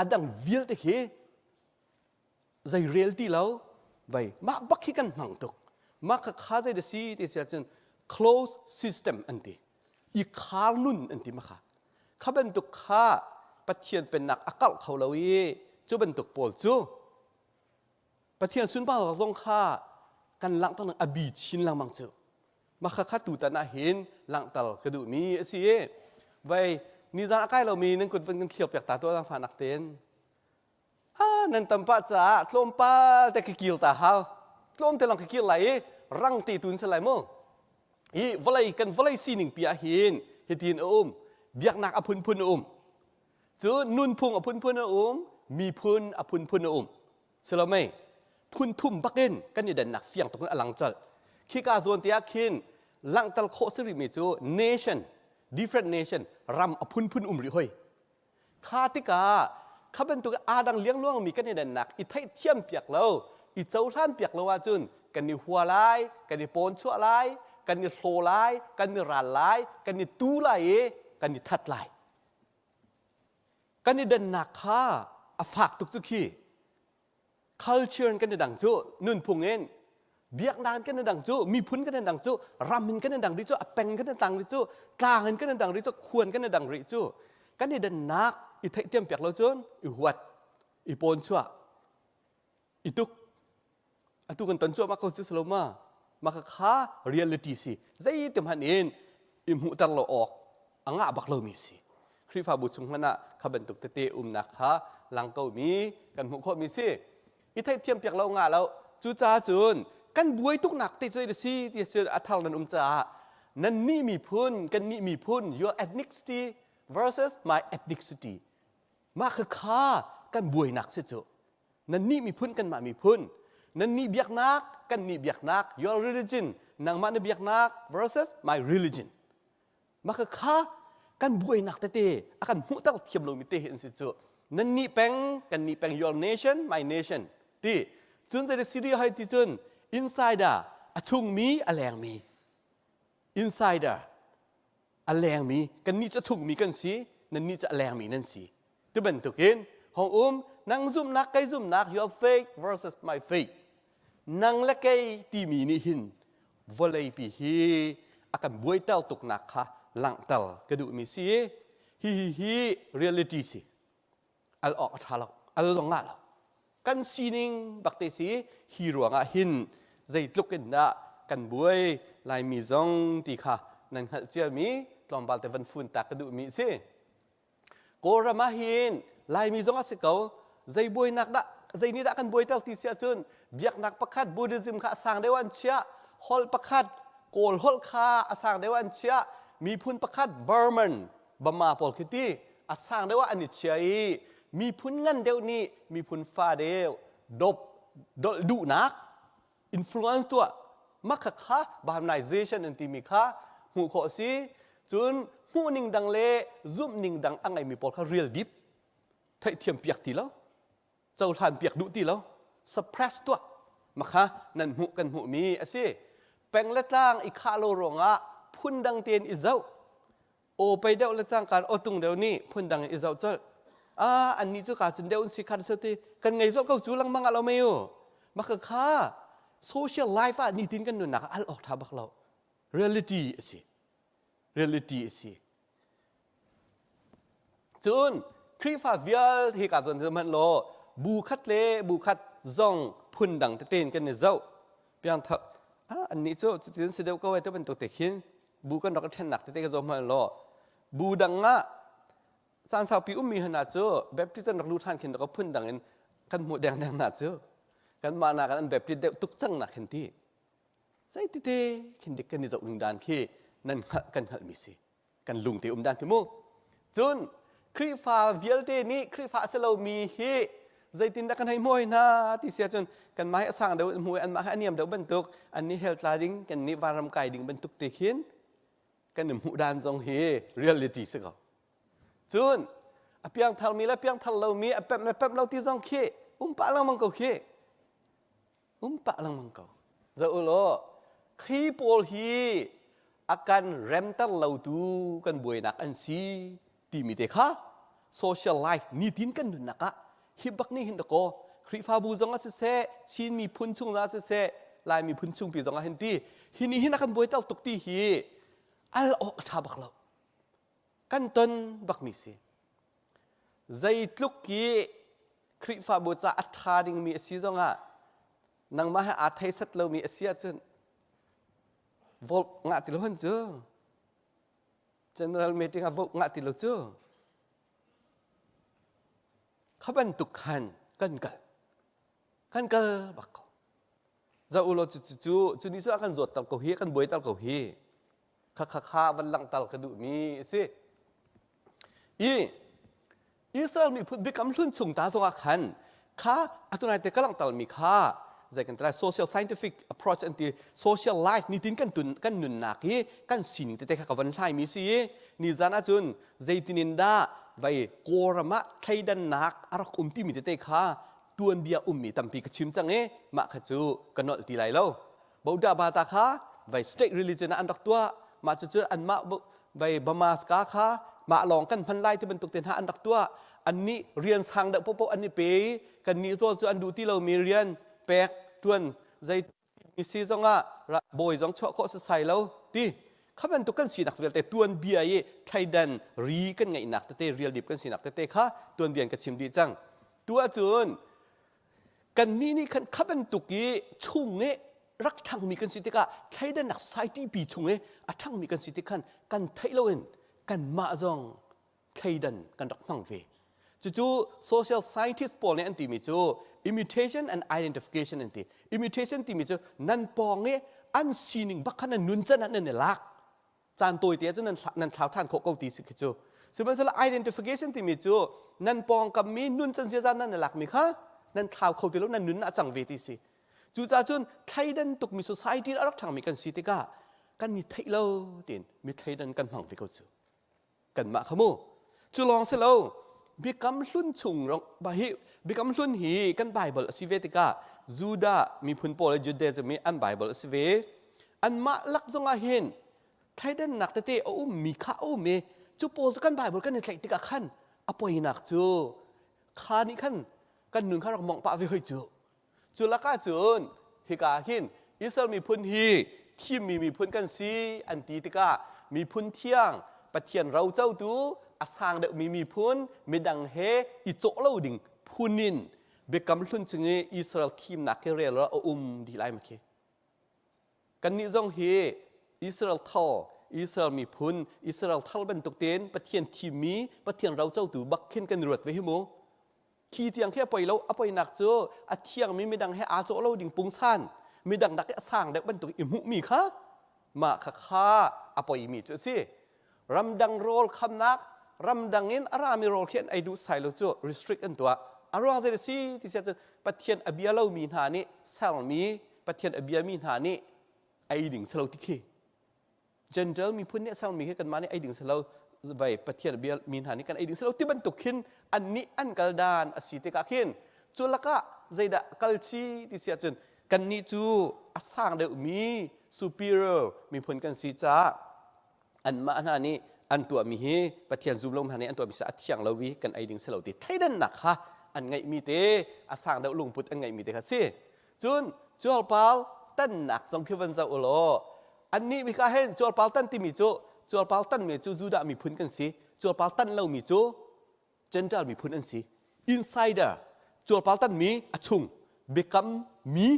adang vialte khi zei rel ti lo vai mah bak hi kan hmang tuk. Mah kha kha zei da si ti si ahcun closed system an ti. I khar nun an ti ma kha. Kha bantuk kha Pathian pennak a kalh kho lo i cu bantuk pawl cu. Pathian sunparnak zong kha kan langhter a bi chin lengmang cu. Mah kha kha tutan ah hin langhter ka duhmi a si i vei nizan a kai lomi nan kut van kan thliar piak ta tuah zaangfahnak tein. Ah, nan tam pah caah tlawmpal te ka kir ta hau. Tlawm te lawng ka kir lai i rang te tun si lai mu. Hi vawlei kan vawlei sining pi ah hin hitin a um. Biaknak a phunphun a um. Cu nunphung a phunphun a um, miphun a phunphun a um. Silomei phun thum bakin kan i dannak fiang tuk in a lang colh. Khika zawn te ah khin langhter khawh si rihmi cu nation, different nation, ram a phunphun um rih hoi. Kha tikah kha bantuk aa dang liangluangmi kan i dannak i theihthiam piak lo, i cohlan piak lo ahcun kan i hua lai, kan i pawnchuah lai, kan i hlaw lai, kan i ral lai, kan i tu lai i kan i that lai. Kan i dannak kha a fak tuk cu khi. Culture in kan i dang cu nunphung in biaknak in kan i dang cu miphun kan i dang cu ram in kan i dang rih cu a peng kan i dang rih cu tlang in kan i dang rih cu khuan kan i dang rih cu kan i dannak i theihthiam piak lo cun i huat i pawnchuah i tuk atu kan ton cuahmah ko cu si lo ma mah kha reality si zeiti hmanh in i hmuhter lo awk a ngah bak lomi si Khrihfabu chung hmanh ah kha bantuk tete umnak kha lang komi kan hmuh khawhmi si i theihthiam piak lo ngah lo cucaah cun kan buai tuknak te cu si ti si a thar nan um caah nan nih miphun kan nih miphun your ethnicity versus my ethnicity mah kha kha kan buainak si cu nan nih miphun kanmah miphun nan nih biaknak kan nih biaknak your religion nangmah na biaknak versus my religion mah kha kan buainak tete a kan hmuhter thiam lomi te hi an si cu nan nih peng kan nih peng your nation my nation ti cun zei Syria hai ti cun insider a chungmi a lengmi insider a lengmi kan nih cu a chungmi kan si nan nih cu a lengmi nan si Tu bantukin hong um nang zumhnak kei zumhnak your faith versus my faith nang le kei timi nih hin vawleipi hi a kan buaiter tuknak kha langhter ka duhmi si hi hi hi reality si al awk a ṭha lo al zong ngah lo kan sining bak te si hi ruangah hin zeitluk in dah kan buai laimi zong ti kha nan hngalh ciami tlawmpal te van fun ta ka duhmi si Kawlram ah hin Laimi zong a si ko. Zei buainak dah zei nih dah kan buaiter ti si ahcun biaknak pakhat Buddhism kha a sang deuh an chiah, holh pakhat Kawl holh kha a sang deuh an chiah, miphun pakhat Burman Bama pawl khi ti a sang deuh ah an i chia i miphun ngan deuh nih miphun fa deuh dop dolh duhnak influence tuah mah kha kha Burmanization an timi kha hmuh khawh a si cun hmuhning dang le zumhning dang a ngeimi pawl kha real deep theihthiam piak ti lo cohlan piak duh ti lo suppress tuah makha nan hmuh kan hmuhmi a si peng le tlang i khah lo ruangah phundang tein i zoh aw pei deuh le cangkaan aw tung deuh nih phundang in i zoh colh ah annih cu ka cun deuh an si khan se ti kan ngei zok ko cu lengmang ah lo mei u maka kha social life ah nitin kan nunnak ah al awk tha bak lo reality a si reality a si cun Khrihfa vial hi ka cun hmanh law bu khat le bu khat zong phun dang tete in kan i zoh piangthar ah annih cu cutin si deuh ko ai te bantuk te khin bu kan rak i ṭhennak tete ka zoh hmanh law bu dang ah caan saupi ummi hna cu Baptist an rak lu ṭhan khin rak phun dang in kan hmuh dengdeng hna cu kanmah nakin an Baptist deuh tuk cang nak khin ti zeitite khin dik kan i zoh ning dan khi nan hngalh kan hngalhmi si kan lung te um dan khi mu cun Khrihfa vialte nih Khrihfa a si lomi hi zeitindah kan hei hmuai hna ti si ahcun kanmah hi a sang deuh in hmu i anmah hi a niam deuh bantuk an nih hell tla ding kan nih vanram kai ding bantuk te khin kan i hmuh dan zong hi reality si ko cun a piangthar mi le piangthar lomi a pemh le pemh lo ti zong khi um pah lengmang ko khi um pah lengmang ko zoh u law khi pawl hi a kan remter lotu kan buainak an si timi te kha social life nitin kan nunnak ah hi bak nih hin dakaw Khrihfabu zong ah siseh Chin miphun chung ah siseh Lai miphun chungpi zong ah hin ti hi nih hin a kan buaiter tuk ti hi al awk a ṭha bak lo kan ton bakmi si zeitluk ki Khrihfabu ca a ṭha dingmi a si zongah. Nangmah he aa thei set lomi a si ahcun vote ngah ti lo han cu. General meeting ah vote ngah ti lo cu. Kha bantuk khan kan kal. Kan kal bak ko. Zoh u law cu cu cu cu ni cu a kan zawt tal ko hi, a kan buai tal ko hi. Kha kha kha van langhter ka duhmi a si. I Israel miphun biakam hlun chung ta zongah khan kha atu nai te ka langhtermi kha zei kan ti lai social scientific approach an ti social life nitin kan tun kan nunnak hi kan sining tete kha ka van hlaimi si i nizan ahcun zeitin in dah vai kawlram ah thleidannak a rak um timi tete kha tuanbia ummi tampi ka chim cang i mah kha cu ka nolh ti lai lo Boda bata kha vai state religion ah an rak tuah mah cucu anmah vai Bamaska kha mah lawng kan hman lai ti bantuk te hna an rak tuah annih rian sang deuh popo an i pe i kannih pawl cu an duh ti lomi rian pek tuan zei mi si zongah bawi zong chuah khawh sasai lo ti kha bantuk kan sinak vialte tuanbia i thleidan ri kan ngeihnak tete rial dip kan sinak tete kha tuanbia in ka chim dih cang tu ahcun Kannih nih khan kha bantuk i chung i rak ṭhangmi kan si tikah thleidannak society pi chung i a ṭhangmi kan si tik khan kan theih loin kanmah zong thleidan kan rak hmang ve. Cucu social scientist pawl nih an timi cu imitation and identification an ti. Imitation timi cu nan pawng i an sining bak kha nan nuncan ah nan i lak. Caan tawite ah cun nan, nan thlau ṭhan khawh ko ti si khi cu. Sihmanhsehlaw identification timi cu nan pawngkam mi nuncan ziaza nan i lakmi kha nan thlau kho ti lo nan nun ah cang ve ti si. Cucaah cun thleidan tukmi society a rak ṭhangmi kan si tikah kan i theih lo tiin mi thleidan kan hmang ve ko cu. Kanmah kha mu. Cu lawng si lo Biakam Hlun chung rong hi Biakam Hlun hi kan Bible a si ve tikah Judah miphun pawl le Judaism hi an Bible a si ve. Anmah lak zongah hin thleidannak tete a ummi kha a um i cu pawl cu kan Bible kan i tlaih tikah khan a poinak cu kha nih khan kan nun kha rak mongh pah ve hoi cu. Cu lakah cun hika hin Israel miphun hi thimmi miphun kan si an ti tikah miphun thiang Pathian rocotu a sang deuhmi miphun midang he i cawh lo ding phun in biakam hlun chung i Israel thimnak hi rel a um dih lai ma khi. Kannih zong hi Israel thal, Israel miphun, Israel thal bantuk tein Pathian thimmi, Pathian rocotu bak khin kan ruat ve hi mu. Khi tiang khi a poi lo, a poinak cu a thiangmi midang he aa cawh lo ding pungsan, midang dak i a sang deuh bantuk i hmuhmi kha mah kha kha a poimi cu a si. Ramdang rawl khamnak, ramdang in a rami rawl khi an ei duh sai lo cu restrict an tuah. A ruang zei a si ti siah cun Pathian a bia lomi hna nih sermi Pathian a biami hna nih ei ding si lo ti khi. Gentile miphun nih a sermi khi kanmah nih ei ding si lo vai Pathian a bia mi hna nih kan ei ding si lo ti bantuk khin an nih an kal dan a si tikah khin cu lakah zeidah kal chi ti si ahcun kannih cu a sang deuhmi superior miphun kan si caah anmah hna nih an tuahmi hi Pathian zum lo hna nih an tuahmi a thiang lo i kan ei ding si lo ti thleidannak kha an ngeihmi te a sang deuh lungput an ngeihmi te kha si cun cuarpar tannak zong khi van zoh u law annih mi ka hen cuarpar tan timi cu cuarpar tanmi cu Judah miphun kan si cuarpar tan lomi cu Gentile miphun an si insider cuarpar tanmi a chung biakam mi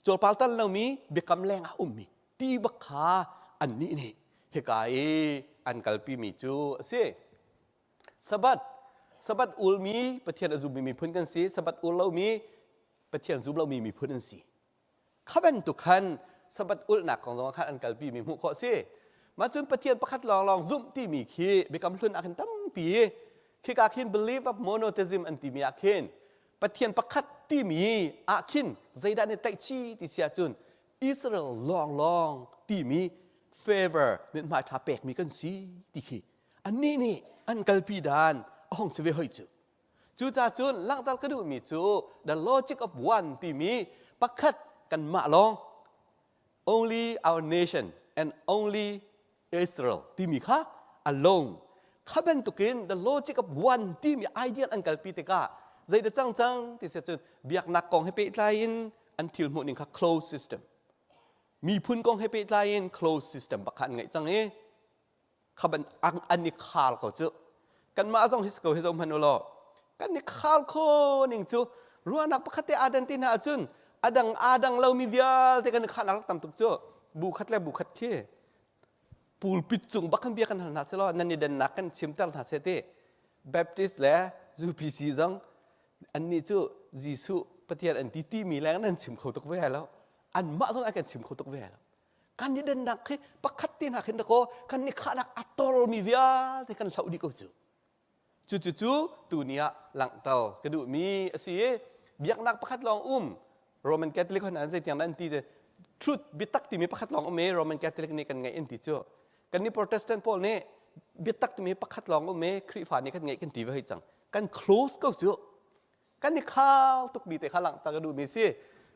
cuarpar tan lomi biakam leng ah ummi ti bak kha annih nih hika i an kalpimi cu a si. Sabbath Sabbath ulmi Pathian a zummi miphun kan si Sabbath ul lomi Pathian zum lomi miphun an si. Kha bantuk khan Sabbath ulhnak kong zong khan an kalpimi hmuh khawh a si. Mah cun Pathian pakhat lawnglawng zumh timi khi biakam hlun ah khin tampi khika khin belief of monotheism an timi ah khin Pathian pakhat timi ah khin zeidah nih tlaihchi ti si ahcun Israel lawnglawng timi favor mithmai ṭha pekmi kan si ti khi annih nih an kalpi dan a hong si ve hoi cu. Cucaah cun langhter ka duhmi cu the logic of one timi pakhat kanmah lawng only our nation and only Israel timi kha alone kha bantukin the logic of one timi idea an kalpi tikah zeidah cang cang ti si cun biaknak kong he pehtlai in an thil hmuh ning kha closed system miphun kong he pehtlai in closed system bak kha an ngeih cang i kha ban an i khal ko cu kanmah zong hi si ko hi zoh hmanh u law kan i khal kho ning cu ruahnak pakhat te aa dan ti hna ahcun A dang aa dang lomi vialte kan i khahnak rak tam tuk cu. Bu khat le bu khat khi pulpit cung bak khan bia kan hal hna selaw nan i dannak kan chimter hna seh ti. Baptist le UPC zong annih cu Jesuh Pathian an ti timi leng nan chim kho tuk ve lo. Anmah zong an kan chim kho tuk ve lo. Kan i dannak khi pakhat te hna khin dakaw kan i khahnak a tormi vialte kan hloh dih ko cu. Cucucu tuni ah langhter ka duhmi a si i biaknak pakhat lawng um Roman Catholic hon an zeitiang dah an ti te truth biatak timi pakhat lawng um i Roman Catholic nih kan ngeih an ti cu. Kannih Protestant pawl nih biatak timi pakhat lawng um i Khrihfa nih kan ngeih kan ti ve hoi cang. Kan close ko cu. Kan i khal tukmi te kha langhter ka duhmi si.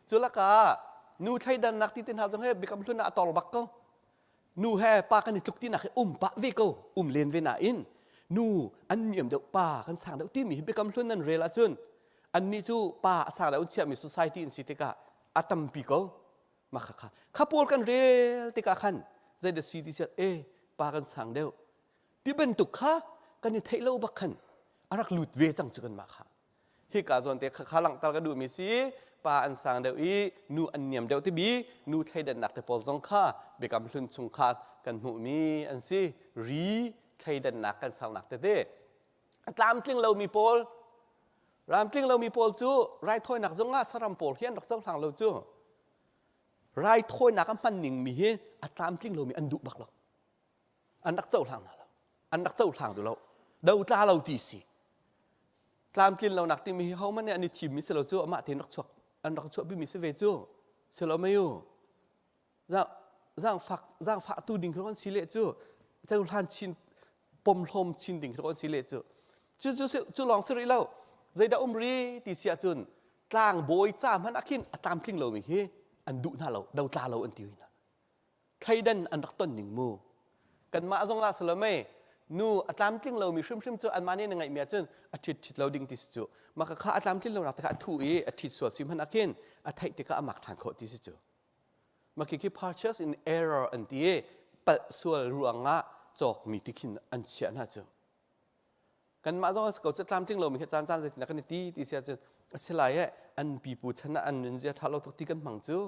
Cu lakah nu thleidannak ti te hna zong hi biakam hlun ah a tor bak ko. Nu he pa kan i tluk tinak hi um pah ve ko, um len ve nain nu an niam deuh pa kan sang deuh timi hi biakam hlun nan rel ahcun annih cu pa a sang deuh chiahmi society in si tikah a tampi ko. Mah kha kha kha pawl kan rel tikah khan zeidah si ti sian e pa kan sang deuh ti bantuk kha kan i theih lo bak khan a rak lut ve cang cu kanmah kha. Hika zawn te khakha langhter ka duhmi si pa an sang deuh i nu an niam deuh tibi nu thleidannak te pawl zong kha biakam hlun chung kha kan hmuhmi an si. Ri thleidannak kan sernak tete. A tlamtling lomi pawl ramtling lomi pawl cu raithawinak zong ah saram pawl hi an rak cohlang lo cu. Raithawinak a hman ningmi hi a tlamtling lomi an duh bak lo. An rak cohlang hna lo. An rak cohlang duh lo. Dotla lo ti si. Tlamtlin lonak timi hi hohmanh nih an i thimmi si lo cu amah tein rak chuak an rak chuahpimi si ve cu si lo mei u zaangfak zaangfah tu ding khi kan si leh cu cohlan chin pomhlawm chin ding khi kan si leh cu cu cu cu lawng si rih lo zeidah um ri ti si ahcun tlangbawi ca hmanh ah khin a tlamtling lomi hi an duh hna lo dotla lo an ti hna thleidan an rak ton ning mu. Kanmah zong ah salome nu a tlamtling lomi hrimhrim cu anmah nih na ngeihmi ahcun a ṭhit ṭhit lo ding ti si cu. Mah kha a tlamtlin lonak te kha a thuh i a ṭhit sual si hmanh ah khin a theih tikah a mak ṭhan khawh ti si cu. Mah khi purchase in error an ti i palh sual ruangah cawkmi ti khin an chiah hna cu. Kanmah zong a si ko cu tlamtling lomi khi caan caan zeitindah kan i ti ti si ahcun a si lai e an pipu chan ah an nunzia ṭha lo tuk ti kan hmang cu.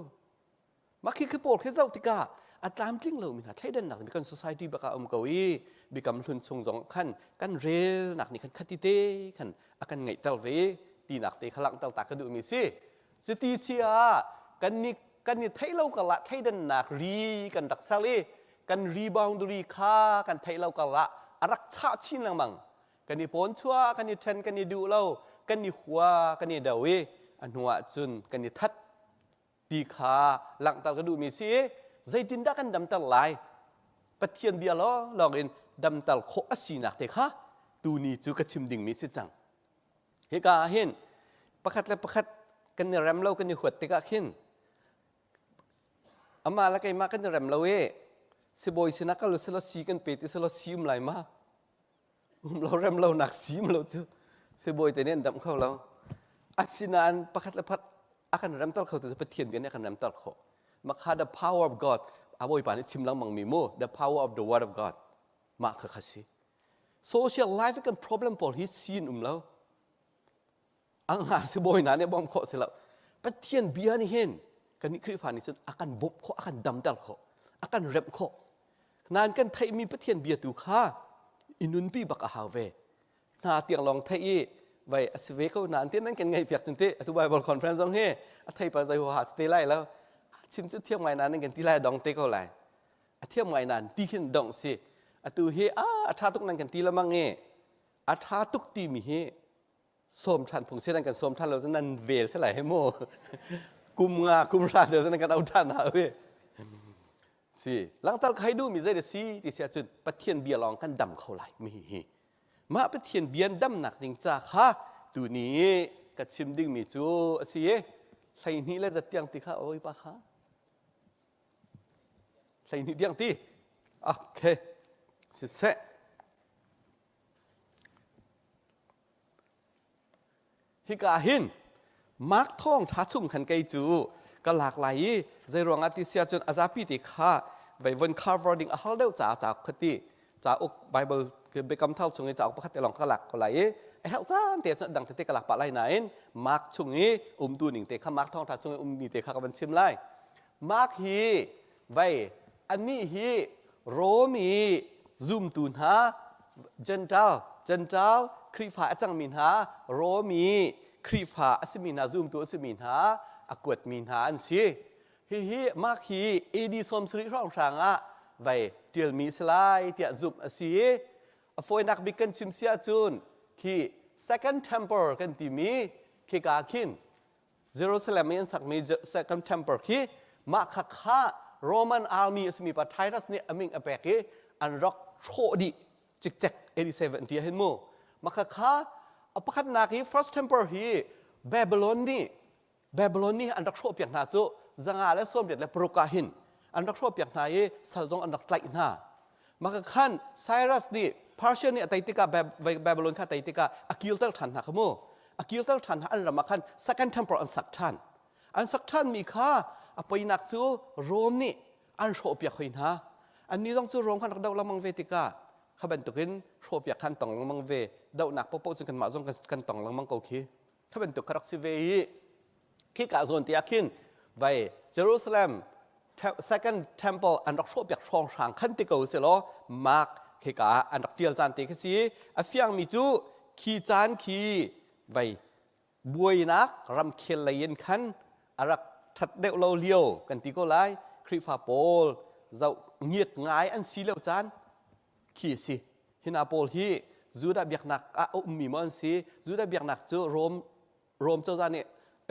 Mah khi khi pawl khi zoh tikah a tlamtling lomi hna thleidannak nih kan society bak ah um ko i biakam hlun chung zong khan kan relnak nih khan khati te khan a kan ngeihter ve tinak te kha langhter ta ka duhmi si. Cuti si ah kan ni kan i theih lo karlah thleidannak ri kan rak ser i kan ri boundary kha kan theih lo karlah a rak chah chin lengmang. Kan i pawn chuah, kan i ṭhen, kan i duh lo, kan i hua, kan i do i a hnu ah cun kan i that ti kha langhter ka duhmi si i zeitindah kan damter lai Pathian bia lawnglawng in damter khawh a sinak te kha tuni cu ka chim dingmi si cang hika ah hin pakhat le pakhat kan i rem lo kan i huat tikah khin amah le keimah kan i rem lo i sibawi sinah kal usih law si kan pe ti selaw si um lai ma um lo rem lo nak sim lo cu sibawi te nih an damh kho lo asinain pakhat le pakhat a kan remter kho tu cu Pathian bia nih a kan remter khawh makha the power of God a bawipa nih chim lengmang mi mu the power of the word of God mah kha kha si social life kan problem pawl hi sin um lo Angah sibawi hna nih bawmh khawh si lo. Pathian bia nih hin kannih Khrihfa nih cun a kan bawmh khawh, a kan damter khawh, a kan remh khawh. Nain kan theihmi Pathian bia tu kha i nunpi bak a hau ve. Hna tiang lawng theih i vai a si ve ko nain ti nan kan ngaihpiak cun ti atu Bible conference zong hi a thei pa zei huaha si te lai lo. Chim cu thiam ngai nain nan kan ti lai dong te ko lai. A thiam ngai nain ti khin dong si. Atu hi a a ṭha tuk nan kan ti lamang i a ṭha tuk timi hi sawm ṭhan phung si nan kan sawm ṭhan lo cun nan vel si lai he mu kum nga kum hra deuh nan kan au ṭhan hna ui si langtal khai duh mi zei da si ti si ahcun Pathian bia lawng kan dam kho lai mi hi mah Pathian bia damnak ding ca kha tuni ka chim ding mi cu a si i 12 le zat tiang ti kha oi pa kha 12 tiang ti okay siseh Hika hin Mark thawngṭha chung khan kei cu ka lak lai i zeiruangah ti si ahcun a zapi te kha vei von cover ding a har deuh caah cauk kha ti cauk Bible Biakam Thar chung i cauk pakhat te lawng ka lak ko lai i. A herh caan te cun dang tete ka lak pah lai nain Mark chung i umtu ning te kha Mark thawngṭha chung i ummi te kha ka van chim lai. Mark hi vei anih hi Rom i zumtu hna Gentile Gentile Khrihfa a cangmi hna Rom i Khrihfa a simi hna zumtu a simi hna a kuatmi hna an si. Hihi Mark hi AD 70 hrawnghrang ah vei ṭialmi a si lai tiah zumh a si i a fawinak bik kan chim si ahcun khi Second Temple kan timi khika khin Jerusalem i an sakmi Second Temple khi mah kha kha Roman army a simi pa Titus nih a min a pek i an rak hrawh dih cikcek AD 70 ah hin mu mah kha kha a pakhatnak i First Temple hi Babylon nih Babylon nih an rak hrawhpiak hna cu 186 ah hin an rak hrawhpiak hna i sal zong an rak tlaih hna. Maka khan Cyrus nih Persia nih a tei tikah Babylon kha a tei tikah a kirter ṭhan hna kha mu. A kirter ṭhan hna an ram ah khan second temple an sak ṭhan. An sak ṭhanmi kha a poinak cu Rome nih an hrawhpiak hoi hna. Annih zong cu Rome khan rak doh lengmang ve tikah kha bantukin hrawhpiak khan tong lengmang ve. Dohnak paohpaoh cun kanmah zong kan tong lengmang ko khi. Kha bantuk kha rak si ve i khika zawn te ah khin vai Jerusalem second temple an rak hrawhpiak hrawnghrang khan ti ko si law Mark khika ah an rak tial caan te khi si a fiangmi cu khi caan khi vai buainak ramkhel lei in khan a rak that deuh lo lio kan ti ko lai Khrihfa pawl zoh ngiat ngai an si lio caan khi a si. Hi hna pawl hi Judah biaknak ah a ummi maw an si? Judah biaknak cu Rom Rom cozah nih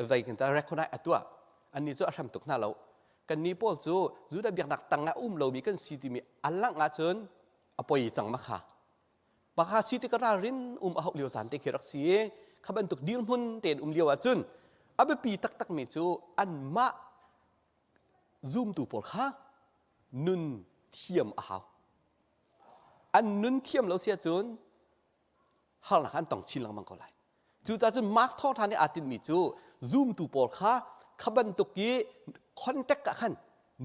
zei kan ta recognize a tuah. Annih cu a hrem tuk hna lo. Kannih pawl cu Judah biaknak tang ah um lomi kan si timi a langh ahcun a poi cang ma kha. Baka si tik ralrin um a hauh lio caan te khi rak si i kha bantuk dirhmun tein um lio ahcun a biapi taktakmi cu anmah zumtu pawl kha nun thiam a hau. An nun thiam lo si ahcun harnak an tong chin lengmang ko lai. Cucaah cun Mark thawngṭha nih aa tinhmi cu zumtu pawl kha kha bantuk i contact ah khan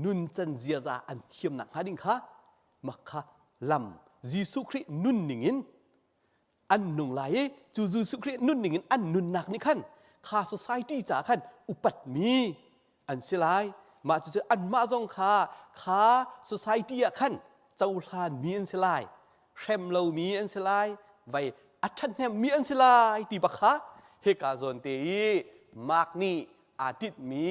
nuncan ziaza an thiam nakhnga ding kha mak kha lam Jesuh Khrih nunning in an nung lai i cu Jesuh Khrih nunning in an nunnak nih khan kha society caah khan upatmi an si lai. Mah cucu anmah zong kha kha society ah khan cohlanmi an si lai, hrem lomi an si lai, vai a ṭhahnemmi an si lai ti bak kha hika zawn te i Mark nih aa tinhmi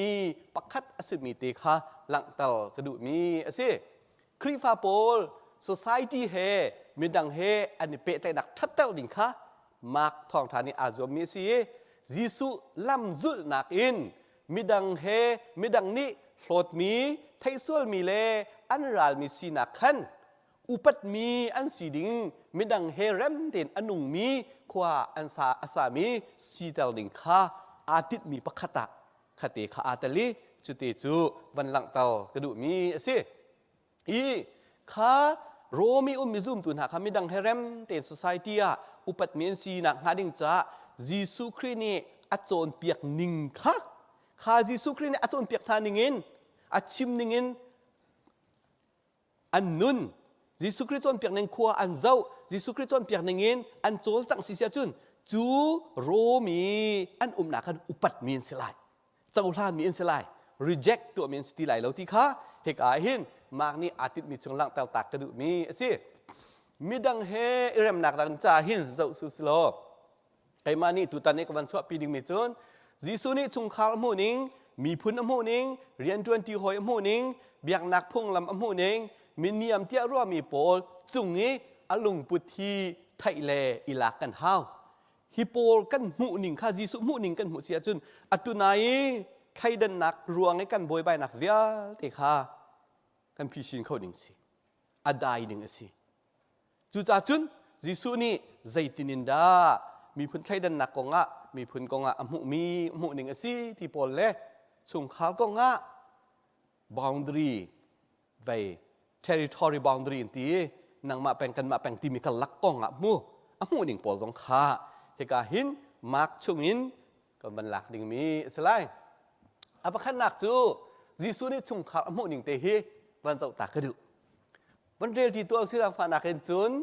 pakhat a simi te kha langhter ka duhmi a si. Khrihfa pawl society he midang he an i pehtlaihnak ṭhatter ding kha Mark thawngṭha nih aa zuammi a si i Jesuh lam zulhnak in midang he midang nih hlawtmi, theihsualmi le an ralmi sinak khan upatmi an si ding midang he rem tein a nungmi khua an sa a sami siter ding kha aa tinhmi pakhat ah khate kha aa tel i cute cu van langhter ka duhmi a si. I kha Rom i ummi zumtu hna kha midang he rem tein society ah upatmi an si nak hnga ding caah Jesuh Khrih nih a cawnpiak ning kha kha Jesuh Khrih nih a cawnpiak hna ning in a chim ning in an nun Jesuh Khrih cawnpiak ning khua an zoh Jesuh Khrih cawnpiak ning in an cawlcangh si si ahcun cu Rom i an umnak khan upatmi an si lai cohlanmi an si lai reject tuahmi an si ti lai lo ti kha hika ah hin Mark nih aa tinhmi chung langhter tak ka duhmi a si midang he i remnak dang ca hin zoh su si law keimah nih tutan i ka van chuahpi dingmi cun Jesuh nih chungkhar a hmuh ning miphun a hmuh ning rianṭuanṭi hawi a hmuh ning biaknak phunglam a hmuh ning miniam tiah ruahmi pawl cung i a lungput hi theih le i lak kan hau hi pawl kan hmuh ning kha Jesuh hmuh ning kan hmuh si ahcun atu nai i thleidannak ruang i kan buaibainak vialte kha kan phisin kho ding si a dai ding a si Cucaah cun Jesuh nih zeitin in dah miphun thleidannak kongah miphun kongah a hmuhmi hmuhning a si ti pawl le chungkhar kongah boundary vei territory boundary in ti nangmah peng kanmah peng timi karlak kongah hmu a hmuhning pawl zong kha hika hin mark chungin kan van lak dingmi a si lai. A pakhatnak cu Jesuh nih chungkhar a hmuhning te hi van zoh ta ka duh. Van rel ṭi tuah usih zaangfahnak in cun.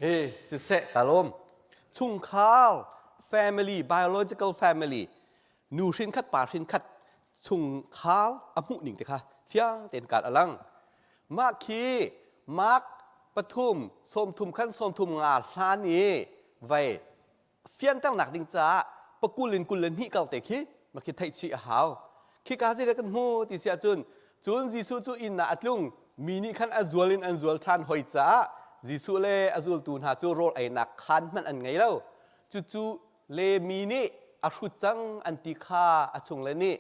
He siseh ka lawm. Chungkhar family biological family nu hrin khat pa hrin khat chungkhar a hmuh ning te kha fiang tein kaat a lang. Mah khi Mark pathum sawmthum khan sawmthum nga hlan i vei fianternak ding caah pakul in 22 kal te khi ma khi theih chih a hau. Khika zei kan hmu ti si ahcun cun Jesuh cu inn ah a tlung mi nih khan a zual in an zual ṭhan hoi caah Jesuh le a zultu hna cu rawl einak khaan hmanh an ngei lo. Cucu le mi nih a hrut cang an ti kha a chungle nih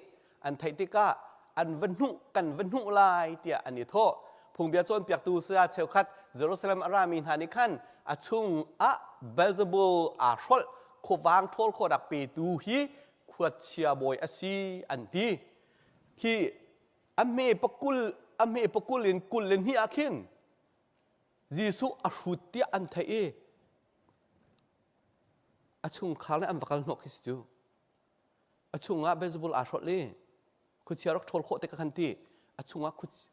an theih tikah an va hnuh kan va hnuh lai tiah an i thawh. Phungbia cawnpiaktu saya cheukhat Jerusalem a rami hna nih khan a chung ah Beelzebul aa hrolh khuavang ṭhawl khawhnak petu hi khuachia bawi a si an ti. Khi a hme pakul a hme pakul in 22 ah khin Jesuh a hrut tiah an theih i a chungkhar nih an va kal hnawh khi si cu. A chungah Beelzebul aa hrolh i khuachia rak ṭhawl khawh te ka khan ti. A chungah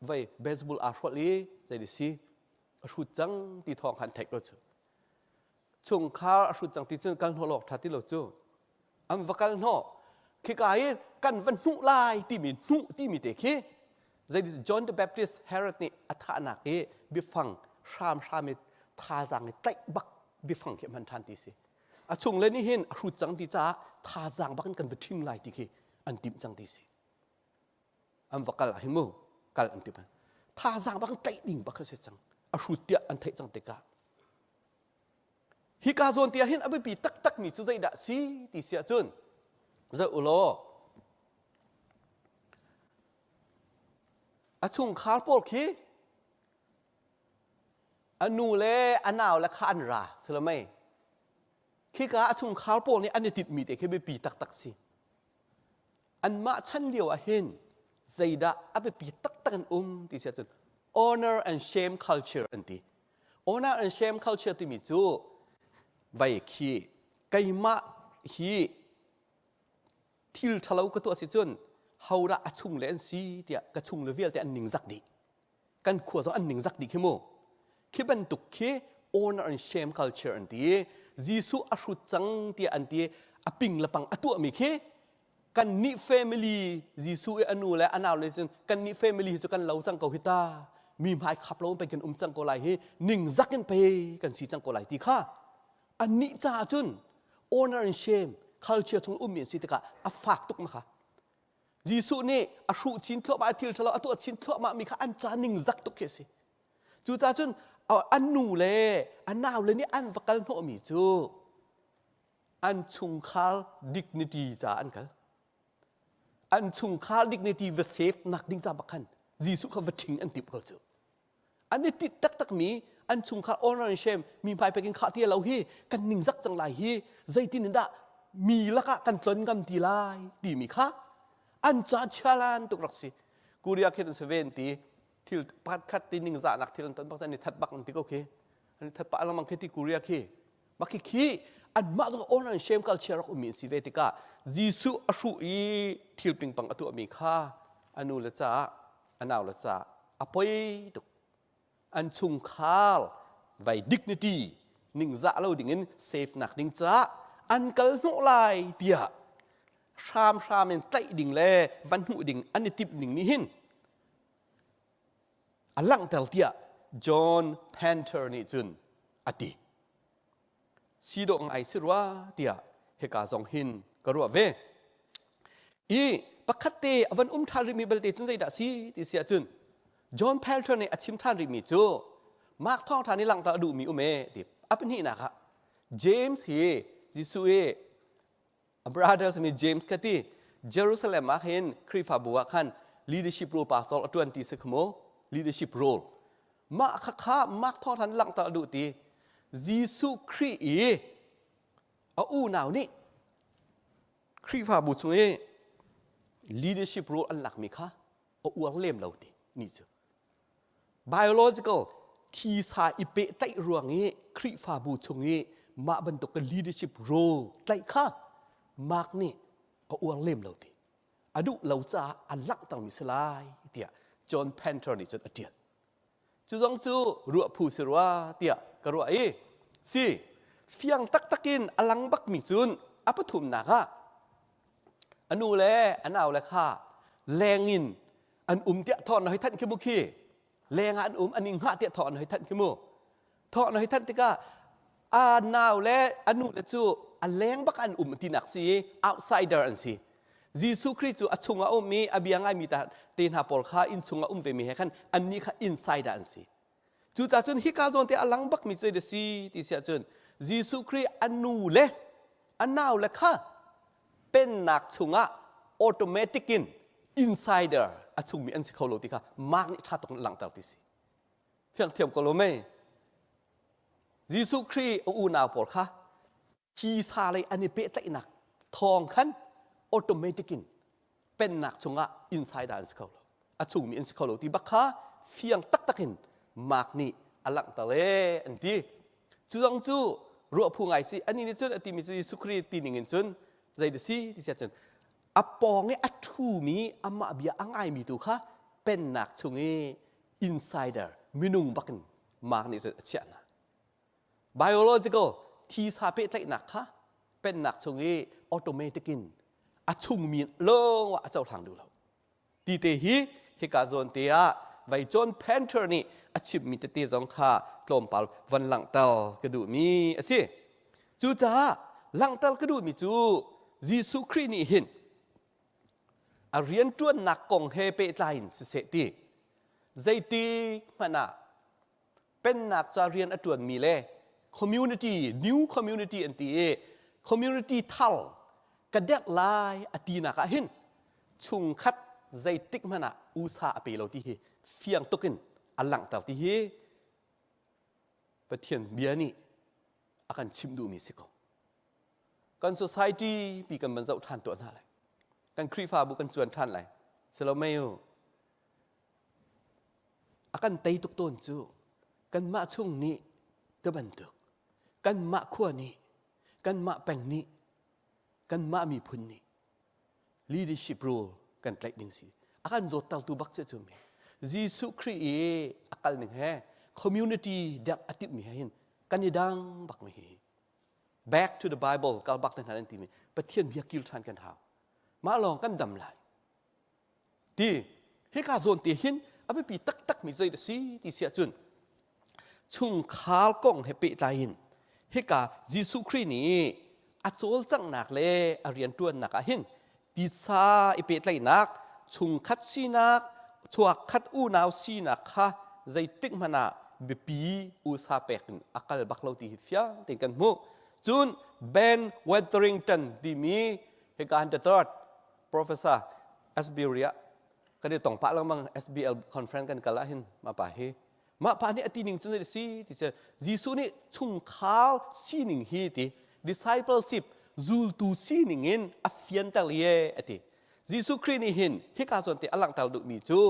vei Beelzebul aa hrolh i zei si a hrut cang ti thawng khan theih ko cu. Chungkhar a hrut cang ti cun kal hnawh lawk ṭha ti lo cu. An va kal hnawh. Khika hi kan va hnuh lai timi hnuh timi te khi zei John the Baptist Herod nih a thahnak i biafang hramhram i thazaang i tlaih bak biafang khi a hman ṭhan ti si. A chung le nih hin a hrut cang ti caah thazaang bak in kan va ṭhing lai ti khi an timh cang ti si. An va kal ah hin mu kal an timh. Thazaang bak in tlaih ding bak a si cang. A hrut tiah an theih cang tikah Hika zawn te ah hin a biapi taktakmi cu zeidah si ti si ahcun zoh u law a chungkhar pawl khi a nu le a nau le kha an ra silamei khika a chungkhar pawl nih an i tinhmi te khi biapi taktak si anmah chan lio ah hin zeidah a biapi taktak an um ti si ahcun honor and shame culture an ti Honor and shame culture timi cu vei khi keimah hi thil ṭhalo ka tuah si cun hodah a chung le an si tiah ka chung le vialte an ningzak dih. Kan khua zong an ningzak dih khi mu. Khi bantuk khi honor and shame culture an ti i Jesuh a hrut cang tiah an ti a ping le pang a tuahmi khi kannih family Jesuh i a nu le a nau le cun kannih family hi cu kan lo cang ko hi ta mi hmai khap lo in pei kan um cang ko lai hi ningzak in pei kan si cang ko lai ti kha annih caah cun honor and shame culture chung ummi an si tikah a fak tuk ma kha Jesuh nih a hruh chin thluahmah a thil ṭhalo a tuah chin thluahmah mi kha an ca ningzak tuk khi a si cucaah cun an nu le a nau le nih an va kal hnawhmi cu an chungkhar dignity ca an kal an chungkhar dignity va save nak ding ca bak khan Jesuh kha va ṭhing an timh ko cu an i tit taktak mi an chungkhar honor and shame mi hmai pekin khah ti lo hi kan ningzak cang lai hi zeitin in dah mi lakah kan tlon ngam ti lai timi kha an ca chialan tuk rak si Korea khin an si ven ti thil pakhat khat ti ningzahnak thil an ton bak an i that bak an ti ko khi an i that pah lengmang khi ti Korea khi Mah khi anmah cu honor and shame culture rak ummi an si ve tikah Jesuh a hruh i thil pingpang a tuahmi kha a nu le caah a nau le caah a poi tuk. An chungkhar vai dignity ningzah lo dingin safe nak ding caah an kal hnawh lai tiah hramhram in tlaih ding le van hmuh ding an i timh ning nih hin a langhter tiah John Panther nih cun a ti. Si dawh ngai si rua tiah hika zong hin ka ruah ve. I pakhat te a van um ṭhan rihmi belte cun zeidah si ti si ahcun John Pelter nih a chim ṭhan rihmi cu Mark thawngṭha nih langhter a duhmi um e ti a pahnihnak ah James hi Jesuh i A brother simi James ka ti Jerusalem ah khin Khrihfabu ah khan leadership role pastor a tuan ti si kha mu leadership role mah kha kha Mark thawngthan langhter a duh ti Jesuh Khrih i a unau nih Khrihfabu chung i leadership role an lakmi kha a uar lem lo ti ni cu Biological thisa i pehtlaih ruang i Khrihfabu chung i mah bantuk leadership role tlaih kha Mark nih a uar lem lo ti. A duh lo caah a langhtermi si lai tiah John Penter nih cun a ṭial. Cu zong cu ruah phu si rua tiah ka ruah i. Si fiang taktak in a lang bakmi cun a pathumnak ah a nu le a nau le kha leng in an um tiah thawh na hoi thanh khi mu khi leng ah an um an i hngah tiah thawh an hoi thanh khi mu thawh an hoi thanh tikah a nau le a nu le cu a leng bak an um tinak si i outsider an si Jesuh Khrih cu a chungah um i a bia ngaimi ta te hna pawl kha inn chungah um vemi he khan annih kha insider an si cucaah cun hika zawn te a lang bakmi cu a si ti si ahcun Jesuh Khrih a nu le a nau le kha pennak chungah automatic in insider a chungmi an si kho lo ti kha Mark nih ṭha tuk in langhter ti si. Fiang thiam ko lo mei? Jesuh Khrih a unau pawl kha thisa lei an i pehtlaihnak thawng khan automatic in pennak chungah insider an si kho lo. A chungmi an si kho lo ti bak kha fiang taktak in Mark nih a langhter e an ti. Cu zong cu ruah phu ngai si. Ani nih cun a timi cu Jesuh Khrih ti ning in cun zei da si ti siah cun a pawng i a ṭhumi amah bia a ngaimi tu kha pennak chung i insider minung bakin Mark nih cun a chiah hna. Biological thisa pehtlaihnak kha pennak chung i automatic in a chungmi lawng ah a cohlang duh lo. Ti te hi hika zawn te ah vai John Panther nih a chimmi tete zong kha tlawmpal van langhter ka duhmi a si. Cucaah langhter ka duhmi cu Jesuh Khrih nih hin a rianṭuannak kong he pehtlai in siseh ti zeitik hmanh ah pennak ca rian a ṭuanmi le community new community an ti i community thar ka derh lai a tinak ah hin chungkhat zeitik hmanh ah usa a pe lo ti hi fiang tuk in a langhter ti hi Pathian bia nih a kan chimh duhmi si ko. Kan society pi kan van zoh ṭhan tuah hna lai. Kan Khrihfabu kan cuan ṭhan lai. Silo mei u. A kan tei tuk tawn cu kanmah chung nih ka bantuk kanmah khua nih kanmah peng nih kanmah miphun nih leadership role kan tlaih ding si a kan zawttertu bak cu cu mi Jesuh Khrih i a kal ning he community dek a timh mi he hin kan i dang bak mi hi back to the bible kal bak te hna an ti mi Pathian bia kil than kan hau mah lawng kan dam lai Ti hika zawn te hin a biapi taktak mi zei a si ti si ahcun chungkhar kong he pehtlai in hika Jesuh Khrih nih a cawlcanghnak le a rianṭuannak ah hin titsa i pehtlaihnak chungkhat sinak chuakkhat unau sinak kha zeitik hmanh ah biapi usa pek in a kal bak lo ti hi fiang tein kan hmuh. Cun Ben Wetherington timi hika han the third Professor SB Ria kan i tong pah lengmang SBL conference kan kal ah hin mah pa hi mah pa nih a ti ning cu zei si ti si Jesuh nih chungkhar sining hi ti discipleship zultu sining in a fianter ye a ti Jesuh Khrih nih hin hika zawn te a langhter duhmi cu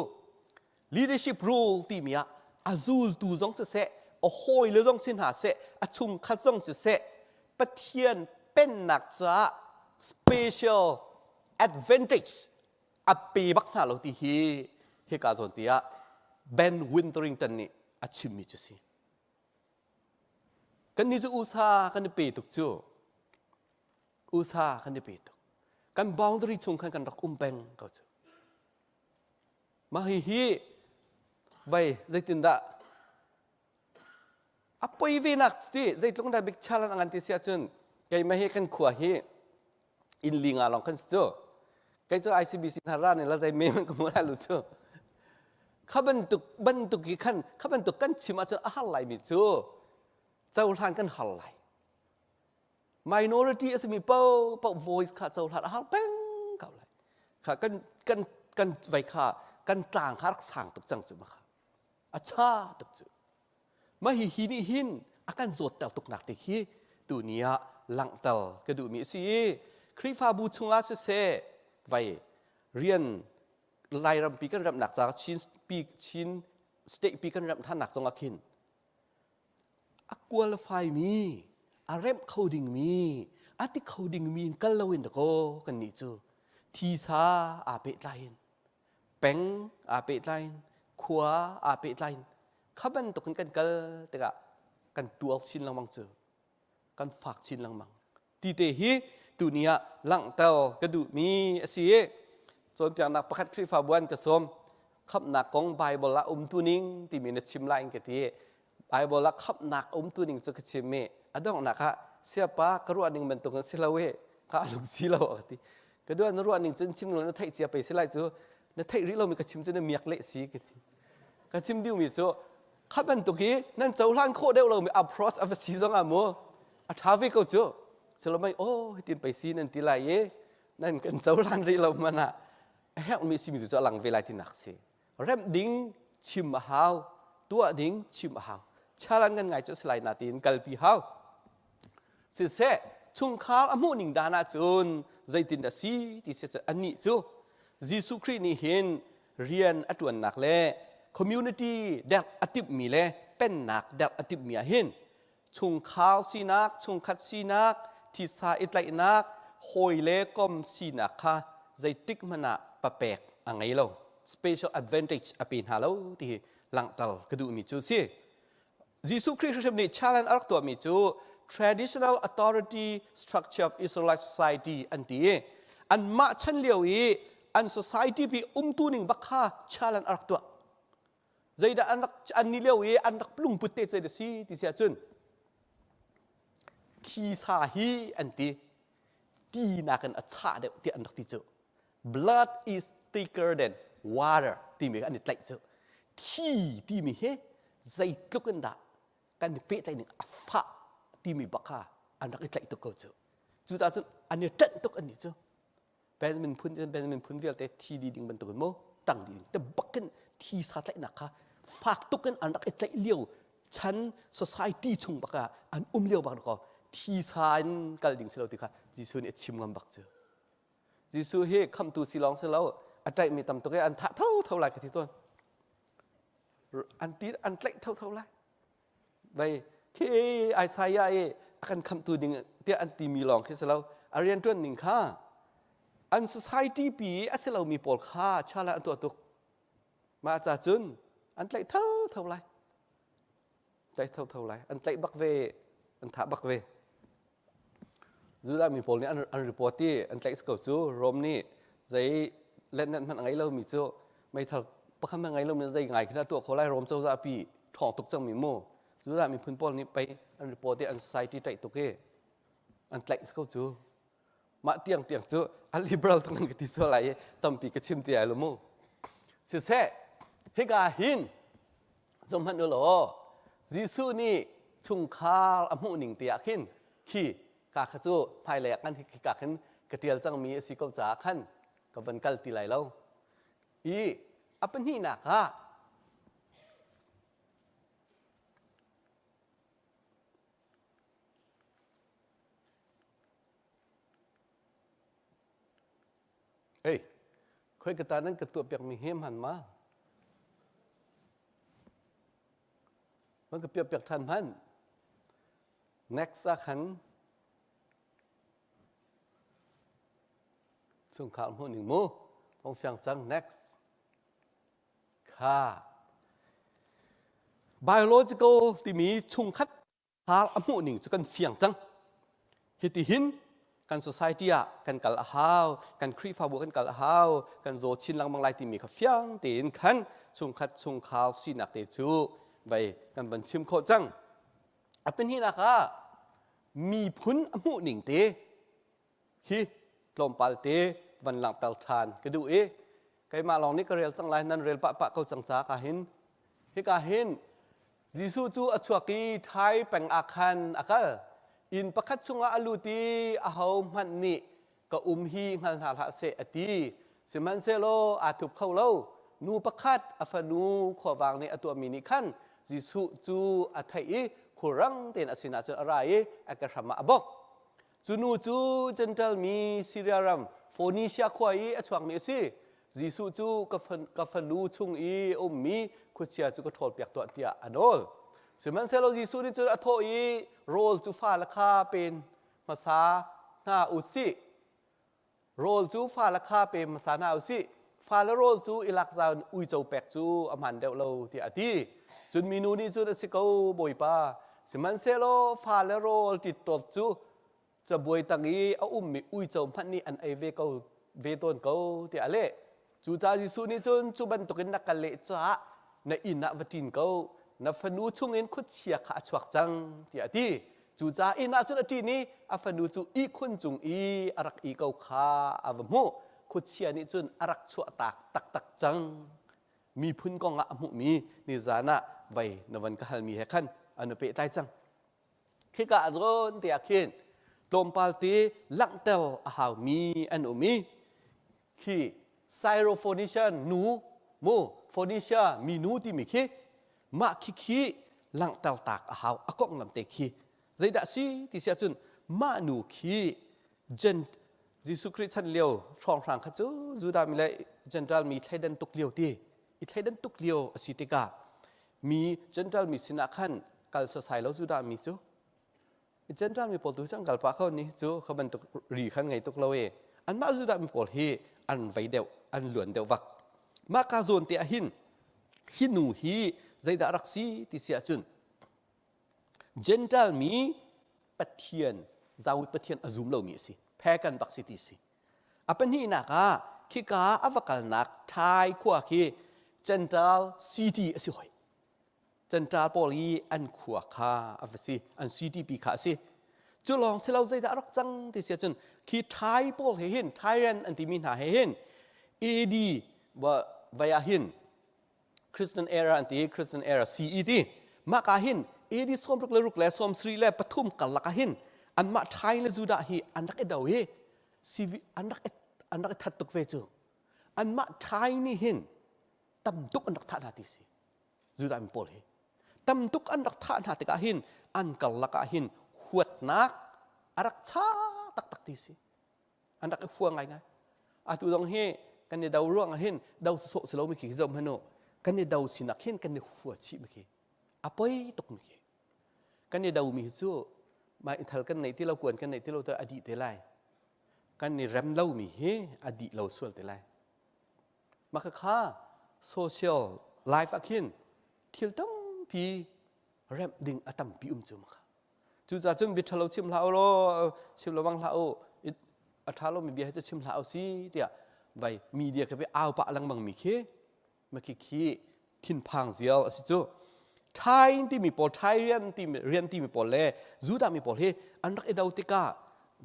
leadership role timi ah a zultu zong siseh a hawile zong si hna seh a chungkhat zong siseh Pathian pennak caah special advantage a pe bak hna lo ti hi hika zawn ti ah Ben Winterington nih a chimmi cu si. Kannih cu USA kan i pe tuk cu. USA kan i pe tuk. Kan boundary chung khan kan rak um peng ko cu. Mah hihi vei zeitindah a poi ve nak ti zeitluk dah big challenge a ngan ti si ahcun keimah hi kan khua hi inn li nga lawng kan si cu kei cu ICBC hna ra nih la zei me man ka hmu lai lu cu kha bantuk bantuk hi khan kha bantuk kan chim ahcun a har lai mi cu cohlan kan har lai minority a simi paohpaoh voice kha cohlan a har peng ko lai kha kan kan kan vai kha kan tlang kha rak sang tuk cang cu ma kha a cha tuk cu ma hi hi nih hin a kan zawtter tuk nak te khi tu ni ah langhter ka duhmi a si i Khrihfabu chungah siseh vai rian Lairampi kan remnak ca Chin pi Chin state pi kan remh thannak zongah khin a qualify mi a remh kho dingmi a ti kho dingmi in kal loin dakaw kannih cu thisa aa pehtlai in peng aa pehtlai in khua aa pehtlai in kha bantukin kan kal tikah kan tuar chin lengmang cu. Kan fak chin lengmang. Ti te hi tuni ah langhter ka duhmi a si i cawnpiaknak pakhat Khrihfabu an ka sawm. Khamhnak kong Bible ah umtu ning timi na chim lai in ka ti. Bible ah khamhnak umtu ning cu ka chim i a donghnak ah siapa ka ruah ning bantuk in si lo i ka lung si lo ka ti. Ka dua na ruah ning cun chim na theih cia pei si lai cu na theih rih lomi ka chim cu na miak leh si ka ti. Ka chim duhmi cu kha bantuk hi nan cohlan khawh deuh lomi approach a va si zong ah mu a ṭha ve ko cu. Silomei oh hitin pei si nan ti lai i nan kan cohlan rih lo man ah a herhmi simi tu cu a lang ve lai tinak si. Remh ding chim a hau, tuah ding chim a hau. Chalan kan ngai cu a si lai na tiin kalpi hau. Siseh chungkhar a hmuh ning dan ahcun zeitin dah si ti si anih cu Jesuh Khrih nih hin rian a ṭuannak le community derh a timhmi le pennak derh a timhmi ah hin chungkhar sinak, chungkhat sinak, thisa i tlaihnak, hawi le kom sinak kha zeitik hmanh ah papek a ngei lo. Special advantage a pe hna lo ti hi langhter ka duhmi cu si. Jesuh Khrih hrimhrim nih challenge a rak tuahmi cu traditional authority structure of Israelite society an ti i anmah chan lio i an society pi umtu ning bak kha challenge a rak tuah. Zeidah an rak an ni lio i an rak lungput te zeidah si ti si ahcun thisa hi an ti ti nakin a chah deuh tiah an rak ti cu. Blood is thicker than water timi an i tlaih cu. Thi timi hi zeitluk in dah kan i pehtlaih ning a fah timi bak kha an rak i tlaih tuk ko cu. Cucaah cun an i ṭanh tuk annih cu. Benjamin phun Benjamin phun vialte thi dih ding bantuk in mu tang dih ding te bakin thi sa tlaihnak kha fak tuk in an rak i tlaih lio chan society chung bak ah an um lio bak ko thi sa in kal ding si lo ti kha Jesuh nih a chim ngam bak cu. Jesuh hi khamtu si lawng si lo a ṭaihmi tam tuk i an thah thotho lai ka ti tawn. An ti an tlaih thotho lai. Vei khi Isaiah i a kan khamtu ding tiah an timi lawng khi si lo. A rianṭuan ning kha an society pi a si lomi pawl kha chala an tuah tuk. Mah ca cun an tlaih thotho lai. Tlaih thotho lai. An tlaih bak ve, an thah bak ve. Judah mi pawl nih an, an report i an tlaih ko cu Rom nih zei letnet hmanh a ngei lomi cu meithal pakhat hmanh ngei lomi zei ngai khin a tuah khawh lai Rom cozah pi ṭhawng tuk cangmi mu Judah miphun pawl nih pei an report i an society tlaih tuk i an tlaih ko cu mah tiang tiang cu a liberal tuk nan ka ti sual lai i tampi ka chim ti ai lo mu siseh hika hin Zohhmanh u law, Jesuh nih chungkhar a hmuh ning te ah khin khi ka kha cu hmailei ah khan hika khin ka ṭial cangmi a si ko caah khan ka van kal ti lai lo. I a pahnihnak ah Ei, khoi ka ta nan ka tuah piakmi hi hman ma? Van ka piak piak ṭhan hmanh. Next ah khan chungkhar hmuh ning mu. Hong fiang cang next. Kha. Biological timi chungkhat Hal a hmuh ning cu kan fiang cang. Hitihin kan society ah kan kal a hau, kan Khrihfabu kan kal a hau, kan zaw chin lengmang lai timi kha fiang tein khan chungkhat chungkhar sinak te cu vei kan van chim khawh cang. A pahnihnak ah miphun a hmuh ning te hi tlawmpal te van langhter ṭhan ka duh i keimah lawng nih ka rel cang lai nan rel pah pah ko cang ca ka hin hika hin Jesuh cu a chuak i Thai peng ah khan a kal inn pakhat chungah a lut i aho hmanh nih ka um hi hngal hna hlah seh a ti sihmanhsehlaw aa thup kho lo nu pakhat a fanu khuavang nih a tuahmi nih khan Jesuh cu a theih i khulrang tein a sinah cun a ra i a ke hram ah a bawk Cu nu cu Jentail mi Siria ram Fonisia khua i a chuakmi a si. Jesuh cu ka fanu chung i a ummi khuachia cu ka ṭhawlpiak tuah tiah a nawl. Sihmanhsehlaw Jesuh nih cun a thawh i rawl cu fale kha pen hmasa hna u sih. Rawl cu fale kha pe hmasa hna u sih. Fale rawl cu i lak zau in uico pek cu a hmaan deuh lo tiah a ti. Cun minu nih cun a si ko Bawipa. Sihmanhsehlaw fale rawl ṭittawt cu cabuai tang i a ummi uico hmanh nih an ei ve ko ve tawn ko tiah a leh. Cucaah Jesuh nih cun cu bantukin na ka leh caah na inn ah va ṭin ko, na fanu chungin khuachia kha a chuak cang tiah a ti. Cucaah inn ah cun a ṭin i a fanu cu ihkhun cung i a rak ih ko kha a va hmuh. Khuachia nih cun a rak chuahtak taktak cang. Miphun kong ah a hmuhmi nizan ah vei na van ka halmi he khan an i pehtlai cang. Khika ah zawn te ah khin tlawmpal te langhter a haumi an um i khi Syrophoenician nu mu Phoenicia minu timi khi mah khi khi langhter tak a hau a konglam te khi zeidah si ti si ahcun mah nu khi Gen Jesuh Khrih chan lio hrawnghrang kha cu Judah mi le Gentile mi thleidan tuk lio ti i thleidan tuk lio a si tikah mi Gentile mi sinah khan kal sasai lo Judah mi cu Gentile mi pawl tu cu an kal pah kho ni cu kha bantuk ri khan ngei tuk lo e anmah Judah mi pawl hi an vei deuh an luan deuh vak mah ka zawn te ah hin hi nu hi zeidah rak si ti si ahcun Gentile mi Pathian Zawit Pathian a zum lomi a si pagan bak si ti si A pahnihnak ah khika a va kalnak Thai khua khi Gentile city a si hoi. Gentile pawl i an khua kha a va si, an city pi kha a si. Cu lawng si lo zeidah a rak cang ti si ahcun khi Thai pawl he hin Thailand an timi hna he hin AD vai ah hin Christian era an ti Christian era CE ti mah ka hin AD sawmruk le ruk le sawmsarih le pathum karlak ah hin anmah Thai le Judah hi an rak i do hi CV an rak an rak i that tuk ve cu anmah Thai nih hin tam tuk an rak thah hna ti si Judah mi pawl hi tam tuk an rak thah hna tikah hin an karlak ah hin huatnak a rak cha taktak ti si an rak i hua ngaingai atu zong hi kan i do ruang ah hin do sawsawh si lo mi khi zoh hmanh u kan i do sinak hin kan i hua chih mi khi a poi tuk mi khi kan i do mi hi cu mai thal kan nei ti lo kuan kan nei ti lo te a dih te lai kan i rem lo mi hi a dih lo sual te lai mah kha social life ah khin thil tampi remh ding a tampi um cu maka Cucaah cun bia ṭhalo chim hlah u law chim lo bang hlah u a ṭha lomi bia hi cu chim hlah u si tiah vai media khi au pah lengmang mi khi makhi khi thinphang zial a si cu. Thai timi pawl Thai rian timi rian timi pawl le Judah mi pawl hi an rak i do tikah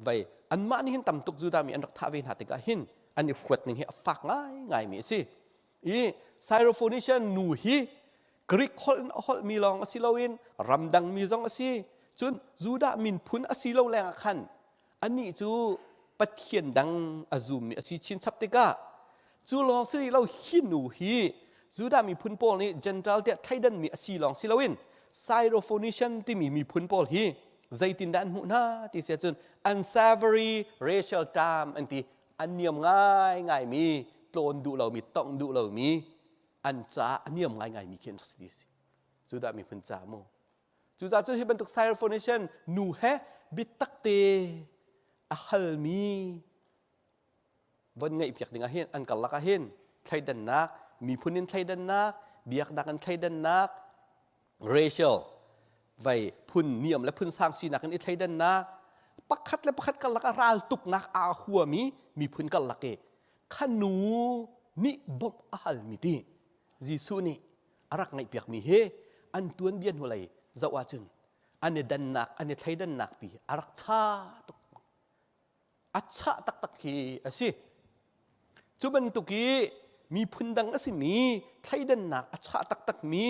vai anmah nih hin tam tuk Judah mi an rak thah ve hna tikah hin an i huat ning hi a fak ngaingai mi a si. I Syrophoenician nu hi Greek holh in a holhmi lawng a si loin ramdang mi zong a si. Cun Judah minphun a si lo lengah khan anih cu Pathian dang a zummi a si chinchap tikah cu lawng si rih lo hi nu hi Judah miphun pawl nih Gentile tiah thleidanmi a si lawng si loin Syrophoenician timi miphun pawl hi zeitindah an hmuh hna ti si ahcun unsavory racial term an ti an niam ngaingaimi tlawn duh lomi tongh duh lomi an caah a niam ngaingaimi khi an rak si ti si Judah miphun ca mu cucaah cun hi bantuk Syrophoenician nu he biatak te a halmi von ngaihpiak ding ah hin an karlak ah hin thleidannak miphun in thleidannak biaknak in thleidannak racial vai phun niam le phun sang sinak in i thleidannak pakhat le pakhat karlak ah ral tuknak aa huami miphun karlak i khanu nih bawmh a halmi ti Jesuh nih a rak ngaihpiakmi hi an tuanbia hnulei zoh ahcun an i dannak an i thleidannak pi a rak cha tuk a chah taktak hi a si. Cu bantuk i miphun dang a simi thleidannak a chah taktakmi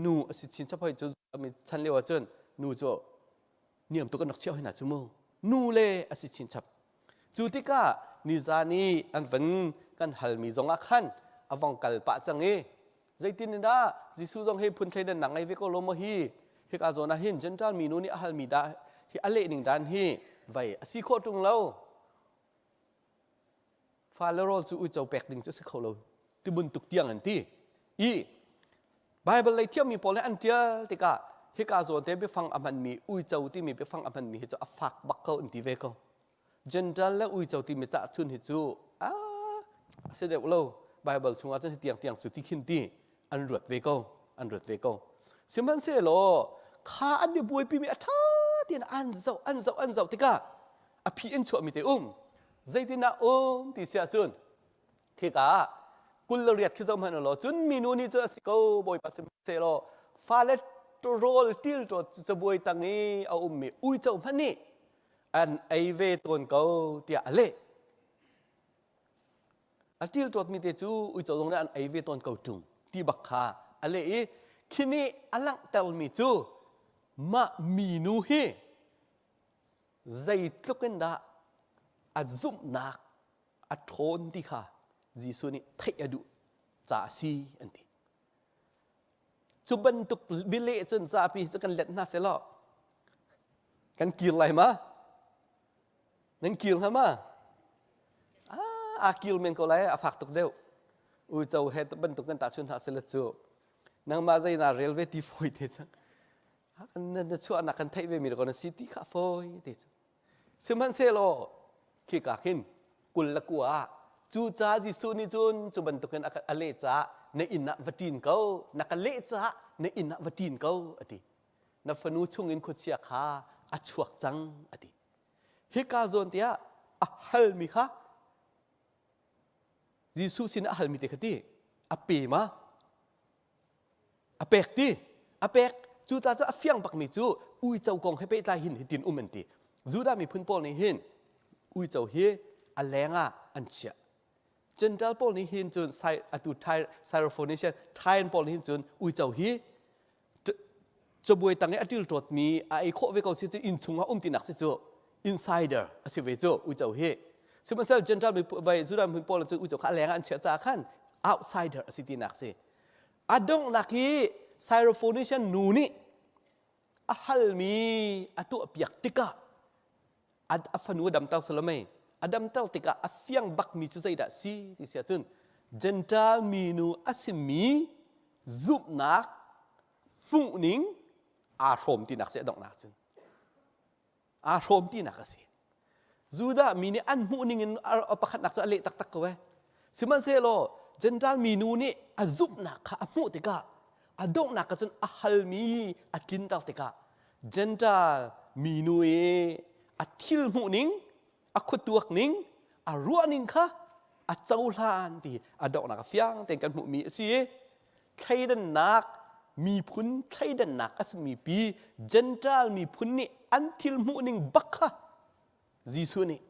nu a si chinchap hoi cu chan lio ahcun nu cu niam tuk an rak chiah hoi hna cu mu nu le a si chinchap cu tikah nizan i an van kan halmi zongah khan a vong kal pah cang i Zeitin in dah Jesuh zong hi phun thleidannak ngei ve ko lo maw hi? Hika zawn ah hin Gentile minu nih a halmi dah hi a leh ning dan hi vei a si khawh ṭung lo. Fale rawl cu uico pek ding cu a si kho lo ti bantuk tiang an ti. I Bible lei thiammi pawl nih an ṭial tikah hika zawn te biafang a hmanmi uico timi biafang a hmanmi hi cu a fak bak ko an ti ve ko. Gentile le uico timi cah chun hi cu a si deuh lo Bible chungah cun hi tiang tiang cu ti khin ti an ruat ve ko an ruat ve ko sihmanhsehlaw. Kha an i buaipimi a ṭha tein an zoh an zoh an zoh tikah a phi in chuahmi te um. Zeitindah um ti si ahcun khika ah 28 khi zoh hmanh law cun minu nih cun a si ko bawipa sihmanhsehlaw fale rawl ṭilṭawt cu cabuai tang i a ummi uico hmanh nih an ei ve tawn ko tiah a leh. A ṭilṭawtmi te cu uico zong nih an ei ve tawn ko ṭung ti bak kha a leh i khi nih a langhtermi cu mah minu hi zeitluk in dah a zumhnak a ṭhawn ti kha Jesuh nih theih a duh caah a si an ti. Cu bantuk bialeh cun zapi cu kan let hna selaw kan kir lai ma? Nan kir hnga ma? Ah, aa kir men ko lai, a fak tuk deuh. Uico he bantuk kan tahchun hna sela cu nangmah zei naa rel ve ti fawi te cang. Na chuahnak kan theih ve mi ko na si ti kha fawi te cang. Sihmanhsehlaw khika khin 29 ah cucaah Jesuh nih cun cu bantukin a leh caah na inn ah va ṭin ko, na ka leh caah na inn ah va ṭin ko a ti. Na fanu chungin khuachia kha a chuak cang a ti. Hika zawn tiah a halmi kha Jesuh sin a halmi te kha ti a pe ma? A pek ti. A pek. Cucaah cu a fiang bakmi cu uico kong he pehtlai hin hitin um an ti. Judah miphun pawl nih hin uico hi a leng ah an chiah. Gentile pawl nih hin cun atu Syrophoenician Tyrian pawl nih hin cun uico hi cabuai tang i a ṭilṭawtmi a ei khawh ve ko si cu inn chungah um tinak si cu insider a si ve cu uico hi. Sihmanhsehlaw Gentile miphun vai Judah miphun pawl cu uico kha a leng ah an chiah caah khan outsider a si tinak si. A donghnak hi Syrophoenician nu nih a halmi a tuahpiak tikah a fanu a damter salomei a damter tikah a fiang bakmi cu zeidah si ti si ahcun Gentile minu a simi zumhnak hmuhning aa hrawm tinak si a donghnak cun aa hrawm tinak a si. Judah mi nih an hmuh ning in a pakhatnak cu a leh taktak ko eh. Sihmanhsehlaw Gentile minu nih a zumhnak kha a hmuh tikah a donghnak ah cun a halmi a tlinter tikah Gentile minu i a thil hmuh ning, a khuatuak ning, a ruah ning kha a cohlan ti a donghnak a fiang tein kan hmuhmi a si i thleidannak miphun thleidannak a simi pi Gentile miphun nih an thil hmuhning bak kha Jesuh nih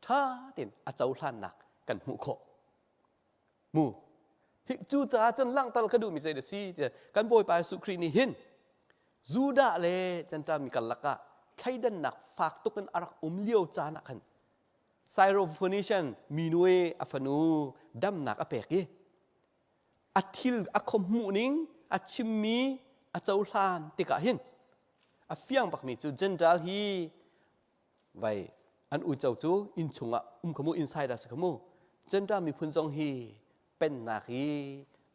ṭha tein a cohlannak kan hmuh khawh. Mu hi cucaah cun langhter ka duhmi zei a si tiah kan Bawipa Jesuh Khrih nih hin Judah le Gentile mi karlak ah thleidannak fak tuk in a rak um lio caan ah khan Syrophoenician minu i a fanu damnak a pek i a thil a khawhmuh ning a chimmi a cohlan tikah hin a fiang bakmi cu Gentile hi vai an uico cu inn chungah um kha mu insider si kha mu Gentile miphun zong hi pennak hi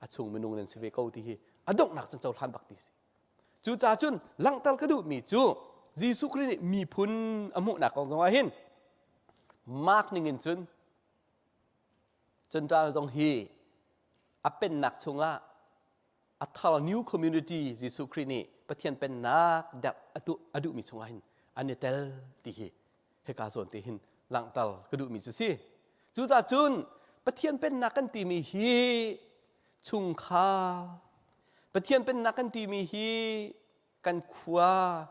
a chung minung nan si ve ko ti hi a donghnak cun cohlan bak ti si cucaah cun langhter ka duhmi cu Jesuh Khrih nih miphun a hmuhnak kong zongah hin Mark ningin cun Gentile zong hi a pennak chungah a thar new community Jesuh Khrih nih Pathian pennak derh a duhmi chungah hin an i tel ti hi hika zawn te hin langhter ka duhmi cu si. Cucaah cun Pathian pennak kan timi hi chungkhar Pathian pennak kan timi hi kan khua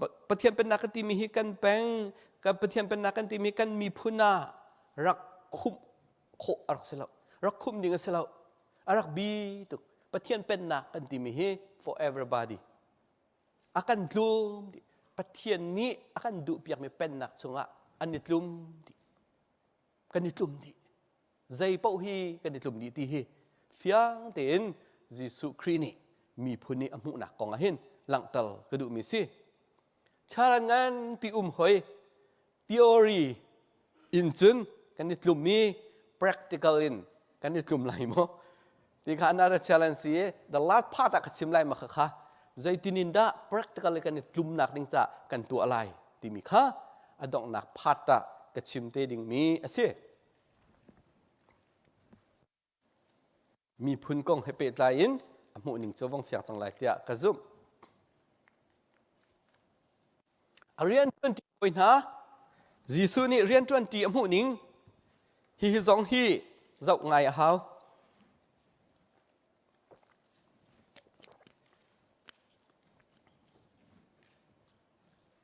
Pathian pennak kan timi hi kan peng kan Pathian pennak kan timi kan miphun ah rak khumh khawh a rak si lo rak khumh ding a si lo a rak bi tuk Pathian pennak kan timi hi for everybody a kan tlum dih Pathian nih a kan duhpiakmi pennak chungah an i tlum dih kan i tlum dih zei paoh hi kan i tlum dih ti hi fiang tein Jesuh Khrih nih miphun nih a hmuhnak kong ah hin langhter ka duhmi si. Charan nganpi um hoi theory in cun kan i tlum i practical in kan i tlum lai maw ti kha another challenge si the last part ah ka chim lai ma kha kha zeitin in dah practical kan i tlumnak ding ca kan tuah lai timi kha a donghnak part ah ka chim te dingmi a si. Miphun kong he pehtlai in a hmuhning cu vong fiang cang lai tiah ka zumh. A rianṭuanṭi hawi hna Jesuh nih rianṭuanṭi a hmuh ning hihi zong hi zoh ngai a hau.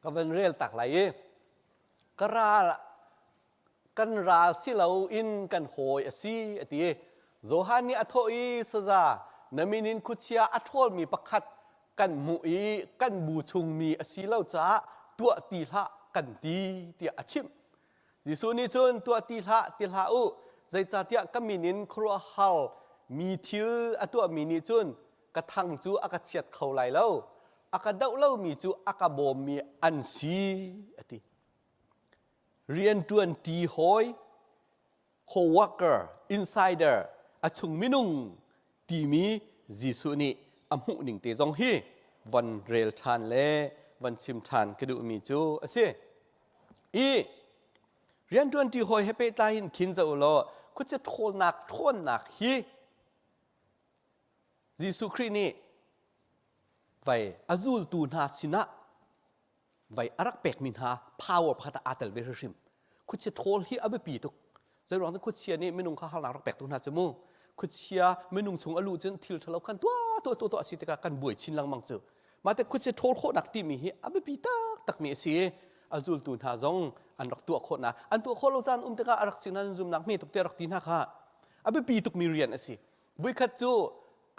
Ka van rel tak lai i ka ral kan ral si loin kan hawi a si a ti. Johan nih a thawh i saza na min in khuachia a ṭhawlmi pakhat kan hmuh i kan bu chungmi a si lo caah tuah ti hlah kan ti tiah a chimh. Jesuh nih cun tuah ti hlah ti hlah u zeicahtiah ka min in khuaruahhar mi thil a tuahmi nih cun ka thang cu a ka chiat kho lai lo a ka doh lomi cu a ka bawmmi an si a ti. Rianṭuan ṭi hawi co-worker, insider, a chung minung timi Jesuh nih a hmuh ning te zong hi von rel ṭhan le von chim ṭhan ka duhmi cu a si. I rianṭuanṭi hawi he pehtlai in khin zoh law khuachia ṭhawlnak ṭhawnnak hi Jesuh Khrih nih vai a zultu hna sinah vai a rak pekmi hna power pakhat ah aa tel ve hrimhrim. Khuachia ṭhawl hi a biapi tuk. Zeiruang dah khuachia nih minung kha harnak rak pek tuk hna cu mu. Khuachia minung chung a luh cun thil ṭhalo khan tuah tuah tuah tuah a si tikah kan buai chin lengmang cu. Mah te khuachia ṭhawl khawhnak timi hi a biapi taktakmi a si i a zultu hna zong an rak tuah khawhnak an tuah khawh lo caan um tikah a rak cin an zumnak hme tuk te rak ti hna kha a biapi tukmi rian a si. Vuikhat cu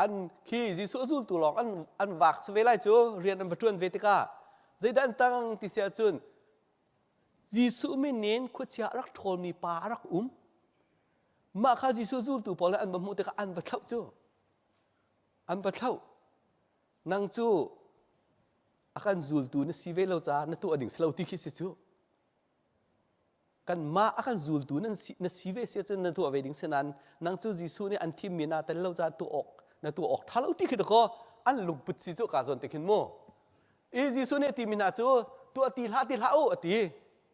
an khi Jesuh a zultu lawng an an vak ve lai cu rian an va ṭuan ve tikah zeidah an tang ti si ahcun Jesuh min in khuachia a rak ṭhawlmi pa a rak um. Mah kha Jesuh zultu pawl an va hmuh tikah an va thlauh cu. An va thlauh. Nang cu a kan zultu na si ve lo caah na tuah ding si lo ti khi si cu. Kanmah a kan zultu nan si, na si ve si ahcun na tuah ve ding si nain nang cu Jesuh nih an thimmi naa tel lo caah tuah awk na tuah awk ṭha lo ti khi dakaw an lungput si cu kaa zawn te khin mu. I Jesuh nih a timi hna cu tuah ti hlah ti hlah u a ti.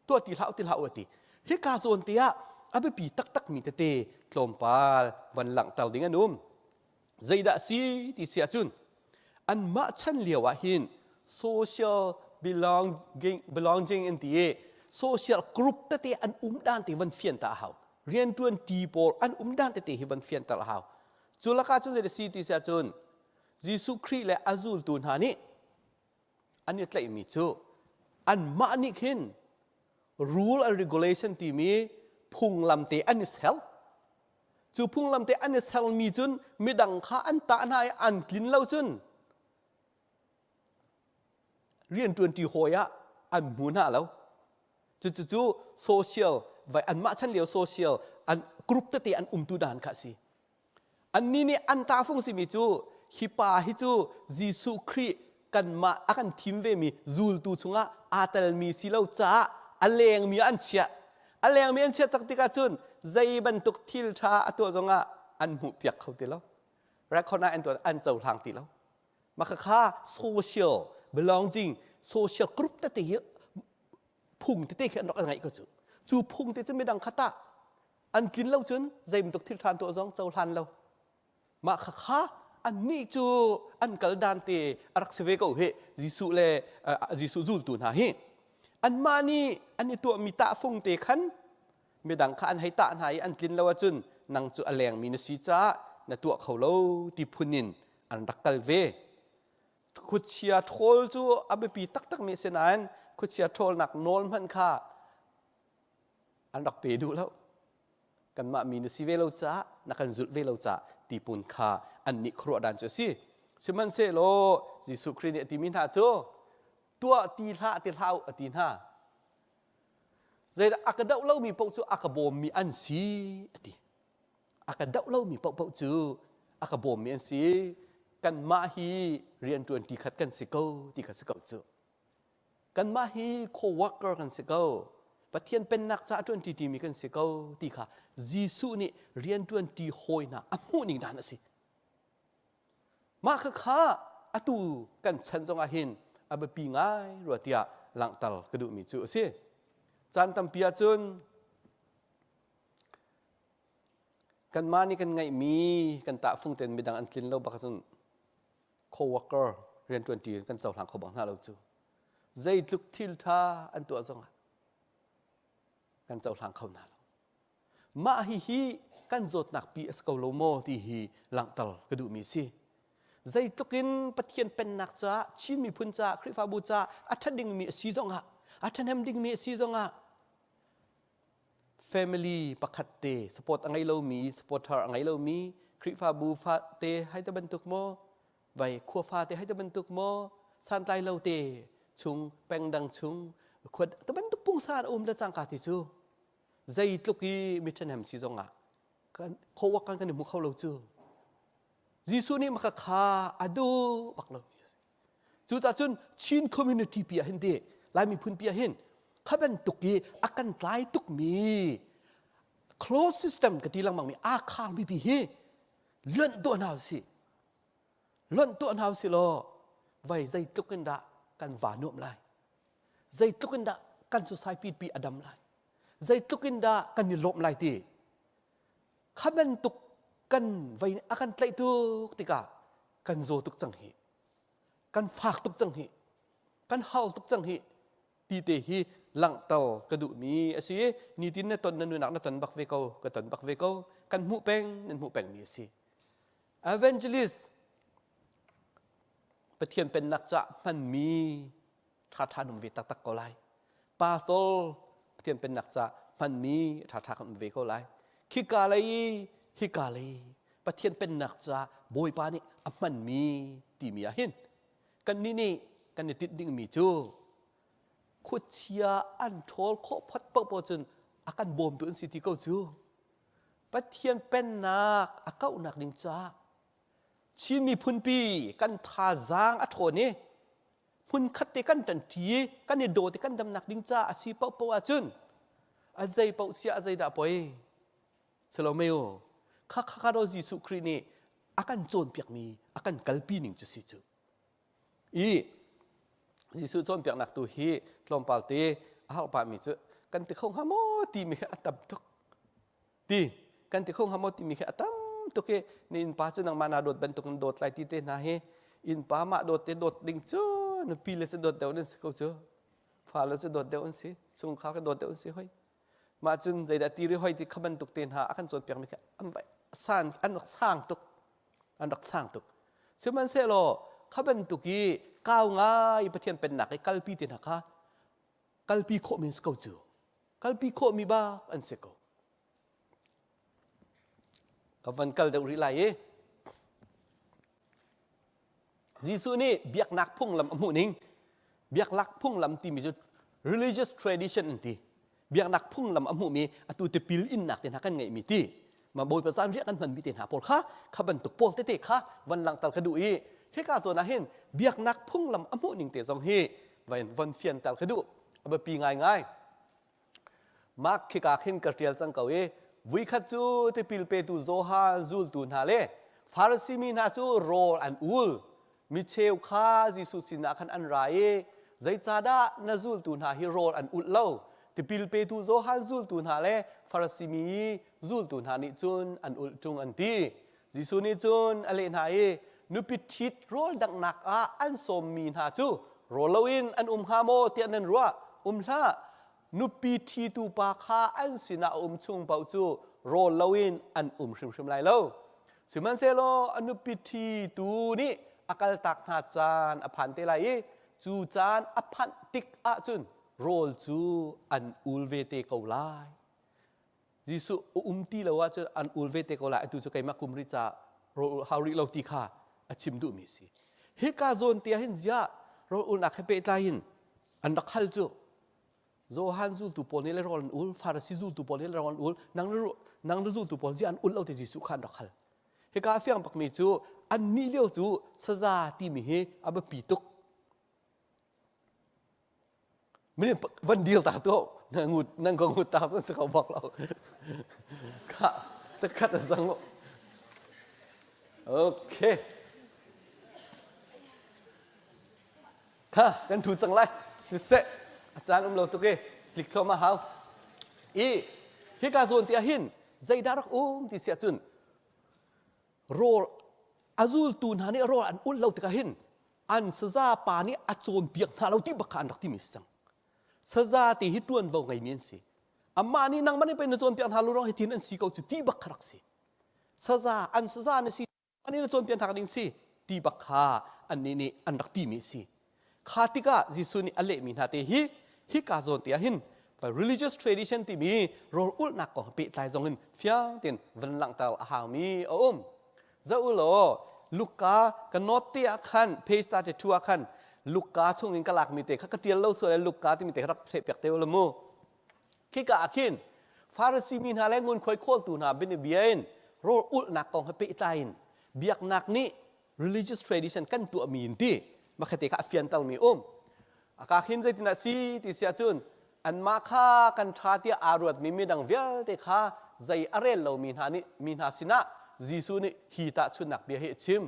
Tuah ti hlah u ti hlah u a ti. Hika zawn te ah a biapi taktakmi tete tlawmpal van langhter ding an um. Zeidah si ti si ahcun anmah chan lio ah hin social belonging, belonging in ti i social group tete an um dan te van fian ta a hau. Rianṭuan ṭi pawl an um dan tete hi van fianter a hau. Cu lakah cun zeidah si ti si ahcun Jesuh Khrih le a zultu hna nih an i tlaihmi cu anmah nih khin rule and regulation timi phunglam te an i ser. Cu phunglam te an i sermi cun midang kha an tah hna i an tlin lo cun rianṭuanṭi hawi ah an hmu hna lo. Cucu cu social vai anmah chan lio social an group tete an umtu dan kha a si. Annih nih an tahfung simi cu hi pa hi cu Jesuh Khrih kanmah a kan thim vemi zultu chungah aa telmi si lo caah a lengmi ah an chiah. A lengmi an chiah cak tikah cun zei bantuk thil ṭha a tuah zongah an hmuhpiak kho ti lo. Record ah an tuah an cohlang ti lo. Mah khakha social belonging social group tete hi phung tete khi an rak ngeih ko cu. Cu phung te cu midang kha tah an tlin lo cun zei bantuk thil ṭhan tuah zong cohlan lo mah khakha annih cu an kal dan te a rak si ve ko hi Jesuh le Jesuh zultu hna hi anmah nih an i tuahmi tahfung te khan midang kha an hei tah hna i an tlin lo ahcun nang cu a lengmi na si caah na tuah kho lo ti phun in an rak kal ve khuachia ṭhawl cu a biapi taktakmi a si nain khuachia ṭhawlnak nawl hmanh kha an rak pe duh lo kanmah mi na si ve lo caah na kan zulh ve lo caah tipun kha an nih khuaruah dan cu a si sihmanhsehlaw Jesuh Khrih nih a timi hna cu tuah ti hlah ti hlah u a ti hna zeidah a ka doh lomi paoh cu a ka bawmmi an si a ti a ka doh lomi paohpaoh cu a ka bawmmi an si kanmah hi rianṭuan ṭi khat kan si ko ti kha si ko cu Kanmah hi co-worker kan si ko. Pathian pennak caah ṭuanṭi ṭimi kan si ko ti kha Jesuh nih rianṭuanṭi hawi hna a hmuh ning dan a si. Mah khakha atu kan chan zongah hin a biapi ngai rua tiah langhter ka duhmi cu a si. Caan tampi ahcun kanmah nih kan ngeihmi kan tahfung tein midang an tlin lo bak ahcun co-worker rianṭuanṭi kan cohlang kho bak hna lo cu. Zeitluk thil ṭha an tuah zongah kan cohlang kho hna lo. Mah hihi kan zawtnak pi a si ko lo maw ti hi langhter ka duhmi a si. Zeitluk in Pathian pennak caah Chin miphun caah Khrihfabu caah a ṭha dingmi a si zongah a ṭhahnem dingmi a si zongah family pakhat te support a ngei lomi supporter a ngei lomi Khrihfabu fa te hai te bantuk maw vai khua fa te hai te bantuk maw santlai lo te chung pengdang chung khua te bantuk pungsan a um le cangka ti cu zeitluk i mi ṭhahnem si zongah kan khawak kan kan i hmu kho lo cu Jesuh nih maka kha a duh bak lomi a si. Cucaah cun Chin community pi ah hin ti Lai miphun pi ah hin kha bantuk i a kan tlai tukmi closed system ka ti lengmang mi aa khangmi pi hi lonh tuah hna usih. Lonh tuah hna usih law vai zeitluk in dah kan va nuam lai. Zeitluk in dah kan society pi a dam lai. Zeitluk in dah kan i lawmh lai ti kha bantuk kan vei a kan tlaih tuk tikah kan zaw tuk cang hi kan fak tuk cang hi kan hal tuk cang hi ti te hi langhter ka duhmi a si nitin na ton na nunak na ton bak ve ko ka ton bak ve ko kan hmuh peng nan hmuh pengmi a si evangelist Pathian pennak cah hmanmi ṭhaṭha an um ve taktak ko lai. Pastor Pathian pennak ca hmanmi ṭhaṭha kan um ve ko lai. Khika lei hika lei Pathian pennak ca Bawipa nih a hmanmi timi ah hin kannih nih kan i tinh dingmi cu khuachia an ṭhawl khawh phot paohpaoh cun a kan bawmtu an si ti ko cu. Pathian pennak a kauhnak ding caah Chin miphunpi kan thazaang a ṭhawn i hmunkhat te kan ṭanṭi i kan i daw te kan damnak ding caah a si paohpaoh ahcun a zei paoh siah a zeidah poi silo mei u kha kha kha do Jesuh Khrih nih a kan cawnpiakmi a kan kalpi ning cu si cu i Jesuh cawnpiaknak tu hi tlawmpal te a har pahmi cu kan ti kho hnga maw timi a tam tuk Ti kan ti kho hnga maw timi khi a tam tuk i na innpa cu nangmah naa dawt bantuk in dawt lai ti te hna hi innpa mah dawt te dawt ding cu nupi le cu dawt deuh nan si ko cu fale cu dawt deuh an si chungkhar ka dawt deuh an si hoi mah cun zeidah ti ri hoi ti kha bantuk te hna a kan cawnpiak mi khi an vai san an rak sang tuk an rak sang tuk sihmanhsehlaw kha bantuk i kau ngai Pathian pennak i kalpi te hna kha kalpi khawh men si ko cu kalpi khawhmi bak an si ko. Ka van kal deuh rih lai i Jesuh nih biaknak phunglam a hmuh ning biaknak phunglam timi cu religious tradition an ti biaknak phunglam a hmuhmi atu tipil innak te hna kan ngeihmi ti ma bawipa zan riah kan hmanmi te hna pawl kha kha bantuk pawl tete kha van langhter ka duh i hika zawn ah hin biaknak phunglam a hmuh ning te zong hi van von fianter ka duh a biapi ngaingai Mark khika khin ka ṭial cang ko i vuikhat cu tipil petu Johan zultu hna le Farasi mi hna cu rawl an ul mi cheu kha Jesuh sinah khan an ra i zeicahdah na zultu hna hi rawl an ulh lo tipil petu Johan zultu hna le Farasi mi zultu hna nih cun an ulh ṭung an ti Jesuh nih cun a leh hna i nupi ṭhit rawl danghnak ah an sawmmi hna cu rawl loin an um hnga maw tiah nan ruah? Um hlah. Nupi ṭhitu pa kha an sinah a um chung paoh cu rawl loin an um hrimhrim lai lo. Sihmanhsehlaw a nupi ṭhitu nih a kaltak hna caan a phan te lai i cu caan a phanh tik ahcun rawl cu an ul ve te ko lai. Jesuh a um ti lo ahcun an ul ve te ko lai atu cu keimah kum rih ca hau rih lo ti kha a chim duhmi a si hika zawn te ah hin ziah rawl ulnak he pehtlai in an rak hal cu Johan zultu pawl nih le rawl an ul Farasi zultu pawl nih le rawl an ul nang na nang na zultu pawl ziah an ul lo ti Jesuh kha an rak hal hika a fiang bakmi cu an nih lio cu saza timi hi a biapi tuk Mini van deal ta to na ngut nan ko ngut ta si kho bak lo kha cakhat a zang okay kha kan thu cang lai siseh a caan um lo tuk i tlik thluam a hau i hika zawn ti ah hin zeidah rak um ti siah cun rawl a zultu hna nih rawl an ul lo tikah hin. An saza pa nih a cawnpiak hna lo ti bak kha an rak timi si cang. Saza te hi ṭuanvo ngeimi an si. Amah nih nangmah nih pei na cawnpiak hna lo ruang hitin an si ko cu ti bak kha rak si. Saza an saza na si an in cawnpiak hna ding si ti bak kha annih nih an rak timi a si. Kha tikah Jesuh nih a lehmi hna te hi hika zawn te ah hin religious tradition timi rawl ulhnak kong pehtlai zong in fiang tein van langhter a haumi a um. Zoh u law Luka ka note te ah khan page 32 ah khan Luka chung in ka lakmi te kha ka tial lo sual Luka timi te kha rak theih piak te u la mu. Khika ah khin Farasi mi hna le ngunkhuai khawltu hna bianabia in rawl ulhnak kong he pehtlai in biaknak nih religious tradition kan tuahmi in ti makhate kha a fiantermi um. Aka khin zeitin ah si ti si ahcun anmah kha kan ṭha tiah aa ruatmi midang vialte kha zei a rel lomi hna nih mi hna sinah Jesuh nih hi tahchunhnak bia hi a chim.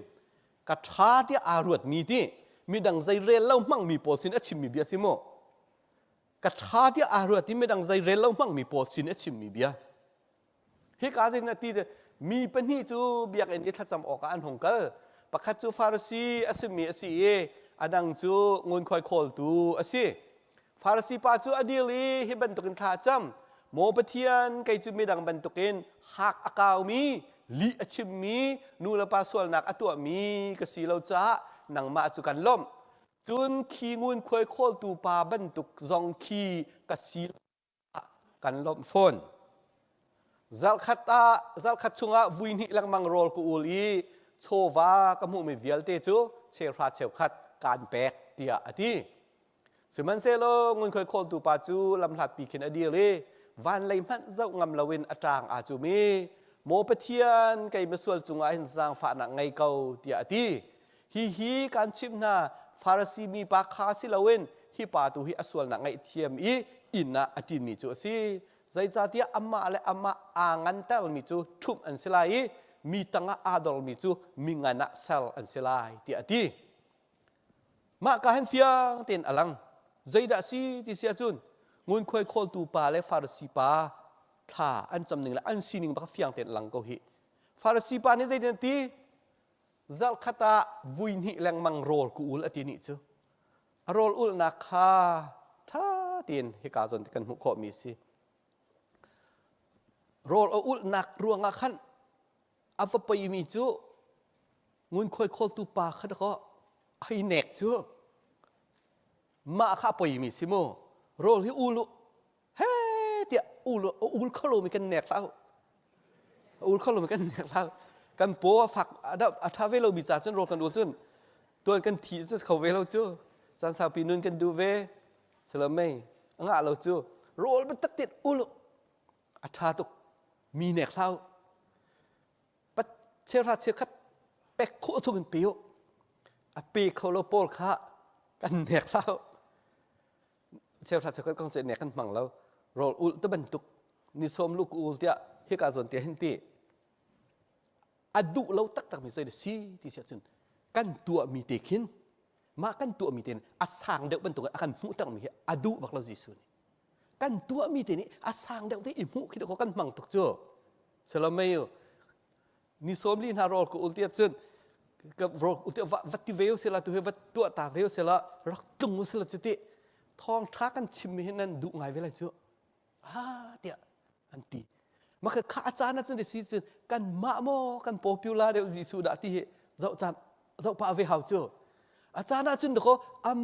Ka ṭha tiah aa ruatmi ti midang zei rel lo hmangmi pawl sin a chimmi bia si mu. Ka ṭha tiah aa ruat i midang zei rel lo hmangmi pawl sin a chimmi bia. Hika zeitin a ti mi pahnih cu biakinn i thlacam awkah an hung kal. Pakhat cu Farasi a simi a si i a dang cu ngunkhuai khawltu a si. Farasi pa cu a dil i hi bantukin thla a cam. Maw Pathian, kei cu midang bantukin hak a kaumi, lih a chimmi, nu le pa sualnak a tuahmi ka si lo caah nangmah cu kan lawmh. Cun khi ngunkhuai khawltu pa bantuk zong khi ka si kan lawmh fawn. Zarhkhat ah zarhkhat chungah vui hnih lengmang rawl ka ul i chawva ka hmuhmi vialte cu cheuhra cheukhat kaan pek tiah a ti. Sihmanhsehlaw ngunkhuai khawltu pa cu lamhlatpi khin a dir i van lei hmanh zoh ngam loin a ṭang aa cum i Maw Pathian kei misual cungah hin zaangfahnak ngei ko tiah a ti. Hihi kan chimh hna, Farasi mi pa kha si loin hi pa tu hi a sualnak ngaihthiam i inn ah a ṭinmi cu a si. Zeicahtiah amah le amah aa ngantermi cu ṭhumh an si lai i mi tangah aa dormi cu mi ngan ah ser an si lai, tiah a ti. Mah ka hin fiang tein a lang. Zeidah si ti si ahcun ngunkhuai khawltu pa le Farasi pa thla an cam ning le an sining bak fiang tein a lang ko hih. Farasi pa nih zeitin a ti? Zarhkhat ah vui hnih lengmang rawl ka ul a ti nih cu a rawl ulnak kha ṭha tein hika zawn te kan hmuh khawhmi a si. Rawl a ulhnak ruangah khan a va poimi cu ngunkhuai khawltu pa kha dakaw hei nek cu mah kha a poimi si mu rawl hi ul u he tiah ul ul kho lomi kan nek hlah ul kho lomi kan nek hlah kan paw a fak a ṭha ve lomi ca cun rawl kan ul cun tuan kan thi cu kho ve lo cu caan saupi nun kan duh ve salamei a ngah lo cu rawl biatak tein ul a ṭha tuk mi nek hlah pat cheuhra cheukhat pek khawh chung in pe u a pe kho lo pawl kha kan nek hlah cheuhra cheukhat kong cu nek kan hmang lo rawl ulh te bantuk ni sawm lu ku ul tiah hika zawn te hin ti a duh lo taktak mi zei si ti si ahcun kan tuahmi te khin mah kan tuahmi te a sang deuh bantuk a kan hmuhter mi hi a duh bak lo Jesuh nih kan tuahmi te nih a sang deuh te i hmuh khi kan hmang tuk cu salomei ni sawm li hna rawl ka ul tiah cun ka rawl ul tiah va ti ve usila tu hi va tuah ta ve usila rak tlung usila cu ti thawng ṭha kan chimmi hi nan duh ngai ve lai cu ah tiah an ti maka kha a caan ah cun si cun kan mah maw kan popular deuh Jesuh dah ti hi zoh caan zoh pah ve hau cu a caan ah cun dakaw am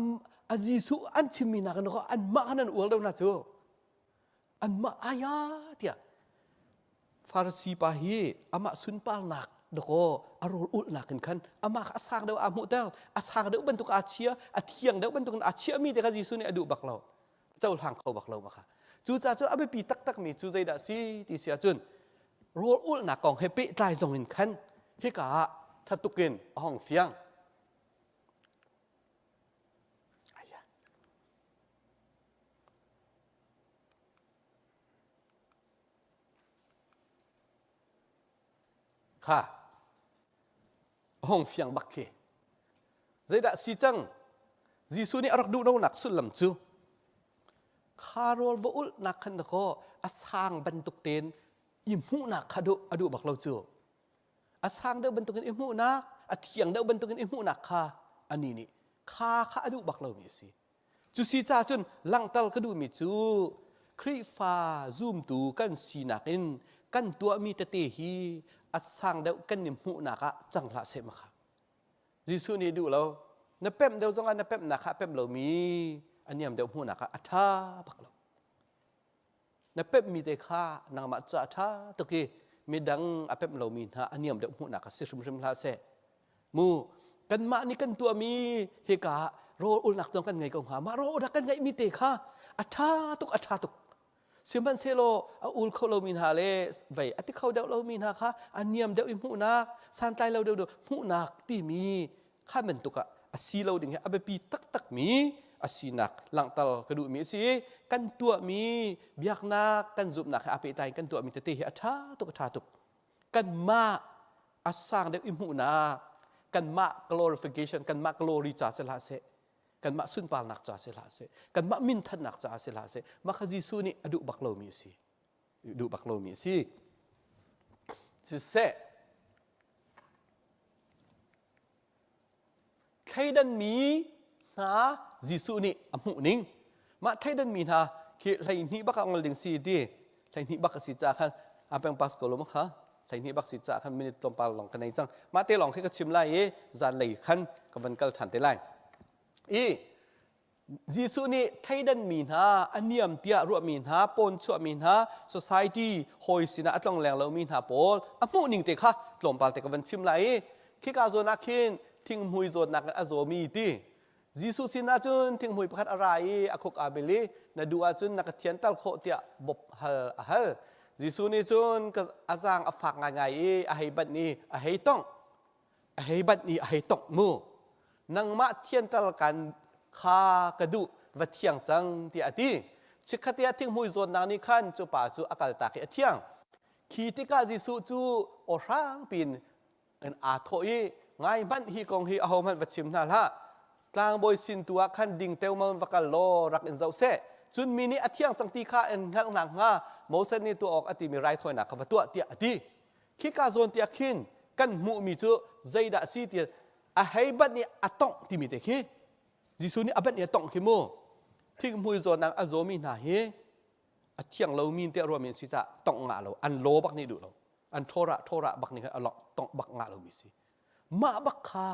a Jesuh an chimmi nakin dakaw anmah khan an uar deuh na cu anmah aya tiah Farasi pa hi amah sunparnak dakaw a rawl ulhnak in khan amah kha a sang deuh aa hmuhter a sang deuh bantuk aa chia a thiang deuh bantuk in aa chiahmi te kha Jesuh nih a duh bak lo cohlang kho bak lo ma kha cucaah cu a biapi taktakmi cu zeidah si ti si ahcun rawl ulhnak kong he pehtlai zong in khan hika ah ṭha in a hong fiang Kha hong fiang bak khi. Zeidah si cang? Jesuh nih a rak duh lonak sullam cu kha rawl va ulhnak khan dakaw a sang bantuk tein i hmuhnak kha duh a duh bak lo cu. A sang deuh bantukin i hmuhnak, a thiang deuh bantukin i hmuhnak kha ani nih. Kha kha a duh bak lomi a si. Cu si ca cun langhter ka duhmi cu Khrihfa zumtu kan sinak in kan tuahmi tete hi a sang deuh kan i hmuhnak ah cang hlah seh ma kha. Jesuh nih duh lo. Na pemh deuh zongah na pemhnak kha a pemh lomi a niam deuh hmuhnak ah a ṭha bak lo. Na pemhmi te kha nangmah ca a ṭha tuk i midang a pemh lomi hna a niam deuh hmuhnak ah si hrimhrim hlah seh. Mu kanmah nih kan tuahmi hika rawl ulnak zong kan ngei ko hnga. Mah rawl ulnak kan ngeihmi te kha a ṭha tuk a ṭha tuk. Sihmanhsehlaw a ul kho lomi hna le vei a ti kho deuh lomi hna kha a niam deuh i hmuhnak santlai lo deuh hmuhnak timi kha bantuk ah a si lo ding hi a biapi taktakmi a sinak langhter ka duhmi a si. Kan tuahmi biaknak kan zumhnak he aa pehtlai in kan tuahmi tete hi a ṭha tuk a ṭha tuk. Kanmah a sang deuh i hmuhnak kanmah glorification kanmah glory ca si hlah seh kanmah sunparnak ca si hlah seh kanmah minthannak ca si hlah seh mah kha Jesuh nih a duh bak lomi a si duh bak lomi a si siseh thleidanmi hna Jesuh nih a hmuh ning mah thleidanmi hna khi 12 bak ah ngol ding si ti 12 bak a si ca khan a peng pas ko lo ma kha 12 bak si ca khan minute tlawmpal lawng ka nei cang mah te lawng khi ka chim lai i zan lei khan ka van kal ṭhan te lai i Jesuh nih thleidanmi hna, a niam tiah ruahmi hna, pawn chuahmi hna, society hawi sinah a tlongleng lomi hna pawl a hmuh ning te kha tlawmpal te ka van chim lai i khika zawn ah khin thinghmui zawtnak in a zawmi ti Jesuh sinah cun thinghmui pakhat a ra i a khuk aa bil i na duh ahcun na ka thianter khawh tiah bawp hal a hal. Jesuh nih cun a zaang a fak ngaingai i a hei banh i a hei tongh. A hei banh i a hei tongh mu. Nangmah thianter kan kha ka duh va thiang cang tiah a ti. Chikkhat ah thinghmui zawtnak nih khan cu pa cu a kaltak i a thiang. Khi tikah Jesuh cu aw hrang piin in aa thawh i ngai hmanh hi kong hi ahohmanh va chim hna hlah tlangbawi sin tu ah khan ding teomao in va kal law rak in zoh seh cun mi nih a thiang cang ti kha in hngalh nakhnga Moses nih tuah awk a timi raithawinak kha va tuah tiah a ti khika zawn tiah khin kan hmuhmi cu zeidah a si ti a hei banh i a tongh timi te khi Jesuh nih a banh i a tongh khi mu thinghmui zawtnak a zawmi hna hi a thiang lomi tiah ruahmi an si caah tongh ngah lo an law bak nih duh lo an ṭhawrah ṭhawrah bak nih khan a tongh bak ngah lomi si mah bak kha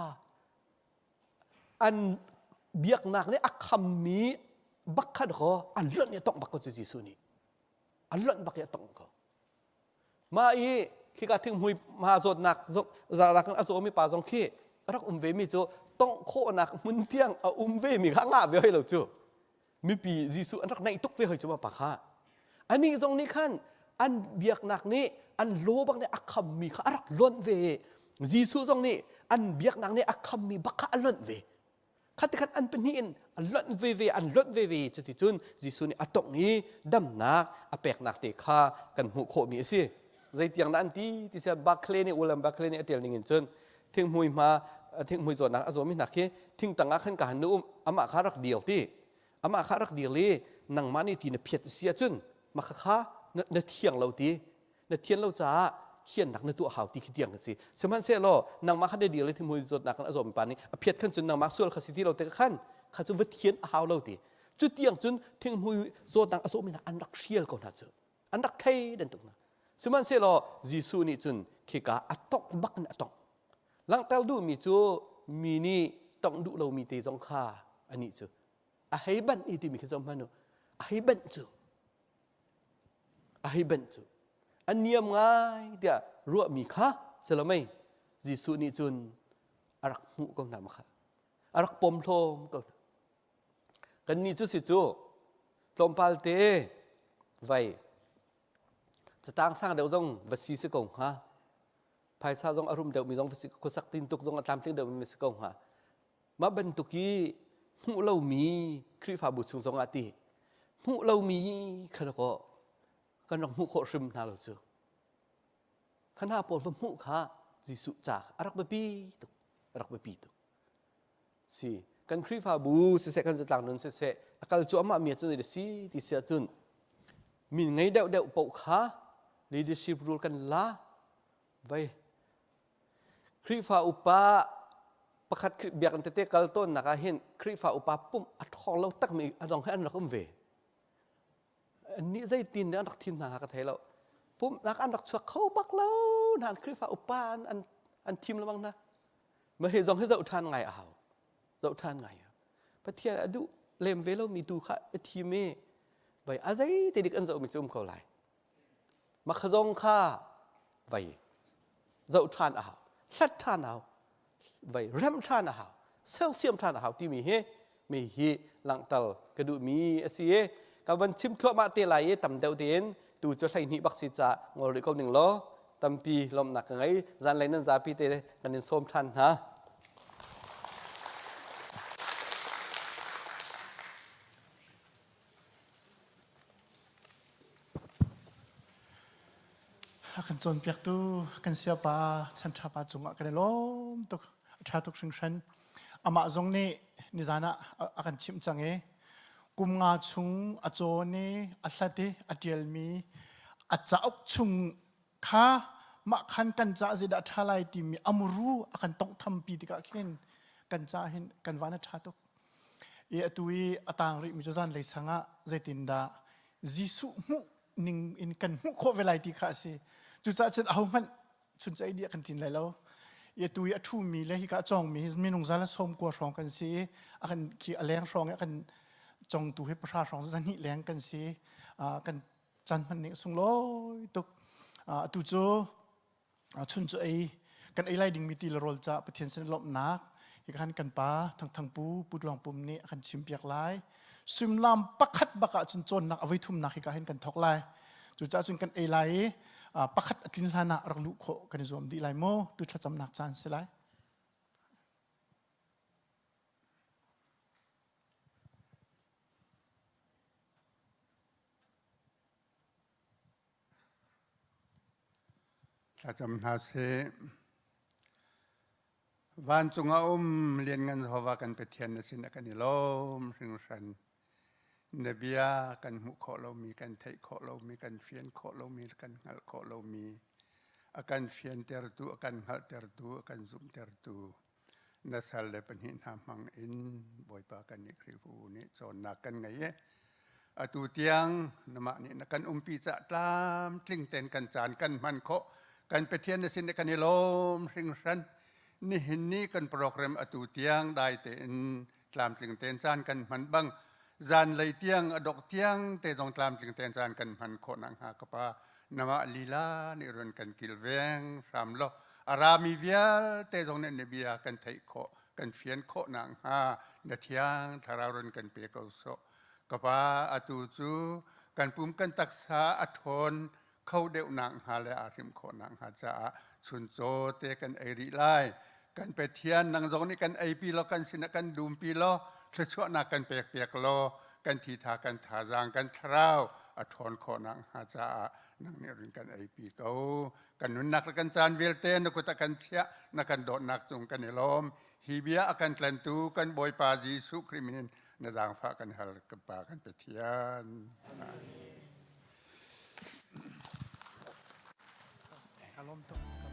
an biaknak nih a khammi bak kha dakaw an lonh i a tongh bak ko cu Jesuh nih an lonh bak i a tongh ko mah i khika thinghmui ma zawtnak rak a zawmi pa zong khi a rak um ve mi cu tongh khawhnak hmun tiang a um ve mi kha ngah ve hoi lo cu mipi Jesuh an rak naih tuk ve hoi cu pa kha anih zong nih khan an biaknak nih an law bak nih a khammi kha a rak lonh ve Jesuh zong nih an biaknak nih a khammi bak kha a lonh ve khat khat an pahnih in a lonh ve ve an lonh ve ve cuticun Jesuh nih a tongh i damnak a peknak te kha kan hmuh khawhmi a si zeitiang dah an ti ti sian Barclay nih William Barclay nih a ṭial ning in cun thinghmui hma thinghmui zawtnak a zawmi hna khi thingtang ah khan ka han nu um amah kha rak dir ti amah kha rak dir i nangmah nih ti na phiat si ahcun mah kha na thiang lo ti na thian lo caah thiannak na tuah hau ti khi tiang ka si sihmanhsehlaw nangmah kha na dir i thinghmui zawtnak kan a zawmi pa nih a phiat khan cun nangmah sual kha si ti lo te khan kha cu va thian a hau lo ti cu tiang cun thinghmui zawtnak a zawmi hna an rak hrial ko hna cu an rak thei dan tuk hna sihmanhsehlaw Jesuh nih cun khika a tongh bak in a tongh langhter duhmi cu mi nih tongh duh lomi te zong kha anih cu a hei banh i timi khi zoh hmanh u a hei banh cu a hei banh cu a niam ngai tiah ruahmi kha si lo mei Jesuh nih cun a rak hmuh ko hna ma kha a rak pom hlawm ko hna Kannih cu si cu tlawmpal te vai catang sang deuh zong va si si ko hnga. Phaisa zong a rum deuhmi zong va si khuasak tintuk zong a tlamtling deuhmi va si ko hnga. Mah bantuk i hmuh lomi Khrihfabu chung zong ah ti hmuh lomi kha kaw kan rak hmuh khawh hrim hna lo cu. Kha hna pawl va hmuh kha Jesuh ca a rak biapi tuk a rak biapi tuk. Si kan Khrihfabu siseh kan zatlang nun siseh a kal cuahmah mi ahcun si ti si ahcun min ngei deuh deuh paoh kha leadership role kan la vai Khrihfa upa. Pakhat biakinn tete kal tawnnak ah hin Khrihfa upa pumh a ṭhawng lo takmi a dong he an rak um ve. Annih zeitin nih an rak thim hna kha ka thei lo. Pumhnak an rak chuak kho bak lo hna an Khrihfa upa an, an, an thim lengmang hna. Mah hi zong hi zoh ṭhan ngai a hau. Zoh ṭhan ngai a hau. Pathian a duh lem ve lomi tu kha a thim i vai a zei te dik an zohmi cu um ko lai. Mah kha zong kha vai zoh ṭhan a hau. Hlat ṭhan a hau. Vai remh ṭhan a hau. Sersiam ṭhan a hau timi hi mi hi langhter ka duhmi a si i ka van chim thluahmah te lai i tam deuh tein tu cu 12 bak si ca ngol rih ko ning law tampi lawmhnak ka ngei zanlei nan zapi te kan in sawm ṭhan hna. A kan cawnpiaktu kan siapa Chan Ṭha Pa cungah kan i lawm tuk. A ṭha tuk hringhran. Amah zong nih nizan ah a kan chimh cang i kum nga chung a cawn i a hlat i a ṭialmi a cauk chung kha mah khan kan ca zeidah a ṭha lai timi a muru a kan tonghthampi tikah khin kan ca hin kan van a ṭha tuk. I atu i a tang rihmi cu zanlei sang ah zeitindah Jesuh hmuh ning in kan hmuh khawh ve lai ti kha a si. Cucaah cun ahohmanh chuncaei dih kan ṭin lai lo. I atu i a ṭhumi le hika a cawngmi hi minung za le 90 hrawng kan si i a kan khi a leng hrawng i a kan congtu hi 3 hrawng 200 leng kan si. Kan caan hman ning a sunglawi tuk. Atu cu chun cu ei kan ei lai dingmi ti le rawl ca Pathian sin lawmhnak hi khan kan pa Thangthang Pu Pu Tluang Pum nih a kan chimpiak lai. Suimilam pakhat bak ah cun cawnnak a voi thumnak hi ka hin kan thawk lai. Cucaah cun kan ei lai i pakhat a tlin hlan ah rak luh khawh kan i zuam dih lai mu. Tu thlacamnak caan si lai. Thlacam hna sih. Vancung a um lianngan Jehovah kan Pathian na sin ah kan i lawm hringhran. Na bia kan hmuh khawh lomi, kan theih khawh lomi, kan fian khawh lomi, kan hngalh khawh lomi, a kan fiantertu, a kan hngalhtertu, a kan zumhtertu, na sal le pahnih hna hmang in Bawipa kan nih Khrihfabu nih cawnnak kan ngei i atu tiang namah nih na kan umpi cah tlamtling tein kan caan kan hman khawh kan Pathian na sin kan i lawm hringhran nihin ni kan program atu tiang dai tein tlamtling tein caan kan hman bang zanlei tiang a dok tiang te zong tlamtling tein caan kan hman khawh nakhnga ka pa namah lila nih run kan kilveng hram law a rami vialte zong nih na bia kan theih khawh kan fian khawh nakhnga na thiang thlarau run kan pe ko sawh ka pa atu cu kan pum kan taksa a ṭhawn kho deuh nakhnga le aa hrimh khawh nakhnga caah chuncaw te kan ei rih lai. Kan Pathian nang zong nih kan eipi law kan sinah kan dumpi law thluachuahnak kan pekpiak law kan thitha kan thazaang kan thlarau a ṭhawn khawh nakhnga caah nang nih rin kan eipi ko. Kan nunnak le kan caan vialte na kut ah kan chiah na kan dawtnak cung kan i lawm. Hi bia a kan tlantu kan Bawipa Jesuh Khrih min in na zaangfah kan hal kan Pa kan Pathian. Amen. Ka lawm tuk.